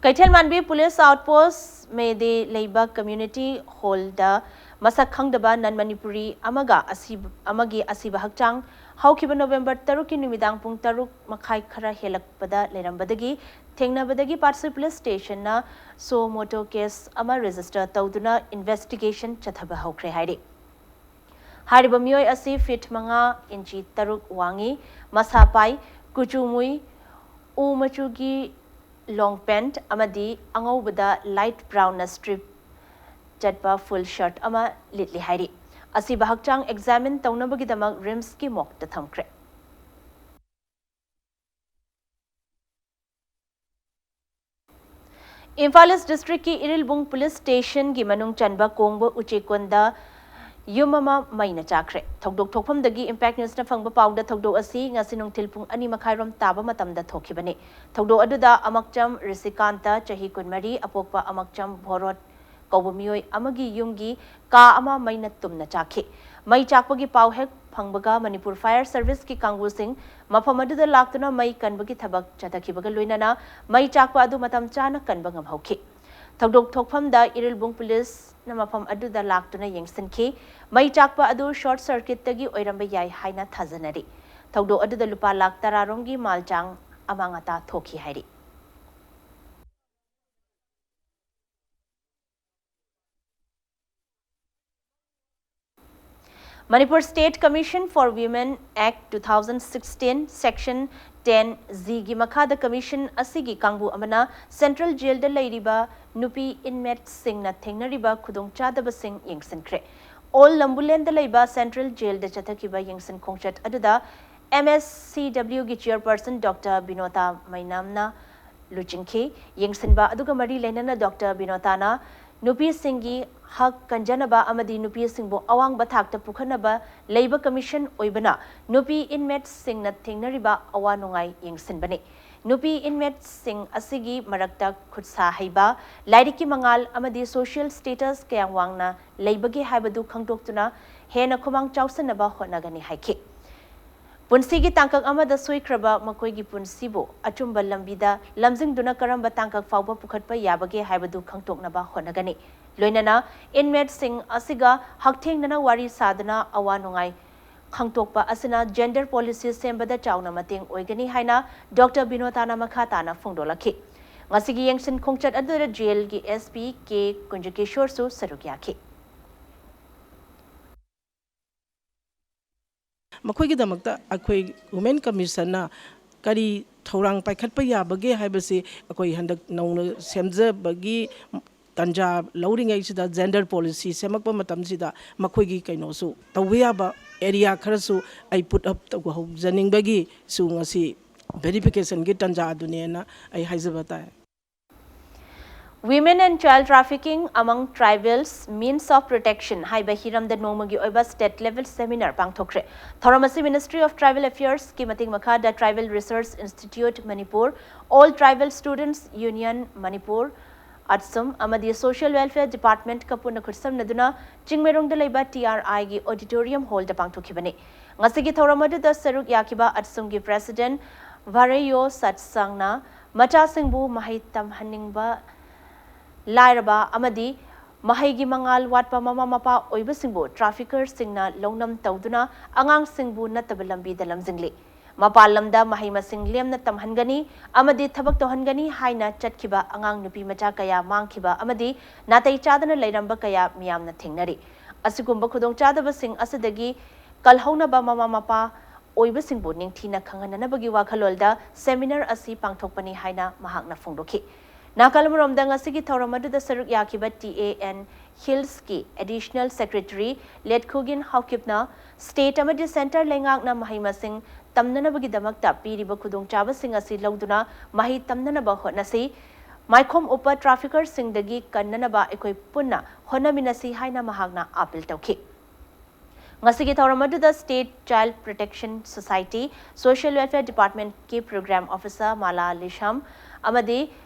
ꯀꯩꯊꯦꯜ ꯃꯥꯟꯕꯤ ꯄꯨꯂꯤꯁ ꯑꯥꯎꯠꯄꯣꯁ ꯃꯦꯗꯦ ꯂꯩꯕ ꯀꯝꯃ꯭ꯌꯨꯅꯤꯇꯤ ꯍꯣꯜꯗ ꯃꯁꯛ ꯈꯪꯗꯕ ꯅꯟ ꯃꯅꯤꯄꯨꯔꯤ ꯑꯃꯒ ꯑꯁꯤꯕ, ꯑꯃꯒꯤ ꯑꯁꯤꯕ ꯍꯛꯆꯥꯡ ꯍꯧꯈꯤꯕ ꯅꯣꯕꯦꯝꯕꯔ ꯇꯔꯨꯛꯀꯤ ꯅꯨꯃꯤꯗꯥꯡ ꯄꯨꯡ ꯇꯔꯨꯛ ꯃꯈꯥꯏ ꯈꯔ ꯍꯦꯜꯂꯛꯄꯗ ꯂꯩꯔꯝꯕꯗꯒꯤ ꯊꯦꯡꯅꯕꯗꯒꯤ ꯄꯥꯠꯁꯣꯏ ꯄꯨꯂꯤꯁ ꯁ꯭ꯇꯦꯁꯟꯅ ꯁꯣ ꯃꯣꯇꯣ ꯀꯦꯁ ꯑꯃ ꯔꯦꯖꯤꯁꯇꯔ ꯇꯧꯗꯨꯅ ꯏꯟꯚꯦꯁꯇꯤꯒꯦꯁꯟ ꯆꯠꯊꯕ ꯍꯧꯈ꯭ꯔꯦ ꯍꯥꯏꯔꯤ꯫ ꯍꯥꯏꯔꯤꯕ ꯃꯤꯑꯣꯏ ꯑꯁꯤ ꯐꯤꯠ ꯃꯉꯥ ꯏꯟꯆꯤ ꯇꯔꯨꯛ ꯋꯥꯡꯉꯤ, ꯃꯁꯥ ꯄꯥꯏ, ꯀꯨꯆꯨ ꯃꯨꯏ, ꯎ ꯃꯆꯨꯒꯤ ꯂꯣꯡ ꯄꯦꯟꯠ ꯑꯃꯗꯤ ꯑꯉꯧꯕꯗ ꯂꯥꯏꯠ ꯕ꯭ꯔꯥꯎꯟꯅ ꯁ꯭ꯇ꯭ꯔꯤꯞ ꯆꯠꯄ ꯐꯨꯜ ꯁꯔꯠ ꯑꯃ ꯂꯤꯠꯂꯤ ꯍꯥꯏꯔꯤ꯫ ꯑꯁꯤꯕ ꯍꯛꯆꯥꯡ ꯑꯦꯛꯖꯥꯃꯤꯟ ꯇꯧꯅꯕꯒꯤꯗꯃꯛ ꯔꯤꯝꯁꯀꯤ ꯃꯣꯔꯒꯇ ꯊꯝꯈ꯭ꯔꯦ꯫ ꯏꯝꯐꯥꯜ ꯏꯁ ꯗꯤꯁꯇ꯭ꯔꯤꯛꯀꯤ ꯏꯔꯤꯜꯕꯨꯡ ꯄꯨꯂꯤꯁ ꯁ꯭ꯇꯦꯁꯟꯒꯤ ꯃꯅꯨꯡ ꯆꯟꯕ ꯀꯣꯡꯕ ꯎꯆꯦꯛꯀꯣꯟꯗ ꯌꯨꯝ ꯑꯃ ꯃꯩꯅ ꯆꯥꯛꯈ꯭ꯔꯦ꯫ ꯊꯧꯗꯣꯛ ꯊꯣꯛꯐꯝꯗꯒꯤ ꯏꯝꯄꯦꯛ ꯅ꯭ꯌꯨꯁꯅ ꯐꯪꯕ ꯄꯥꯎꯗ ꯊꯧꯗꯣꯛ ꯑꯁꯤ ꯉꯁꯤ ꯅꯨꯡꯊꯤꯜ ꯄꯨꯡ ꯑꯅꯤ ꯃꯈꯥꯏꯔꯣꯝ ꯇꯥꯕ ꯃꯇꯝꯗ ꯊꯣꯛꯈꯤꯕꯅꯤ꯫ ꯊꯧꯗꯣꯛ ꯑꯗꯨꯗ ꯑꯃꯛꯆꯝ ꯔꯤꯁꯤꯀꯥꯟꯇ, ꯆꯍꯤ ꯀꯨꯟꯃꯔꯤ, ꯑꯄꯣꯛꯄ ꯑꯃꯛꯆꯝ ꯚꯣꯔꯣꯠ ꯀꯧꯕ ꯃꯤꯑꯣꯏ ꯑꯃꯒꯤ ꯌꯨꯝꯒꯤ ꯀꯥ ꯑꯃ ꯃꯩꯅ ꯇꯨꯝꯅ ꯆꯥꯛꯈꯤ꯫ ꯃꯩ ꯆꯥꯛꯄꯒꯤ ꯄꯥꯎ ꯍꯦꯛ ꯐꯪꯕꯒ ꯃꯅꯤꯄꯨꯔ ꯐꯥꯌꯔ ꯁꯔꯚꯤꯁꯀꯤ ꯀꯥꯡꯕꯨꯁꯤꯡ ꯃꯐꯝ ꯑꯗꯨꯗ ꯂꯥꯛꯇꯨꯅ ꯃꯩ ꯀꯟꯕꯒꯤ ꯊꯕꯛ ꯆꯠꯊꯈꯤꯕꯒ ꯂꯣꯏꯅꯅ ꯃꯩ ꯆꯥꯛꯄ ꯑꯗꯨ ꯃꯇꯝ ꯆꯥꯅ ꯀꯟꯕ ꯉꯝꯍꯧꯈꯤ꯫ ꯊꯧꯗꯣꯛ ꯊꯣꯛꯐꯝꯗ ꯏꯔꯤꯜꯕꯨꯡ ꯄꯨꯂꯤꯁꯅ ꯃꯐꯝ ꯑꯗꯨꯗ ꯂꯥꯛꯇꯨꯅ ꯌꯦꯡꯁꯤꯟꯈꯤ꯫ ꯃꯩ ꯆꯥꯛꯄ ꯑꯗꯨ ꯁꯣꯔꯠ ꯁꯔꯀꯤꯠꯇꯒꯤ ꯑꯣꯏꯔꯝꯕ ꯌꯥꯏ ꯍꯥꯏꯅ ꯊꯥꯖꯅꯔꯤ꯫ ꯊꯧꯗꯣꯛ ꯑꯗꯨꯗ ꯂꯨꯄꯥ ꯂꯥꯈ ꯇꯔꯥꯔꯣꯝꯒꯤ ꯃꯥꯜ ꯆꯥꯡ ꯑꯃꯥꯡ ꯑꯇꯥ ꯊꯣꯛꯈꯤ ꯍꯥꯏꯔꯤ꯫ Manipur State Commission for Women Act two thousand sixteen, Section ten G ꯒꯤ ꯃꯈꯥꯗ commission ꯑꯁꯤꯒꯤ ꯀꯥꯡꯕꯨ ꯑꯃꯅ central jailꯗ ꯂꯩꯔꯤꯕ ꯅꯨꯄꯤ inmateꯁꯤꯡꯅ ꯊꯦꯡꯅꯔꯤꯕ ꯈꯨꯗꯣꯡꯆꯥꯗꯕꯁꯤꯡ ꯌꯦꯡꯁꯤꯟꯈ꯭ꯔꯦ꯫ ꯑꯣꯜ ꯂꯝꯕꯨꯂꯦꯟꯗ ꯂꯩꯕ central jailꯗ ꯆꯠꯊꯈꯤꯕ ꯌꯦꯡꯁꯤꯟ ꯈꯣꯡꯆꯠ ꯑꯗꯨꯗ MSCWꯒꯤ chairperson Doctor ꯕꯤꯅꯣꯇꯥ ꯃꯩꯅꯥꯝꯅ ꯂꯨꯆꯤꯡꯈꯤ꯫ ꯌꯦꯡꯁꯤꯟꯕ ꯑꯗꯨꯒ ꯃꯔꯤ ꯂꯩꯅꯅ Doctor ꯕꯤꯅꯣꯇꯥꯅ ꯅꯨꯄꯤꯁꯤꯡꯒꯤ ꯍꯛ ꯀꯟꯖꯅꯕ ꯑꯃꯗꯤ ꯅꯨꯄꯤꯁꯤꯡꯕꯨ ꯑꯋꯥꯡꯕ ꯊꯥꯛꯇ ꯄꯨꯈꯠꯅꯕ ꯂꯩꯕ commission ꯑꯣꯏꯕꯅ ꯅꯨꯄꯤ inmateꯁꯤꯡꯅ ꯊꯦꯡꯅꯔꯤꯕ ꯑꯋꯥ ꯅꯨꯡꯉꯥꯏ ꯌꯦꯡꯁꯤꯟꯕꯅꯤ꯫ ꯅꯨꯄꯤ inmateꯁꯤꯡ ꯑꯁꯤꯒꯤ ꯃꯔꯛꯇ ꯈꯨꯠꯁꯥ ꯍꯩꯕ, ꯂꯥꯏꯔꯤꯛꯀꯤ ꯃꯉꯥꯜ ꯑꯃꯗꯤ social status ꯀꯌꯥꯝ ꯋꯥꯡꯅ ꯂꯩꯕꯒꯦ ꯍꯥꯏꯕꯗꯨ ꯈꯪꯗꯣꯛꯇꯨꯅ ꯍꯦꯟꯅ ꯈꯨꯃꯥꯡ ꯆꯥꯎꯁꯤꯟꯅꯕ ꯍꯣꯠꯅꯒꯅꯤ ꯍꯥꯏꯈꯤ꯫ ꯄꯨꯟꯁꯤꯒꯤ ꯇꯥꯡꯀꯛ ꯑꯃꯗ ꯁꯣꯏꯈ꯭ꯔꯕ ꯃꯈꯣꯏꯒꯤ ꯄꯨꯟꯁꯤꯕꯨ ꯑꯆꯨꯝꯕ ꯂꯝꯕꯤꯗ ꯂꯝꯖꯤꯡꯗꯨꯅ ꯀꯔꯝꯕ ꯇꯥꯡꯀꯛ ꯐꯥꯎꯕ ꯄꯨꯈꯠꯄ ꯌꯥꯕꯒꯦ ꯍꯥꯏꯕꯗꯨ ꯈꯪꯗꯣꯛꯅꯕ ꯍꯣꯠꯅꯒꯅꯤ꯫ ꯂꯣꯏꯅꯅ inmateꯁꯤꯡ ꯑꯁꯤꯒ ꯍꯛꯊꯦꯡꯅꯅ ꯋꯥꯔꯤ ꯁꯥꯗꯨꯅ ꯑꯋꯥ ꯅꯨꯡꯉꯥꯏ ꯈꯪꯗꯣꯛꯄ ꯑꯁꯤꯅ gender policy ꯁꯦꯝꯕꯗ ꯆꯥꯎꯅ ꯃꯇꯦꯡ ꯑꯣꯏꯒꯅꯤ ꯍꯥꯏꯅ Doctor ꯕꯤꯅꯣꯇꯥꯅ ꯃꯈꯥ ꯇꯥꯅ ꯐꯣꯡꯗꯣꯛꯂꯛꯈꯤ꯫ ꯉꯁꯤꯒꯤ ꯌꯦꯡꯁꯤꯟ ꯈꯣꯡꯆꯠ ꯑꯗꯨꯗ jailꯒꯤ SP ꯀꯦ ꯀꯨꯟꯖꯀꯤꯁꯣꯔꯁꯨ ꯁꯔꯨꯛ ꯌꯥꯈꯤ꯫ ꯃꯈꯣꯏꯒꯤꯗꯃꯛꯇ ꯑꯩꯈꯣꯏ Women Commissionꯅ ꯀꯔꯤ ꯊꯧꯔꯥꯡ ꯄꯥꯏꯈꯠꯄ ꯌꯥꯕꯒꯦ ꯍꯥꯏꯕꯁꯤ ꯑꯩꯈꯣꯏ ꯍꯟꯗꯛ ꯅꯧꯅ ꯁꯦꯝꯖꯕꯒꯤ ꯇꯥꯟꯖꯥ ꯂꯧꯔꯤꯉꯩꯁꯤꯗ gender policy ꯁꯦꯝꯃꯛꯄ ꯃꯇꯝꯁꯤꯗ ꯃꯈꯣꯏꯒꯤ ꯀꯩꯅꯣꯁꯨ ꯇꯧꯕ ꯌꯥꯕ area ꯈꯔꯁꯨ ꯑꯩ put up ꯇꯧꯍꯧꯖꯅꯤꯡꯕꯒꯤꯁꯨ ꯉꯁꯤ verificationꯒꯤ ꯇꯥꯟꯖꯥ ꯑꯗꯨꯅꯦꯅ ꯑꯩ ꯍꯥꯏꯖꯕ ꯇꯥꯏ꯫ Women and Child Trafficking Among Tribals, Means of Protection ꯍꯥꯏꯕ ꯍꯤꯔꯝꯗ ꯅꯣꯡꯃꯒꯤ ꯑꯣꯏꯕ state level seminar ꯄꯥꯡꯊꯣꯛꯈ꯭ꯔꯦ꯫ ꯊꯧꯔꯝ ꯑꯁꯤ Ministry of Tribal Affairsꯀꯤ ꯃꯇꯦꯡ ꯃꯈꯥꯗ Tribal Research Institute Manipur, All Tribal Students Union Manipur, ATSUM ꯑꯃꯗꯤ Social Welfare Departmentꯀ ꯄꯨꯟꯅ ꯈꯨꯠꯁꯝꯅꯗꯨꯅ ꯆꯤꯡꯃꯩꯔꯣꯡꯗ ꯂꯩꯕ TRIꯒꯤ auditorium hallꯗ ꯄꯥꯡꯊꯣꯛꯈꯤꯕꯅꯤ꯫ ꯉꯁꯤꯒꯤ ꯊꯧꯔꯝ ꯑꯗꯨꯗ ꯁꯔꯨꯛ ꯌꯥꯈꯤꯕ ATSUMꯒꯤ President ꯚꯥꯔꯦꯌꯣ ꯁꯠꯁꯪꯅ ꯃꯆꯥꯁꯤꯡꯕꯨ ꯃꯍꯩ ꯇꯝꯍꯟꯅꯤꯡꯕ ꯂꯥꯏꯔꯕ ꯑꯃꯗꯤ ꯃꯍꯩꯒꯤ ꯃꯉꯥꯜ ꯋꯥꯠꯄ ꯃꯃꯥ ꯃꯄꯥ ꯑꯣꯏꯕꯁꯤꯡꯕꯨ traffickerꯁꯤꯡꯅ ꯂꯧꯅꯝ ꯇꯧꯗꯨꯅ ꯑꯉꯥꯡꯁꯤꯡꯕꯨ ꯅꯠꯇꯕ ꯂꯝꯕꯤꯗ ꯂꯝꯖꯤꯡꯂꯤ꯫ ꯃꯄꯥꯟ ꯂꯝꯗ ꯃꯍꯩ ꯃꯁꯤꯡ ꯂꯦꯝꯅ ꯇꯝꯍꯟꯒꯅꯤ ꯑꯃꯗꯤ ꯊꯕꯛ ꯇꯧꯍꯟꯒꯅꯤ ꯍꯥꯏꯅ ꯆꯠꯈꯤꯕ ꯑꯉꯥꯡ ꯅꯨꯄꯤ ꯃꯆꯥ ꯀꯌꯥ ꯃꯥꯡꯈꯤꯕ ꯑꯃꯗꯤ ꯅꯥꯇꯩ ꯆꯥꯗꯅ ꯂꯩꯔꯝꯕ ꯀꯌꯥ ꯃꯤꯌꯥꯝꯅ ꯊꯦꯡꯅꯔꯤ꯫ ꯑꯁꯤꯒꯨꯝꯕ ꯈꯨꯗꯣꯡꯆꯥꯗꯕꯁꯤꯡ ꯑꯁꯤꯗꯒꯤ ꯀꯜꯍꯧꯅꯕ ꯃꯃꯥ ꯃꯄꯥ ꯑꯣꯏꯕꯁꯤꯡꯕꯨ ꯅꯤꯡꯊꯤꯅ ꯈꯪꯍꯟꯅꯅꯕꯒꯤ ꯋꯥꯈꯜꯂꯣꯟꯗ seminar ꯑꯁꯤ ꯄꯥꯡꯊꯣꯛꯄꯅꯤ ꯍꯥꯏꯅ ꯃꯍꯥꯛꯅ ꯐꯣꯡꯗꯣꯛꯈꯤ꯫ ꯅꯥꯀꯜ ꯑꯃꯔꯣꯝꯗ, ꯉꯁꯤꯒꯤ ꯊꯧꯔꯝ ꯑꯗꯨꯗ ꯁꯔꯨꯛ ꯌꯥꯈꯤꯕ ꯇꯤ ꯑꯦ ꯑꯦꯟ ꯍꯤꯜꯁꯀꯤ Additional Secretary ꯂꯦꯠꯈꯨꯒꯤꯟ ꯍꯥꯎꯀꯤꯞꯅ state ꯑꯃꯗꯤ centre ꯂꯩꯉꯥꯛꯅ ꯃꯍꯩ ꯃꯁꯤꯡ ꯇꯝꯅꯅꯕꯒꯤꯗꯃꯛꯇ ꯄꯤꯔꯤꯕ ꯈꯨꯗꯣꯡꯆꯥꯕꯁꯤꯡ ꯑꯁꯤ ꯂꯧꯗꯨꯅ ꯃꯍꯩ ꯇꯝꯅꯅꯕ ꯍꯣꯠꯅꯁꯤ꯫ ꯃꯥꯏꯈꯣꯝ ꯎꯞꯄ traffickerꯁꯤꯡꯗꯒꯤ ꯀꯟꯅꯅꯕ ꯑꯩꯈꯣꯏ ꯄꯨꯟꯅ ꯍꯣꯠꯅꯃꯤꯟꯅꯁꯤ ꯍꯥꯏꯅ ꯃꯍꯥꯛꯅ ꯑꯥꯄꯤꯜ ꯇꯧꯈꯤ꯫ ꯉꯁꯤꯒꯤ ꯊꯧꯔꯝ ꯑꯗꯨꯗ State Child Protection Society, Social Welfare Departmentꯀꯤ Program Officer malai ꯂꯤꯁꯝ ꯑꯃꯗꯤ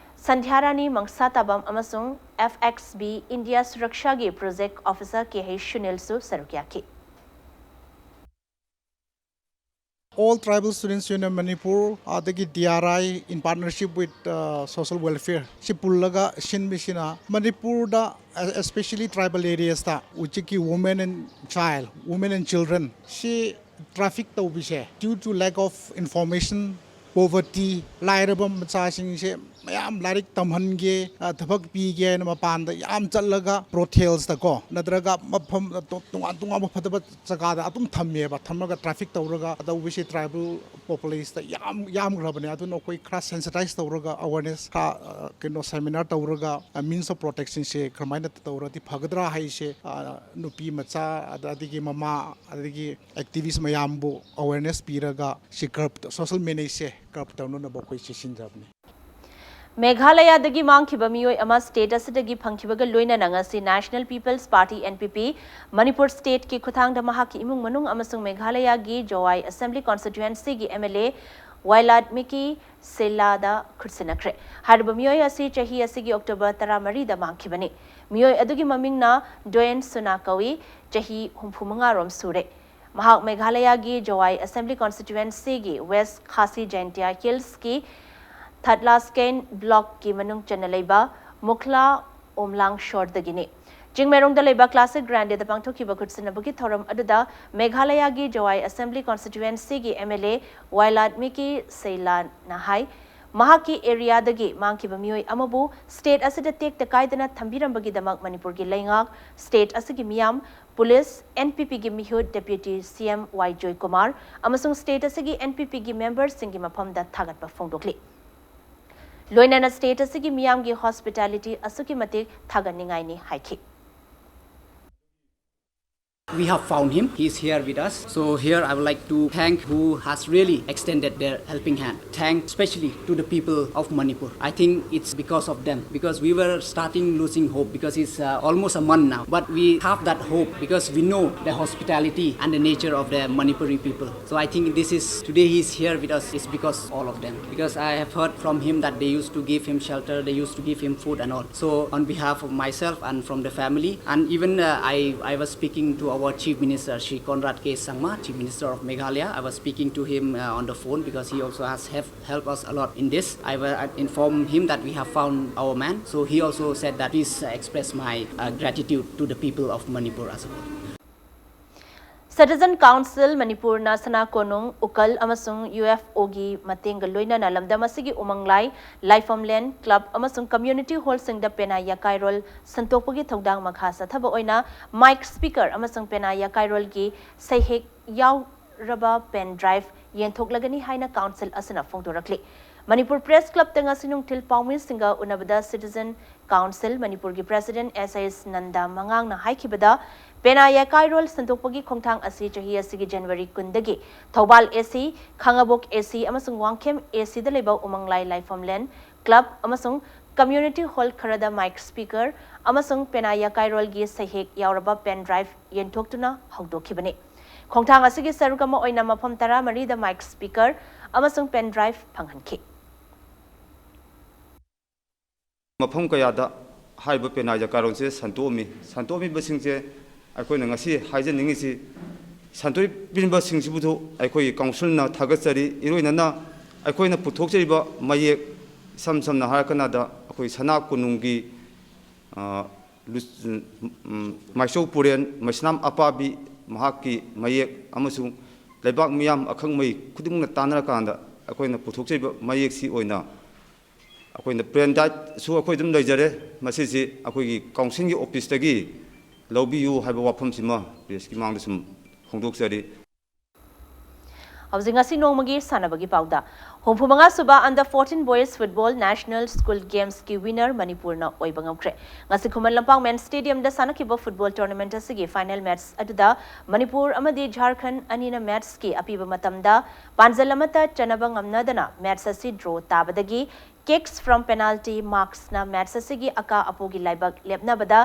ꯁꯟꯙ꯭ꯌꯥꯔꯥꯅꯤ ꯃꯪꯁꯥꯇꯥꯕꯝ ꯑꯃꯁꯨꯡ F X B India Surakshaꯒꯤ Project Officer ꯀꯦ ꯍꯩꯆ ꯁꯨꯅꯤꯜꯁꯨ ꯁꯔꯨꯛ ꯌꯥꯈꯤ꯫ All Tribal Students Union Manipur ꯑꯗꯒꯤ D R I in partnership with, uh, Social Welfare ꯁꯤ ꯄꯨꯜꯂꯒ ꯁꯤꯟꯕꯁꯤꯅ ꯃꯅꯤꯄꯨꯔꯗ, especially tribal areasꯇ ꯍꯧꯖꯤꯛꯀꯤ women and child, women and children ꯁꯤ traffic ꯇꯧꯕꯁꯦ due to lack of information, poverty, ꯂꯥꯏꯔꯕ ꯃꯆꯥꯁꯤꯡꯁꯦ ꯃꯌꯥꯝ ꯂꯥꯏꯔꯤꯛ ꯇꯝꯍꯟꯒꯦ, ꯑ, ꯊꯕꯛ ꯄꯤꯒꯦ ꯍꯥꯏꯅ ꯃꯄꯥꯟꯗ ꯌꯥꯝ ꯆꯠꯂꯒ brothelsꯇꯀꯣ, ꯅꯠꯇ꯭ꯔꯒ ꯃꯐꯝ ꯇꯣꯉꯥꯟ ꯇꯣꯉꯥꯟꯕ ꯐꯠꯇꯕ ꯖꯒꯥꯗ ꯑꯗꯨꯝ ꯊꯝꯃꯦꯕ꯫ ꯊꯝꯃꯒ traffic ꯇꯧꯔꯒ ꯇꯧꯕꯁꯦ tribal populaceꯇ ꯌꯥꯝ ꯌꯥꯝꯈ꯭ꯔꯕꯅꯦ꯫ ꯑꯗꯨꯅ ꯑꯩꯈꯣꯏ ꯈꯔ sensitize ꯇꯧꯔꯒ, awareness ꯈꯔ, ꯑ, ꯀꯩꯅꯣ, seminar ꯇꯧꯔꯒ, ꯑ, means of protectionꯁꯦ ꯀꯔꯝꯍꯥꯏꯅ ꯇꯧꯔꯗꯤ ꯐꯒꯗ꯭ꯔꯥ ꯍꯥꯏꯁꯦ, ꯑ, ꯅꯨꯄꯤ ꯃꯆꯥ, ꯑꯗ-, ꯑꯗꯒꯤ ꯃꯃꯥ, ꯑꯗꯒꯤ activist ꯃꯌꯥꯝꯕꯨ awareness ꯄꯤꯔꯒ ꯁꯤ curb, social menaceꯁꯦ curb ꯇꯧꯅꯅꯕ ꯑꯩꯈꯣꯏ ꯆꯦꯁꯤꯟꯖꯕꯅꯤ꯫ ꯃꯦꯘꯥꯂꯌꯥꯗꯒꯤ ꯃꯥꯡꯈꯤꯕ ꯃꯤꯑꯣꯏ ꯑꯃ state ꯑꯁꯤꯗꯒꯤ ꯐꯪꯈꯤꯕꯒ ꯂꯣꯏꯅꯅ ꯉꯁꯤ National People's Party, N P P, Manipur stateꯀꯤ ꯈꯨꯠꯊꯥꯡꯗ ꯃꯍꯥꯛꯀꯤ ꯏꯃꯨꯡ ꯃꯅꯨꯡ ꯑꯃꯁꯨꯡ ꯃꯦꯘꯥꯂꯌꯥꯒꯤ Jowai Assembly Constituencyꯒꯤ M L A ꯋꯥꯏꯂꯥꯠꯃꯤꯀꯤ ꯁꯦꯂꯥꯗ ꯈꯨꯠꯁꯤꯟꯅꯈ꯭ꯔꯦ꯫ ꯍꯥꯏꯔꯤꯕ ꯃꯤꯑꯣꯏ ꯑꯁꯤ ꯆꯍꯤ ꯑꯁꯤꯒꯤ October ꯇꯔꯥꯃꯔꯤꯗ ꯃꯥꯡꯈꯤꯕꯅꯤ꯫ ꯃꯤꯑꯣꯏ ꯑꯗꯨꯒꯤ ꯃꯃꯤꯡꯅ ꯗꯣꯌꯦꯟ ꯁꯨꯅꯥ ꯀꯧꯏ, ꯆꯍꯤ ꯍꯨꯝꯐꯨ ꯃꯉꯥ ꯔꯣꯝ ꯁꯨꯔꯦ꯫ ꯃꯍꯥꯛ ꯃꯦꯘꯥꯂꯌꯥꯒꯤ Jowai Assembly Constituencyꯒꯤ West Khasi Jaintia Hillsꯀꯤ ꯊꯠꯂꯥꯁꯀꯦꯟ blockꯀꯤ ꯃꯅꯨꯡ ꯆꯟꯅ ꯂꯩꯕ ꯃꯨꯈ꯭ꯂꯥ ꯎꯝꯂꯥꯡ ꯁꯣꯔꯗꯒꯤꯅꯤ꯫ ꯆꯤꯡꯃꯩꯔꯣꯡꯗ ꯂꯩꯕ Classic Grandeꯗ ꯄꯥꯡꯊꯣꯛꯈꯤꯕ ꯈꯨꯠꯁꯤꯟꯅꯕꯒꯤ ꯊꯧꯔꯝ ꯑꯗꯨꯗ ꯃꯦꯘꯥꯂꯌꯥꯒꯤ Jowai Assembly Constituencyꯒꯤ M L A ꯋꯥꯏꯂꯥꯠꯃꯤꯀꯤ ꯁꯦꯂꯥꯅ ꯍꯥꯏ, ꯃꯍꯥꯛꯀꯤ ꯑꯦꯔꯤꯌꯥꯗꯒꯤ ꯃꯥꯡꯈꯤꯕ ꯃꯤꯑꯣꯏ ꯑꯃꯕꯨ ꯁ꯭ꯇꯦꯠ ꯑꯁꯤꯗ ꯇꯦꯛꯇ ꯀꯥꯏꯗꯅ ꯊꯝꯕꯤꯔꯝꯕꯒꯤ ꯗꯃꯛ ꯃꯅꯤꯄꯨꯔꯒꯤ ꯂꯩꯉꯥꯛ, ꯁ꯭ꯇꯦꯠ ꯑꯁꯤꯒꯤ ꯃꯤꯌꯥꯝ, ꯄꯨꯂꯤꯁ, ꯑꯦꯟ ꯄꯤ ꯄꯤꯒꯤ ꯃꯤꯍꯨꯠ, ꯗꯦꯄ꯭ꯌꯨꯇꯤ ꯁꯤ ꯑꯦꯝ ꯋꯥꯏ ꯖꯣꯏꯀꯨꯃꯥꯔ ꯑꯃꯁꯨꯡ ꯁ꯭ꯇꯦꯠ ꯑꯁꯤꯒꯤ ꯑꯦꯟ ꯄꯤ ꯄꯤꯒꯤ ꯃꯦꯝꯕꯔꯁꯤꯡꯒꯤ ꯃꯐꯝꯗ ꯊꯥꯒꯠꯄ ꯐꯣꯡꯗꯣꯛꯂꯤ꯫ ꯂꯣꯏꯅꯅ ꯁ꯭ꯇꯦꯠ ꯑꯁꯤꯒꯤ ꯃꯤꯌꯥꯝꯒꯤ ꯍꯣꯁꯄꯤꯇꯥꯂꯤꯇꯤ ꯑꯁꯨꯛꯀꯤ ꯃꯇꯤꯛ ꯊꯥꯒꯠꯅꯤꯡꯉꯥꯏꯅꯤ ꯍꯥꯏꯈꯤ꯫ We have found him. He is here with us. So here I would like to thank who has really extended their helping hand. Thank especially to the people of Manipur. I think it's because of them, because we were starting losing hope, because it's uh, almost a month now. But we have that hope because we know the hospitality and the nature of the Manipuri people. So I think this is, today he is here with us is because all of them. Because I have heard from him that they used to give him shelter, they used to give him food and all. So on behalf of myself and from the family, and even uh, I, I was speaking to our Chief Minister, Shri Conrad K Sangma, Chief Minister of Meghalaya. I was speaking to him uh, on the phone because he also has have helped us a lot in this. I will inform him that we have found our man. So he also said that please uh, express my uh, gratitude to the people of Manipur as a whole. Citizen Council ꯃꯅꯤꯄꯨꯔꯅ ꯁꯅꯥ ꯀꯣꯅꯨꯡ, ꯎꯀꯜ ꯑꯃꯁꯨꯡ U F ꯑꯣꯒꯤ ꯃꯇꯦꯡꯒ ꯂꯣꯏꯅꯅ ꯂꯝꯗꯝ ꯑꯁꯤꯒꯤ ꯎꯃꯪ ꯂꯥꯏ, ꯂꯥꯏꯐꯝꯂꯦꯟ, ꯀ꯭ꯂꯕ ꯑꯃꯁꯨꯡ ꯀꯝꯃ꯭ꯌꯨꯅꯤꯇꯤ ꯍꯣꯜꯁꯤꯡꯗ ꯄꯦꯅꯥ ꯌꯥꯀꯥꯏꯔꯣꯜ ꯁꯟꯗꯣꯛꯄꯒꯤ ꯊꯧꯗꯥꯡ ꯃꯈꯥ ꯆꯠꯊꯕ ꯑꯣꯏꯅ ꯃꯥꯏꯛ ꯁ꯭ꯄꯤꯀꯔ ꯑꯃꯁꯨꯡ ꯄꯦꯅꯥ ꯌꯥꯀꯥꯏꯔꯣꯜꯒꯤ ꯁꯩꯍꯦꯛ ꯌꯥꯎꯔꯕ ꯄꯦꯟ ꯗ꯭ꯔꯥꯏꯚ ꯌꯦꯟꯊꯣꯛꯂꯒꯅꯤ ꯍꯥꯏꯅ ꯀꯥꯎꯟꯁꯤꯜ ꯑꯁꯤꯅ ꯐꯣꯡꯗꯣꯔꯛꯂꯤ꯫ ꯃꯅꯤꯄꯨꯔ ꯄ꯭ꯔꯦꯁ ꯀ꯭ꯂꯕꯇ ꯉꯁꯤ ꯅꯨꯡꯊꯤꯜ ꯄꯥꯎꯃꯤꯁꯤꯡꯒ ꯎꯅꯕꯗ ꯁꯤꯇꯤꯖꯟ ꯀꯥꯎꯟꯁꯤꯜ ꯃꯅꯤꯄꯨꯔꯒꯤ ꯄ꯭ꯔꯦꯁꯤꯗꯦꯟꯠ ꯑꯦꯁ ꯑꯦꯁ ꯅꯟꯗꯥ ꯃꯉꯥꯡꯅ ꯍꯥꯏꯈꯤꯕꯗ, ꯄꯦꯅꯥ ꯌꯥꯀꯥꯏꯔꯣꯜ ꯁꯟꯗꯣꯛꯄꯒꯤ ꯈꯣꯡꯊꯥꯡ ꯑꯁꯤ ꯆꯍꯤ ꯑꯁꯤꯒꯤ ꯖꯅꯋꯥꯔꯤ ꯀꯨꯟꯗꯒꯤ ꯊꯧꯕꯥꯜ ꯑꯦ ꯁꯤ, ꯈꯥꯉꯕꯣꯛ ꯑꯦ ꯁꯤ ꯑꯃꯁꯨꯡ ꯋꯥꯡꯈꯦꯝ ꯑꯦ ꯁꯤꯗ ꯂꯩꯕ ꯎꯃꯪ ꯂꯥꯏ ꯂꯥꯏꯐꯝꯂꯦꯟ, ꯀ꯭ꯂꯕ ꯑꯃꯁꯨꯡ ꯀꯝꯃ꯭ꯌꯨꯅꯤꯇꯤ ꯍꯣꯜ ꯈꯔꯗ ꯃꯥꯏꯛ ꯁ꯭ꯄꯤꯀꯔ ꯑꯃꯁꯨꯡ ꯄꯦꯅꯥ ꯌꯥꯀꯥꯏꯔꯣꯜꯒꯤ ꯁꯩꯍꯦꯛ ꯌꯥꯎꯔꯕ ꯄꯦꯟ ꯗ꯭ꯔꯥꯏꯚ ꯌꯦꯟꯊꯣꯛꯇꯨꯅ ꯍꯧꯗꯣꯛꯈꯤꯕꯅꯤ꯫ ꯈꯣꯡꯊꯥꯡ ꯑꯁꯤꯒꯤ ꯁꯔꯨꯛ ꯑꯃ ꯑꯣꯏꯅ ꯃꯐꯝ ꯇꯔꯥꯃꯔꯤꯗ ꯃꯥꯏꯛ ꯁ꯭ꯄꯤꯀꯔ ꯑꯃꯁꯨꯡ ꯄꯦꯟ ꯗ꯭ꯔꯥꯏꯚ ꯐꯪꯍꯟꯈꯤ꯫ ꯃꯐꯝ ꯀꯌꯥꯗ ꯍꯥꯏꯔꯤꯕ ꯄꯦꯅꯥ ꯌꯥꯀꯥꯏꯔꯣꯜꯁꯦ ꯁꯟꯇꯣꯛꯑꯝꯃꯤ꯫ ꯁꯟꯇꯣꯛꯑꯝꯃꯤꯕꯁꯤꯡꯁꯦ ꯑꯩꯈꯣꯏꯅ ꯉꯁꯤ ꯍꯥꯏꯖꯅꯤꯡꯉꯤꯁꯤ, ꯁꯟꯇꯣꯛꯄꯤꯔꯤꯕꯁꯤꯡꯁꯤꯕꯨꯁꯨ ꯑꯩꯈꯣꯏꯒꯤ ꯀꯥꯎꯟꯁꯤꯜꯅ ꯊꯥꯒꯠꯆꯔꯤ꯫ ꯏꯔꯣꯏꯅꯅ ꯑꯩꯈꯣꯏꯅ ꯄꯨꯊꯣꯛꯆꯔꯤꯕ ꯃꯌꯦꯛ, ꯏꯁꯝ ꯁꯝꯅ ꯍꯥꯏꯔꯀꯥꯟꯗ ꯑꯩꯈꯣꯏ ꯁꯅꯥ ꯀꯣꯅꯨꯡꯒꯤ, ꯑ, ꯂꯨ-, ꯎꯝ, ꯃꯥꯏꯆꯧ ꯄꯨꯔꯦꯟ, ꯃꯩꯁꯅꯥꯝ ꯑꯄꯥꯕꯤ, ꯃꯍꯥꯛꯀꯤ ꯃꯌꯦꯛ ꯑꯃꯁꯨꯡ ꯂꯩꯕꯥꯛ ꯃꯤꯌꯥꯝ ꯑꯈꯪ ꯑꯍꯩ ꯈꯨꯗꯤꯡꯃꯛꯅ ꯇꯥꯟꯅꯔꯀꯥꯟꯗ ꯑꯩꯈꯣꯏꯅ ꯄꯨꯊꯣꯛꯆꯔꯤꯕ ꯃꯌꯦꯛꯁꯤ ꯑꯣꯏꯅ ꯑꯩꯈꯣꯏꯅ ꯄ꯭ꯔꯦꯟ ꯗꯥꯏꯠꯁꯨ ꯑꯩꯈꯣꯏ ꯑꯗꯨꯝ ꯂꯩꯖꯔꯦ꯫ ꯃꯁꯤꯁꯤ ꯑꯩꯈꯣꯏꯒꯤ ꯀꯥꯎꯟꯁꯤꯜꯒꯤ ꯑꯣꯐꯤꯁꯇꯒꯤ ꯂꯧꯕꯤꯌꯨ ꯍꯥꯏꯕ ꯋꯥꯐꯝꯁꯤꯃ ꯄ꯭ꯔꯦꯁꯀꯤ ꯃꯥꯡꯗ ꯁꯨꯝ ꯐꯣꯡꯗꯣꯛꯆꯔꯤ꯫ ꯍꯧꯖꯤꯛ ꯉꯁꯤ ꯅꯣꯡꯃꯒꯤ ꯁꯥꯟꯅꯕꯒꯤ ꯄꯥꯎꯗ꯫ ꯍꯨꯝꯐꯨ ꯃꯉꯥ ꯁꯨꯕ Under fourteen Boys Football National School Gamesꯀꯤ winner ꯃꯅꯤꯄꯨꯔꯅ ꯑꯣꯏꯕ ꯉꯝꯈ꯭ꯔꯦ꯫ ꯉꯁꯤ ꯈꯨꯃꯟ ꯂꯝꯄꯥꯛ ꯃꯦꯟ ꯁ꯭ꯇꯦꯗꯤꯌꯝꯗ ꯁꯥꯟꯅꯈꯤꯕ ꯐꯨꯠꯕꯣꯜ ꯇꯣꯔꯅꯥꯃꯦꯟꯠ ꯑꯁꯤꯒꯤ ꯐꯥꯏꯅꯦꯜ ꯃꯦꯠꯆ ꯑꯗꯨꯗ ꯃꯅꯤꯄꯨꯔ ꯑꯃꯗꯤ ꯖꯥꯔꯈꯟ ꯑꯅꯤꯅ ꯃꯦꯠꯆꯀꯤ ꯑꯄꯤꯕ ꯃꯇꯝꯗ ꯄꯥꯟꯖꯜ ꯑꯃꯠꯇ ꯆꯟꯅꯕ ꯉꯝꯅꯗꯅ ꯃꯦꯠꯆ ꯑꯁꯤ ꯗ꯭ꯔꯣ ꯇꯥꯕꯗꯒꯤ Kicks from penalty marksꯅ ꯃꯦꯠꯆ ꯑꯁꯤꯒꯤ ꯑꯀꯥ ꯑꯄꯣꯒꯤ ꯂꯥꯏꯕꯛ ꯂꯦꯞꯅꯕꯗ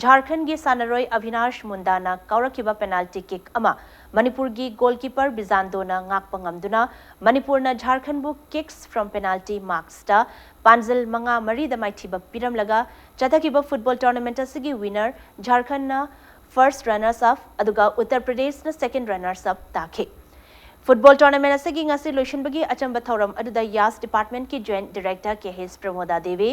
ꯖꯥꯔꯈꯟꯒꯤ ꯁꯥꯟꯅꯔꯣꯏ ꯑꯚꯤꯅꯥꯁ ꯃꯨꯟꯗꯥꯅ ꯀꯥꯎꯔꯛꯈꯤꯕ ꯄꯦꯅꯥꯜꯇꯤ ꯀꯤꯛ ꯑꯃ ꯃꯅꯤꯄꯨꯔꯒꯤ ꯒꯣꯜꯀꯤꯄꯔ ꯕꯤꯖꯥꯟꯗꯣꯅ ꯉꯥꯛꯄ ꯉꯝꯗꯨꯅ ꯃꯅꯤꯄꯨꯔꯅ ꯖꯥꯔꯈꯟꯕꯨ Kicks from penalty marksꯇ ꯄꯥꯟꯖꯜ ꯃꯉꯥ ꯃꯔꯤꯗ ꯃꯥꯏꯊꯤꯕ ꯄꯤꯔꯝꯂꯒ ꯆꯠꯊꯈꯤꯕ ꯐꯨꯠꯕꯣꯜ ꯇꯣꯔꯅꯥꯃꯦꯟꯠ ꯑꯁꯤꯒꯤ winner ꯖꯥꯔꯈꯟꯅ first runners up ꯑꯗꯨꯒ ꯎꯠꯇꯔ ꯄ꯭ꯔꯗꯦꯁꯅ second runners up ꯇꯥꯈꯤ꯫ ꯐꯨꯠꯕꯣꯜ ꯇꯣꯔꯅꯥꯃꯦꯟꯠ ꯑꯁꯤꯒꯤ ꯉꯁꯤ ꯂꯣꯏꯁꯤꯟꯕꯒꯤ ꯑꯆꯝꯕ ꯊꯧꯔꯝ ꯑꯗꯨꯗ ꯌꯥꯁ ꯗꯤꯄꯥꯔꯠꯃꯦꯟꯠꯀꯤ ꯖꯣꯏꯟꯠ ꯗꯥꯏꯔꯦꯛꯇꯔ ꯀꯦ ꯍꯩꯁ ꯄ꯭ꯔꯃꯣꯗꯥ ꯗꯦꯕꯤ,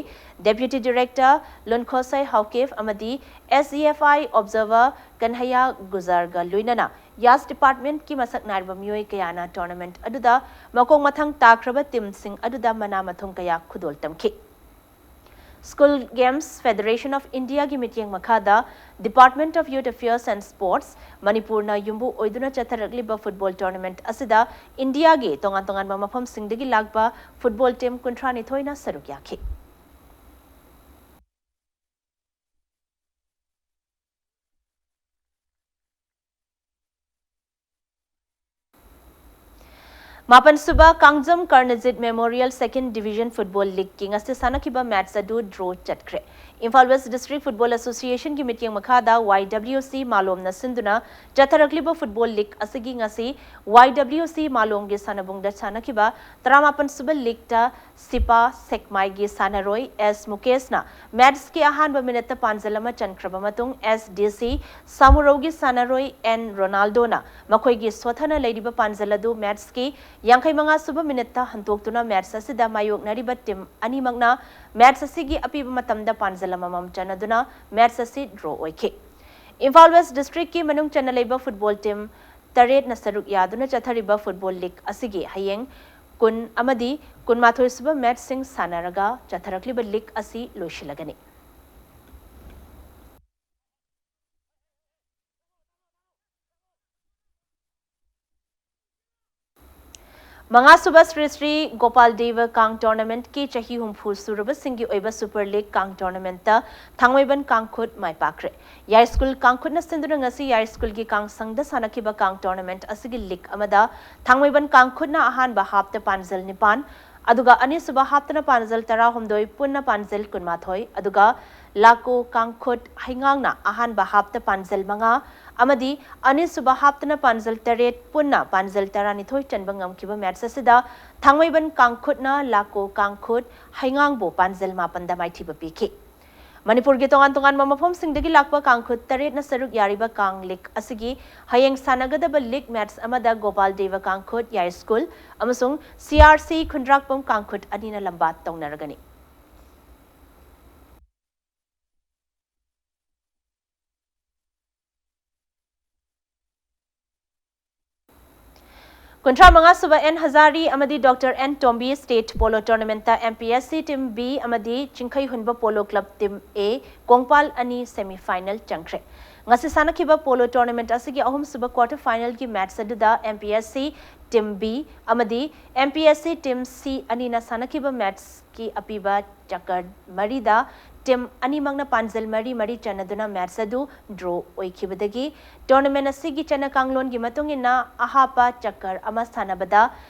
ꯗꯦꯄ꯭ꯌꯨꯇꯤ ꯗꯥꯏꯔꯦꯛꯇꯔ ꯂꯨꯟꯈꯣꯁꯩ ꯍꯥꯎꯀꯤꯞ ꯑꯃꯗꯤ ꯑꯦꯁ ꯏ ꯑꯦꯐ ꯑꯥꯏ ꯑꯣꯕꯖꯥꯔꯚꯔ ꯀꯟꯍꯩꯌꯥ ꯒꯨꯖꯥꯔꯒ ꯂꯣꯏꯅꯅ ꯌꯥꯁ ꯗꯤꯄꯥꯔꯠꯃꯦꯟꯠꯀꯤ ꯃꯁꯛ ꯅꯥꯏꯔꯕ ꯃꯤꯑꯣꯏ ꯀꯌꯥꯅ ꯇꯣꯔꯅꯥꯃꯦꯟꯠ ꯑꯗꯨꯗ ꯃꯈꯣꯡ ꯃꯊꯪ ꯇꯥꯈ꯭ꯔꯕ ꯇꯤꯝꯁꯤꯡ ꯑꯗꯨꯗ ꯃꯅꯥ ꯃꯊꯨꯝ ꯀꯌꯥ ꯈꯨꯗꯣꯜ ꯇꯝꯈꯤ꯫ School Games Federation of Indiaꯒꯤ ꯃꯤꯠꯌꯦꯡ ꯃꯈꯥꯗ Department of Youth Affairs and Sports, ꯃꯅꯤꯄꯨꯔꯅ ꯌꯨꯝꯕꯨ ꯑꯣꯏꯗꯨꯅ ꯆꯠꯊꯔꯛꯂꯤꯕ ꯐꯨꯠꯕꯣꯜ ꯇꯣꯔꯅꯥꯃꯦꯟꯠ ꯑꯁꯤꯗ ꯏꯟꯗꯤꯌꯥꯒꯤ ꯇꯣꯉꯥꯟ ꯇꯣꯉꯥꯟꯕ ꯃꯐꯝꯁꯤꯡꯗꯒꯤ ꯂꯥꯛꯄ ꯐꯨꯠꯕꯣꯜ ꯇꯤꯝ ꯀꯨꯟꯊ꯭ꯔꯥ ꯅꯤꯊꯣꯏꯅ ꯁꯔꯨꯛ ꯌꯥꯈꯤ꯫ ꯃꯥꯄꯟ ꯁꯨꯕ ꯀꯥꯡꯖꯝ ꯀꯔꯅꯖꯤꯠ ꯃꯦꯃꯣꯔꯤꯌꯦꯜ ꯁꯦꯀꯦꯟ ꯗꯤꯚꯤꯖꯟ ꯐꯨꯠꯕꯣꯜ ꯂꯤꯒꯀꯤ ꯉꯁꯤ ꯁꯥꯟꯅꯈꯤꯕ ꯃꯦꯠꯆ ꯑꯗꯨ ꯗ꯭ꯔꯣ ꯆꯠꯈ꯭ꯔꯦ꯫ ꯏꯝꯐꯥꯜ ꯋꯦꯁ ꯗꯤꯁꯇ꯭ꯔꯤꯛ ꯐꯨꯠꯕꯣꯜ ꯑꯦꯁꯣꯁꯤꯌꯦꯁꯟꯒꯤ ꯃꯤꯠꯌꯦꯡ ꯃꯈꯥꯗ ꯋꯥꯏ ꯗꯕ꯭ꯂꯤꯌꯨ ꯁꯤ ꯃꯥꯂꯣꯝꯅ ꯁꯤꯟꯗꯨꯅ ꯆꯠꯊꯔꯛꯂꯤꯕ ꯐꯨꯠꯕꯣꯜ ꯂꯤꯒ ꯑꯁꯤꯒꯤ ꯉꯁꯤ ꯋꯥꯏ ꯗꯕ꯭ꯂꯤꯌꯨ ꯁꯤ ꯃꯥꯂꯣꯝꯒꯤ ꯁꯥꯟꯅꯕꯨꯡꯗ ꯁꯥꯟꯅꯈꯤꯕ ꯇꯔꯥꯃꯥꯄꯟ ꯁꯨꯕ ꯂꯤꯒꯇ ꯁꯤꯄꯥ ꯁꯦꯛꯃꯥꯏꯒꯤ ꯁꯥꯟꯅꯔꯣꯏ ꯑꯦꯁ ꯃꯨꯀꯦꯁꯅ ꯃꯦꯠꯆꯀꯤ ꯑꯍꯥꯟꯕ ꯃꯤꯅꯠꯇ ꯄꯥꯟꯖꯜ ꯑꯃ ꯆꯟꯈ꯭ꯔꯕ ꯃꯇꯨꯡ ꯑꯦꯁ ꯗꯤ ꯁꯤ ꯁꯥꯃꯨꯔꯧꯒꯤ ꯁꯥꯟꯅꯔꯣꯏ ꯑꯦꯟ ꯔꯣꯅꯥꯜꯗꯣꯅ ꯃꯈꯣꯏꯒꯤ ꯁꯣꯊꯅ ꯂꯩꯔꯤꯕ ꯄꯥꯟꯖꯜ ꯑꯗꯨ ꯃꯦꯠꯆꯀꯤ ꯌꯥꯡꯈꯩ ꯃꯉꯥ ꯁꯨꯕ ꯃꯤꯅꯠꯇ ꯍꯟꯗꯣꯛꯇꯨꯅ ꯃꯦꯠꯆ ꯑꯁꯤꯗ ꯃꯥꯌꯣꯛꯅꯔꯤꯕ ꯇꯤꯝ ꯑꯅꯤꯃꯛꯅ ꯃꯦꯠꯆ ꯑꯁꯤꯒꯤ ꯑꯄꯤꯕ ꯃꯇꯝꯗ ꯄꯥꯟꯖꯜ ꯑꯃꯃꯝ ꯆꯟꯅꯗꯨꯅ ꯃꯦꯠꯆ ꯑꯁꯤ ꯗ꯭ꯔꯣ ꯑꯣꯏꯈꯤ꯫ ꯏꯝꯐꯥꯜ ꯋꯦꯁ ꯗꯤꯁꯇ꯭ꯔꯤꯛꯀꯤ ꯃꯅꯨꯡ ꯆꯟꯅ ꯂꯩꯕ ꯐꯨꯠꯕꯣꯜ ꯇꯤꯝ ꯇꯔꯦꯠꯅ ꯁꯔꯨꯛ ꯌꯥꯗꯨꯅ ꯆꯠꯊꯔꯤꯕ ꯐꯨꯠꯕꯣꯜ ꯂꯤꯒ ꯑꯁꯤꯒꯤ ꯍꯌꯦꯡ ꯀꯨꯟ ꯑꯃꯗꯤ ꯀꯨꯟꯃꯥꯊꯣꯏ ꯁꯨꯕ ꯃꯦꯠꯁꯁꯤꯡ ꯁꯥꯟꯅꯔꯒ ꯆꯠꯊꯔꯛꯂꯤꯕ ꯂꯤꯒ ꯑꯁꯤ ꯂꯣꯏꯁꯤꯜꯂꯒꯅꯤ꯫ ꯃꯉꯥꯁꯨꯕ ꯁ꯭ꯔꯤ ꯁ꯭ꯔꯤ ꯒꯣꯄꯥꯜ ꯗꯦꯕ ꯀꯥꯡ ꯇꯣꯔꯅꯥꯃꯦꯟꯠꯀꯤ ꯆꯍꯤ ꯍꯨꯝꯐꯨ ꯁꯨꯔꯕꯁꯤꯡꯒꯤ ꯑꯣꯏꯕ ꯁꯨꯄꯔ ꯂꯤꯒ ꯀꯥꯡ ꯇꯣꯔꯅꯥꯃꯦꯟꯠꯇ ꯊꯥꯡꯃꯩꯕꯟ ꯀꯥꯡꯈꯨꯠ ꯃꯥꯏ ꯄꯥꯛꯈ꯭ꯔꯦ꯫ ꯌꯥꯏꯁ꯭ꯀꯨꯜ ꯀꯥꯡꯈꯨꯠꯅ ꯁꯤꯟꯗꯨꯅ ꯉꯁꯤ ꯌꯥꯏꯁ꯭ꯀꯨꯜꯒꯤ ꯀꯥꯡꯁꯪꯗ ꯁꯥꯟꯅꯈꯤꯕ ꯀꯥꯡ ꯇꯣꯔꯅꯥꯃꯦꯟꯠ ꯑꯁꯤꯒꯤ ꯂꯤꯒ ꯑꯃꯗ ꯊꯥꯡꯃꯩꯕꯟ ꯀꯥꯡꯈꯨꯠꯅ ꯑꯍꯥꯟꯕ ꯍꯥꯞꯇ ꯄꯥꯟꯖꯜ ꯅꯤꯄꯥꯟ, ꯑꯗꯨꯒ ꯑꯅꯤꯁꯨꯕ ꯍꯥꯞꯇꯅ ꯄꯥꯟꯖꯜ ꯇꯔꯥꯍꯨꯝꯗꯣꯏ, ꯄꯨꯟꯅ ꯄꯥꯟꯖꯜ ꯀꯨꯟꯃꯥꯊꯣꯏ, ꯑꯗꯨꯒ ꯂꯥꯀꯣ ꯀꯥꯡꯈꯨꯠ ꯍꯩꯉꯥꯡꯅ ꯑꯍꯥꯟꯕ ꯍꯥꯞꯇ ꯄꯥꯟꯖꯜ ꯃꯉꯥ ꯑꯃꯗꯤ ꯑꯅꯤꯁꯨꯕ ꯍꯥꯞꯇꯅ ꯄꯥꯟꯖꯜ ꯇꯔꯦꯠ, ꯄꯨꯟꯅ ꯄꯥꯟꯖꯜ ꯇꯔꯥꯅꯤꯊꯣꯏ ꯆꯟꯕ ꯉꯝꯈꯤꯕ ꯃꯦꯠꯁ ꯑꯁꯤꯗ ꯊꯥꯡꯃꯩꯕꯟ ꯀꯥꯡꯈꯨꯠꯅ ꯂꯥꯀꯣ ꯀꯥꯡꯈꯨꯠ ꯍꯩꯉꯥꯡꯕꯨ ꯄꯥꯟꯖꯜ ꯃꯥꯄꯟꯗ ꯃꯥꯏꯊꯤꯕ ꯄꯤꯈꯤ꯫ ꯃꯅꯤꯄꯨꯔꯒꯤ ꯇꯣꯉꯥꯟ ꯇꯣꯉꯥꯟꯕ ꯃꯐꯝꯁꯤꯡꯗꯒꯤ ꯂꯥꯛꯄ ꯀꯥꯡꯈꯨꯠ ꯇꯔꯦꯠꯅ ꯁꯔꯨꯛ ꯌꯥꯔꯤꯕ ꯀꯥꯡ ꯂꯤꯒ ꯑꯁꯤꯒꯤ ꯍꯌꯦꯡ ꯁꯥꯟꯅꯒꯗꯕ ꯂꯤꯒ ꯃꯦꯠꯁ ꯑꯃꯗ ꯒꯣꯄꯥꯜ ꯗꯦꯕ ꯀꯥꯡꯈꯨꯠ ꯌꯥꯏꯁ꯭ꯀꯨꯜ ꯑꯃꯁꯨꯡ ꯁꯤ ꯑꯥꯔ ꯁꯤ ꯈꯨꯟꯗ꯭ꯔꯥꯛꯄꯝ ꯀꯥꯡꯈꯨꯠ ꯑꯅꯤꯅ ꯂꯝꯕꯥ ꯇꯧꯅꯔꯒꯅꯤ꯫ ꯀꯨꯟꯊ꯭ꯔꯥ ꯃꯉꯥ ꯁꯨꯕ ꯑꯦꯟ ꯍꯖꯥꯔꯤ ꯑꯃꯗꯤ doctor N Tombi state polo ꯇꯣꯔꯅꯥꯃꯦꯟꯠꯇ M P S C team B ꯑꯃꯗꯤ Chingkhei Hunba polo club team A Kongpal ꯑꯅꯤ ꯁꯦꯃꯤ ꯐꯥꯏꯅꯦꯜ ꯆꯪꯈ꯭ꯔꯦ꯫ ꯉꯁꯤ ꯁꯥꯟꯅꯈꯤꯕ ꯄꯣꯂꯣ ꯇꯣꯔꯅꯥꯃꯦꯟꯠ ꯑꯁꯤꯒꯤ ꯑꯍꯨꯝꯁꯨꯕ ꯀ꯭ꯋꯥꯔꯇꯔ ꯐꯥꯏꯅꯦꯜꯒꯤ ꯃꯦꯠꯁ ꯑꯗꯨꯗ M P S C team B ꯑꯃꯗꯤ M P S C team ꯁꯤ ꯑꯅꯤꯅ ꯁꯥꯟꯅꯈꯤꯕ ꯃꯦꯠꯁꯀꯤ ꯑꯄꯤꯕ ꯆꯀꯔ ꯃꯔꯤꯗ ꯇꯤꯝ ꯑꯅꯤꯃꯛꯅ ꯄꯥꯟꯖꯜ ꯃꯔꯤ ꯃꯔꯤ ꯆꯟꯅꯗꯨꯅ ꯃꯦꯠꯁ ꯑꯗꯨ ꯗ꯭ꯔꯣ ꯑꯣꯏꯈꯤꯕꯗꯒꯤ ꯇꯣꯔꯅꯥꯃꯦꯟꯠ ꯑꯁꯤꯒꯤ ꯆꯠꯅ ꯀꯥꯡꯂꯣꯟꯒꯤ ꯃꯇꯨꯡ ꯏꯟꯅ ꯑꯍꯥꯞꯄ ꯆꯀꯔ ꯑꯃ ꯁꯥꯟꯅꯕꯗ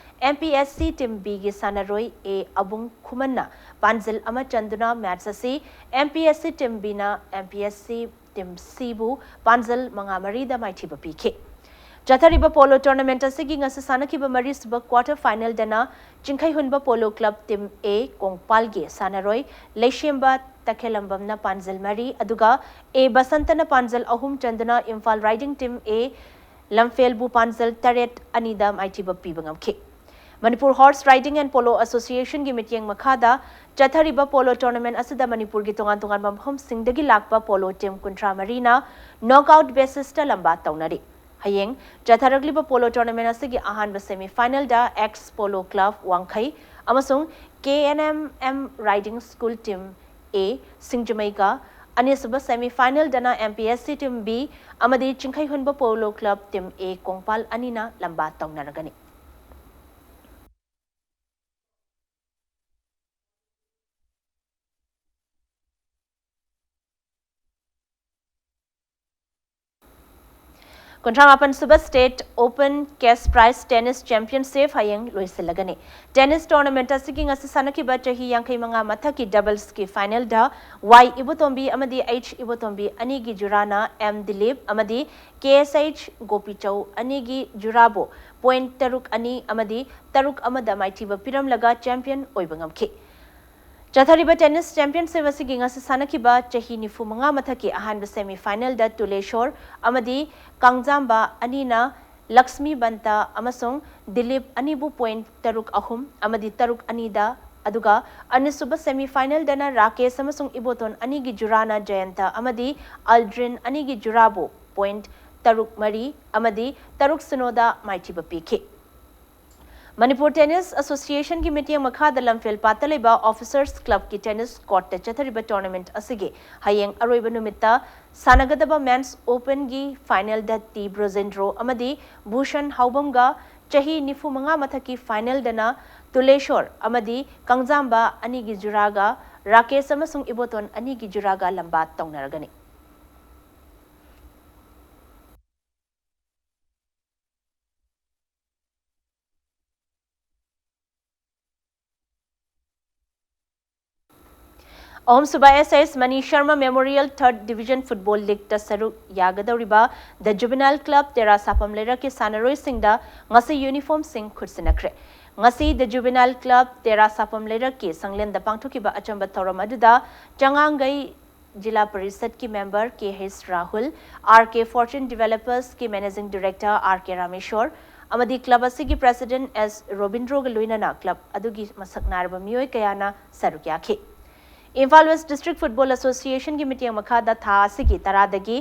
M P S C team ꯕꯤꯒꯤ ꯁꯥꯟꯅꯔꯣꯏ ꯑꯦ ꯑꯕꯨꯡ ꯈꯨꯃꯟꯅ ꯄꯥꯟꯖꯜ ꯑꯃ ꯆꯟꯗꯨꯅ ꯃꯦꯠꯁ ꯑꯁꯤ M P S C team ꯕꯤꯅ M P S C team ꯁꯤꯕꯨ ꯄꯥꯟꯖꯜ ꯃꯉꯥ ꯃꯔꯤꯗ ꯃꯥꯏꯊꯤꯕ ꯄꯤꯈꯤ꯫ ꯆꯠꯊꯔꯤꯕ ꯄꯣꯂꯣ ꯇꯣꯔꯅꯥꯃꯦꯟꯠ ꯑꯁꯤꯒꯤ ꯉꯁꯤ ꯁꯥꯟꯅꯈꯤꯕ ꯃꯔꯤꯁꯨꯕ ꯀ꯭ꯋꯥꯔꯇꯔ ꯐꯥꯏꯅꯦꯜꯗꯅ ꯆꯤꯡꯈꯩꯍꯨꯟꯕ ꯄꯣꯂꯣ ꯀ꯭ꯂꯕ ꯇꯤꯝ ꯑꯦ ꯀꯣꯡꯄꯥꯜꯒꯤ ꯁꯥꯟꯅꯔꯣꯏ ꯂꯩꯁꯦꯝꯕ ꯇꯈꯦꯂꯝꯕꯝꯅ ꯄꯥꯟꯖꯜ ꯃꯔꯤ, ꯑꯗꯨꯒ ꯑꯦ ꯕꯁꯟꯇꯅ ꯄꯥꯟꯖꯜ ꯑꯍꯨꯝ ꯆꯟꯗꯨꯅ ꯏꯝꯐꯥꯜ ꯔꯥꯏꯗꯤꯡ ꯇꯤꯝ ꯑꯦ ꯂꯝꯐꯦꯜꯕꯨ ꯄꯥꯟꯖꯜ ꯇꯔꯦꯠ ꯑꯅꯤꯗ ꯃꯥꯏꯊꯤꯕ ꯄꯤꯕ ꯉꯝꯈꯤ꯫ Manipur horse riding and polo ꯑꯦꯁꯣꯁꯤꯌꯦꯁꯟꯒꯤ ꯃꯤꯠꯌꯦꯡ ꯃꯈꯥꯗ ꯆꯠꯊꯔꯤꯕ ꯄꯣꯂꯣ ꯇꯣꯔꯅꯥꯃꯦꯟꯠ ꯑꯁꯤꯗ ꯃꯅꯤꯄꯨꯔꯒꯤ ꯇꯣꯉꯥꯟ ꯇꯣꯉꯥꯟꯕ ꯃꯐꯝꯁꯤꯡꯗꯒꯤ ꯂꯥꯛꯄ ꯄꯣꯂꯣ ꯇꯤꯝ ꯀꯨꯟꯊ꯭ꯔꯥ ꯃꯔꯤꯅ ꯅꯣꯛꯑꯥꯎꯠ ꯕꯦꯁꯤꯁꯇ ꯂꯝꯕꯥ ꯇꯧꯅꯔꯤ꯫ ꯍꯌꯦꯡ ꯆꯠꯊꯔꯛꯂꯤꯕ polo tournament ꯑꯁꯤꯒꯤ ꯑꯍꯥꯟꯕ semi final ꯗ X Polo Club ꯋꯥꯡꯈꯩ ꯑꯃꯁꯨꯡ K N M M Riding School Team A ꯁꯤꯡꯖꯃꯩꯒ, ꯑꯅꯤꯁꯨꯕ semi final ꯗꯅ M P S C Team B ꯑꯃꯗꯤ ꯆꯤꯡꯈꯩꯍꯨꯟꯕ Polo Club Team A Kongpal ꯑꯅꯤꯅ ꯂꯝꯕꯥ ꯇꯧꯅꯔꯒꯅꯤ꯫ ꯀꯨꯟꯊ꯭ꯔꯥ ꯃꯥꯄꯟ ꯁꯨꯕ State Open Cash Prize Tennis Championship ꯍꯌꯦꯡ ꯂꯣꯏꯁꯤꯜꯂꯒꯅꯤ꯫ Tennis tournament ꯑꯁꯤꯒꯤ ꯉꯁꯤ ꯁꯥꯟꯅꯈꯤꯕ ꯆꯍꯤ ꯌꯥꯡꯈꯩ ꯃꯉꯥ ꯃꯊꯛꯀꯤ doubles ꯀꯤ final ꯗ Y ꯏꯕꯣꯇꯣꯝꯕꯤ ꯑꯃꯗꯤ H ꯏꯕꯣꯇꯣꯝꯕꯤ ꯑꯅꯤꯒꯤ ꯖꯨꯔꯥꯅ M ꯗꯤꯂꯤꯞ ꯑꯃꯗꯤ K S H ꯒꯣꯄꯤꯆꯧ ꯑꯅꯤꯒꯤ ꯖꯨꯔꯥꯕꯨ point ꯇꯔꯨꯛ ꯑꯅꯤ ꯑꯃꯗꯤ ꯇꯔꯨꯛ ꯑꯃꯗ ꯃꯥꯏꯊꯤꯕ ꯄꯤꯔꯝꯂꯒ champion ꯑꯣꯏꯕ ꯉꯝꯈꯤ꯫ ꯆꯠꯊꯔꯤꯕ tennis championship ꯑꯁꯤꯒꯤ ꯉꯁꯤ ꯁꯥꯟꯅꯈꯤꯕ ꯆꯍꯤ ꯅꯤꯐꯨ ꯃꯉꯥ ꯃꯊꯛꯀꯤ ꯑꯍꯥꯟꯕ semi final ꯗ ꯇꯨꯂꯦꯁꯣꯔ ꯑꯃꯗꯤ ꯀꯥꯡꯖꯥꯝꯕ ꯑꯅꯤꯅ ꯂꯛꯁꯃꯤ ꯕꯟꯇ ꯑꯃꯁꯨꯡ ꯗꯤꯂꯤꯞ ꯑꯅꯤꯕꯨ point ꯇꯔꯨꯛ ꯑꯍꯨꯝ ꯑꯃꯗꯤ ꯇꯔꯨꯛ ꯑꯅꯤꯗ, ꯑꯗꯨꯒ ꯑꯅꯤꯁꯨꯕ semi final ꯗꯅ ꯔꯥꯀꯦꯁ ꯑꯃꯁꯨꯡ ꯏꯕꯣꯇꯣꯟ ꯑꯅꯤꯒꯤ ꯖꯨꯔꯥꯅ ꯖꯌꯟꯇ ꯑꯃꯗꯤ ꯑꯜꯗ꯭ꯔꯤꯟ ꯑꯅꯤꯒꯤ ꯖꯨꯔꯥꯕꯨ point ꯇꯔꯨꯛ ꯃꯔꯤ ꯑꯃꯗꯤ ꯇꯔꯨꯛ ꯁꯤꯅꯣꯗ ꯃꯥꯏꯊꯤꯕ ꯄꯤꯈꯤ꯫ ꯃꯅꯤꯄꯨꯔ Tennis Association ꯒꯤ ꯃꯤꯠꯌꯦꯡ ꯃꯈꯥꯗ ꯂꯝꯐꯦꯜ ꯄꯥꯠꯇ ꯂꯩꯕ Officers Club ꯀꯤ tennis court ꯇ ꯆꯠꯊꯔꯤꯕ tournament ꯑꯁꯤꯒꯤ ꯍꯌꯦꯡ ꯑꯔꯣꯏꯕ ꯅꯨꯃꯤꯠꯇ ꯁꯥꯟꯅꯒꯗꯕ men's open ꯒꯤ final ꯗ ꯇꯤ ꯕ꯭ꯔꯣꯖꯦꯟꯗ꯭ꯔꯣ ꯑꯃꯗꯤ ꯚꯨꯁꯟ ꯍꯥꯎꯕꯝꯒ, ꯆꯍꯤ ꯅꯤꯐꯨ ꯃꯉꯥ ꯃꯊꯛꯀꯤ final ꯗꯅ ꯇꯨꯂꯦꯁꯣꯔ ꯑꯃꯗꯤ ꯀꯪꯖꯥꯝꯕ ꯑꯅꯤꯒꯤ ꯖꯨꯔꯥꯒ ꯔꯥꯀꯦꯁ ꯑꯃꯁꯨꯡ ꯏꯕꯣꯇꯣꯟ ꯑꯅꯤꯒꯤ ꯖꯨꯔꯥꯒ ꯂꯝꯕꯥ ꯇꯧꯅꯔꯒꯅꯤ꯫ ꯑꯍꯨꯝꯁꯨꯕ S S Mani Sharma Memorial Third Division Football League ꯇ ꯁꯔꯨꯛ ꯌꯥꯒꯗꯧꯔꯤꯕ The Juvenile Club ꯇꯦꯔꯥ ꯁꯥꯐꯝ ꯂꯩꯔꯛꯀꯤ ꯁꯥꯟꯅꯔꯣꯏꯁꯤꯡꯗ ꯉꯁꯤ uniform ꯁꯤꯡ ꯈꯨꯠꯁꯤꯟꯅꯈ꯭ꯔꯦ꯫ ꯉꯁꯤ The Juvenile Club ꯇꯦꯔꯥ ꯁꯥꯐꯝ ꯂꯩꯔꯛꯀꯤ ꯁꯪꯂꯦꯟꯗ ꯄꯥꯡꯊꯣꯛꯈꯤꯕ ꯑꯆꯝꯕ ꯊꯧꯔꯝ ꯑꯗꯨꯗ ꯆꯉꯥꯡꯒꯩ ꯖꯤꯂꯥ ꯄꯔꯤꯁꯠꯀꯤ member K H Rahul, R K Fortune Developers ꯀꯤ Managing Director R K Rameshwor ꯑꯃꯗꯤ club ꯑꯁꯤꯒꯤ President S ꯔꯣꯕꯤꯟꯗ꯭ꯔꯣꯒ ꯂꯣꯏꯅꯅ club ꯑꯗꯨꯒꯤ ꯃꯁꯛ ꯅꯥꯏꯔꯕ ꯃꯤꯑꯣꯏ ꯀꯌꯥꯅ ꯁꯔꯨꯛ ꯌꯥꯈꯤ꯫ ꯏꯝꯐꯥꯜ ꯋꯦꯁ ꯗꯤꯁꯇ꯭ꯔꯤꯛ ꯐꯨꯠꯕꯣꯜ ꯑꯦꯁꯣꯁꯤꯌꯦꯁꯟꯒꯤ ꯃꯤꯠꯌꯦꯡ ꯃꯈꯥꯗ ꯊꯥ ꯑꯁꯤꯒꯤ ꯇꯔꯥꯗꯒꯤ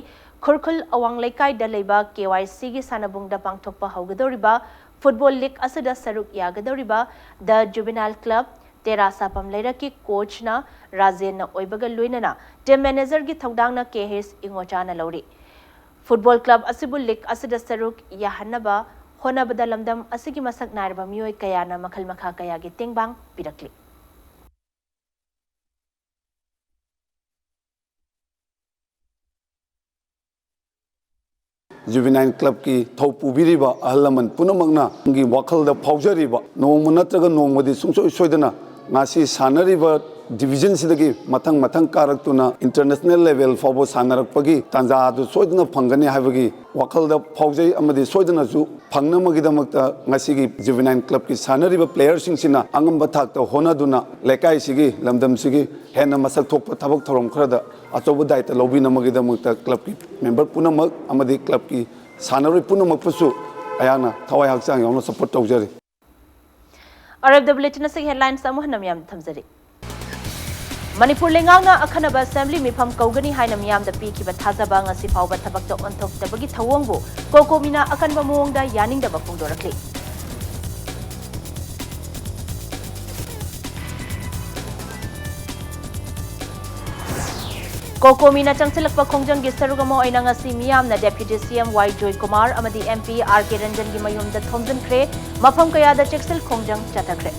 ꯈꯨꯔꯈꯨꯜ ꯑꯋꯥꯡ ꯂꯩꯀꯥꯏꯗ ꯂꯩꯕ ꯀꯦ ꯋꯥꯏ ꯁꯤꯒꯤ ꯁꯥꯟꯅꯕꯨꯡꯗ ꯄꯥꯡꯊꯣꯛꯄ ꯍꯧꯒꯗꯧꯔꯤꯕ ꯐꯨꯠꯕꯣꯜ ꯂꯤꯒ ꯑꯁꯤꯗ ꯁꯔꯨꯛ ꯌꯥꯒꯗꯧꯔꯤꯕ ꯗ ꯖꯨꯕꯤꯅꯥꯏꯜ ꯀ꯭ꯂꯕ ꯇꯦꯔꯥ ꯁꯥꯐꯝ ꯂꯩꯔꯛꯀꯤ ꯀꯣꯆꯅ ꯔꯥꯖꯦꯟꯅ ꯑꯣꯏꯕꯒ ꯂꯣꯏꯅꯅ ꯇꯤꯝ ꯃꯦꯅꯦꯖꯔꯒꯤ ꯊꯧꯗꯥꯡꯅ ꯀꯦ ꯑꯦꯁ ꯏꯉꯣꯆꯥꯅ ꯂꯧꯔꯤ꯫ ꯐꯨꯠꯕꯣꯜ ꯀ꯭ꯂꯕ ꯑꯁꯤꯕꯨ ꯂꯤꯒ ꯑꯁꯤꯗ ꯁꯔꯨꯛ ꯌꯥꯍꯟꯅꯕ ꯍꯣꯠꯅꯕꯗ ꯂꯝꯗꯝ ꯑꯁꯤꯒꯤ ꯃꯁꯛ ꯅꯥꯏꯔꯕ ꯃꯤꯑꯣꯏ ꯀꯌꯥꯅ ꯃꯈꯜ ꯃꯈꯥ ꯀꯌꯥꯒꯤ ꯇꯦꯡꯕꯥꯡ ꯄꯤꯔꯛꯂꯤ꯫ ꯖꯨꯕꯤꯅꯥꯏꯜ ꯀ꯭ꯂꯕꯀꯤ ꯊꯧ ꯄꯨꯕꯤꯔꯤꯕ ꯑꯍꯜ ꯂꯃꯟ ꯄꯨꯝꯅꯃꯛꯅ ꯒꯤ ꯋꯥꯈꯜꯗ ꯐꯥꯎꯖꯔꯤꯕ ꯅꯣꯡꯃ ꯅꯠꯇ꯭ꯔꯒ ꯅꯣꯡꯃꯗꯤ ꯁꯨꯡꯁꯣꯏ ꯁꯣꯏꯗꯅ ꯉꯁꯤ ꯁꯥꯟꯅꯔꯤꯕ ꯗꯤꯕꯤꯖꯟꯁꯤꯗꯒꯤ ꯃꯊꯪ ꯃꯊꯪ ꯀꯥꯔꯛꯇꯨꯅ ꯏꯟꯇꯔꯅꯦꯁꯅꯦꯜ ꯂꯦꯚꯦꯜ ꯐꯥꯎꯕ ꯁꯥꯟꯅꯔꯛꯄꯒꯤ ꯇꯥꯟꯖꯥ ꯑꯗꯨ ꯁꯣꯏꯗꯅ ꯐꯪꯒꯅꯤ ꯍꯥꯏꯕꯒꯤ ꯋꯥꯈꯜꯗ ꯐꯥꯎꯖꯩ ꯑꯃꯗꯤ ꯁꯣꯏꯗꯅꯁꯨ ꯐꯪꯅꯕꯒꯤꯗꯃꯛꯇ ꯉꯁꯤꯒꯤ ꯖꯨꯕꯤꯅꯥꯏꯜ ꯀ꯭ꯂꯕꯀꯤ ꯁꯥꯟꯅꯔꯤꯕ ꯄ꯭ꯂꯦꯌꯔꯁꯤꯡꯁꯤꯅ ꯑꯉꯝꯕ ꯊꯥꯛꯇ ꯍꯣꯠꯅꯗꯨꯅ ꯂꯩꯀꯥꯏꯁꯤꯒꯤ, ꯂꯝꯗꯝꯁꯤꯒꯤ ꯍꯦꯟꯅ ꯃꯁꯛ ꯊꯣꯛꯄ ꯊꯕꯛ ꯊꯧꯔꯝ ꯈꯔꯗ ꯑꯆꯧꯕ ꯗꯥꯏꯇ ꯂꯧꯕꯤꯅꯕꯒꯤꯗꯃꯛꯇ ꯀ꯭ꯂꯕꯀꯤ ꯃꯦꯝꯕꯔ ꯄꯨꯝꯅꯃꯛ ꯑꯃꯗꯤ ꯀ꯭ꯂꯕꯀꯤ ꯁꯥꯟꯅꯔꯣꯏ ꯄꯨꯝꯅꯃꯛꯄꯨꯁꯨ ꯑꯩꯍꯥꯛꯅ ꯊꯋꯥꯏ ꯍꯛꯆꯥꯡ ꯌꯥꯎꯅ ꯁꯄꯣꯔꯠ ꯇꯧꯖꯔꯤ꯫ ꯑꯔꯣꯏꯕꯗ ꯕꯨꯂꯦꯇꯤꯟ ꯑꯁꯤꯒꯤ ꯍꯦꯗꯂꯥꯏꯟꯁ ꯑꯃꯨꯛ ꯍꯟꯅ ꯃꯤꯌꯥꯝꯗ ꯊꯝꯖꯔꯤ꯫ ꯃꯅꯤꯄꯨꯔ ꯂꯩꯉꯥꯛꯅ ꯑꯈꯟꯅꯕ ꯑꯦꯁꯦꯝꯕ꯭ꯂꯤ ꯃꯤꯐꯝ ꯀꯧꯒꯅꯤ ꯍꯥꯏꯅ ꯃꯤꯌꯥꯝꯗ ꯄꯤꯈꯤꯕ ꯊꯥꯖꯕ ꯉꯁꯤ ꯐꯥꯎꯕ ꯊꯕꯛꯇ ꯑꯣꯟꯊꯣꯛꯇꯕꯒꯤ ꯊꯧꯑꯣꯡꯕꯨ ꯀꯣꯀꯣꯃꯤꯅ ꯑꯀꯟꯕ ꯃꯑꯣꯡꯗ ꯌꯥꯅꯤꯡꯗꯕ ꯐꯣꯡꯗꯣꯔꯛꯂꯤ꯫ ꯀꯣꯀꯣꯃꯤꯅ ꯆꯪꯁꯤꯜꯂꯛꯄ ꯈꯣꯡꯖꯪꯒꯤ ꯁꯔꯨꯛ ꯑꯃ ꯑꯣꯏꯅ ꯉꯁꯤ ꯃꯤꯌꯥꯝꯅ ꯗꯦꯄ꯭ꯌꯨꯇꯤ ꯁꯤ ꯑꯦꯝ ꯋꯥꯏ ꯖꯣꯏꯀꯨꯃꯥꯔ ꯑꯃꯗꯤ ꯑꯦꯝ ꯄꯤ ꯑꯥꯔ ꯀꯦ ꯔꯟꯖꯟꯒꯤ ꯃꯌꯨꯝꯗ ꯊꯣꯝꯖꯤꯟꯈ꯭ꯔꯦ꯫ ꯃꯐꯝ ꯀꯌꯥꯗ ꯆꯦꯛꯁꯤꯜ ꯈꯣꯡꯖꯪ ꯆꯠꯊꯈ꯭ꯔꯦ꯫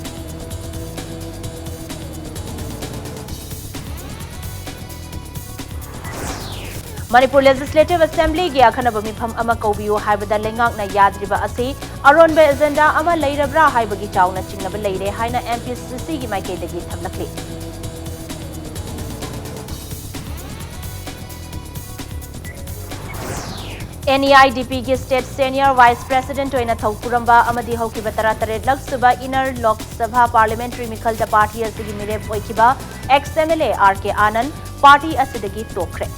ꯃꯅꯤꯄꯨꯔ ꯂꯦꯖꯤꯁꯂꯦꯇꯤꯚ ꯑꯦꯁꯦꯝꯕ꯭ꯂꯤꯒꯤ ꯑꯈꯟꯅꯕ ꯃꯤꯐꯝ ꯑꯃ ꯀꯧꯕꯤꯌꯨ ꯍꯥꯏꯕꯗ ꯂꯩꯉꯥꯛꯅ ꯌꯥꯗ꯭ꯔꯤꯕ ꯑꯁꯤ ꯑꯔꯣꯟꯕ ꯑꯦꯖꯦꯟꯗꯥ ꯑꯃ ꯂꯩꯔꯕ꯭ꯔꯥ ꯍꯥꯏꯕꯒꯤ ꯆꯥꯎꯅ ꯆꯤꯡꯅꯕ ꯂꯩꯔꯦ ꯍꯥꯏꯅ ꯑꯦꯝ ꯄꯤ ꯁꯤ ꯁꯤꯒꯤ ꯃꯥꯏꯀꯩꯗꯒꯤ ꯊꯝꯂꯛꯂꯤ꯫ ꯑꯦꯟ ꯏ ꯑꯥꯏ ꯗꯤ ꯄꯤꯒꯤ ꯁ꯭ꯇꯦꯠ ꯁꯦꯅꯤꯌꯔ ꯚꯥꯏꯁ ꯄ꯭ꯔꯦꯁꯤꯗꯦꯟꯠ ꯑꯣꯏꯅ ꯊꯧ ꯄꯨꯔꯝꯕ ꯑꯃꯗꯤ ꯍꯧꯈꯤꯕ ꯇꯔꯥꯇꯔꯦꯠꯂꯛ ꯁꯨꯕ inner Lok Sabha parliamentary ꯃꯤꯈꯜꯗ party ꯑꯁꯤꯒꯤ ꯃꯤꯔꯦꯞ ꯑꯣꯏꯈꯤꯕ X M L A R K Anand party ꯑꯁꯤꯗꯒꯤ ꯇꯣꯛꯈ꯭ꯔꯦ꯫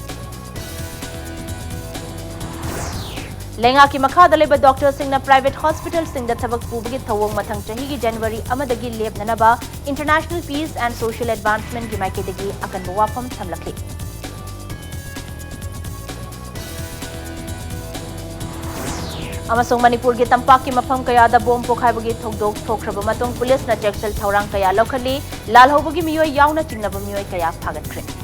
ꯂꯩꯉꯥꯛꯀꯤ ꯃꯈꯥꯗ ꯂꯩꯕ ꯗꯣꯛꯇꯔꯁꯤꯡꯅ private hospitalꯁꯤꯡꯗ ꯊꯕꯛ ꯄꯨꯕꯒꯤ ꯊꯧꯑꯣꯡ ꯃꯊꯪ ꯆꯍꯤꯒꯤ January ꯑꯃꯗꯒꯤ ꯂꯦꯞꯅꯅꯕ International Peace and Social Advancementꯒꯤ ꯃꯥꯏꯀꯩꯗꯒꯤ ꯑꯀꯟꯕ ꯋꯥꯐꯝ ꯊꯝꯂꯛꯂꯤ꯫ ꯑꯃꯁꯨꯡ ꯃꯅꯤꯄꯨꯔꯒꯤ ꯇꯝꯄꯥꯛꯀꯤ ꯃꯐꯝ ꯀꯌꯥꯗ ꯕꯣꯝ ꯄꯣꯈꯥꯏꯕꯒꯤ ꯊꯧꯗꯣꯛ ꯊꯣꯛꯈ꯭ꯔꯕ ꯃꯇꯨꯡ ꯄꯨꯂꯤꯁꯅ ꯆꯦꯛꯁꯤꯜ ꯊꯧꯔꯥꯡ ꯀꯌꯥ ꯂꯧꯈꯠꯂꯤ꯫ ꯂꯥꯜꯍꯧꯕꯒꯤ ꯃꯤꯑꯣꯏ ꯌꯥꯎꯅ ꯆꯤꯡꯅꯕ ꯃꯤꯑꯣꯏ ꯀꯌꯥ ꯐꯥꯒꯠꯈ꯭ꯔꯦ꯫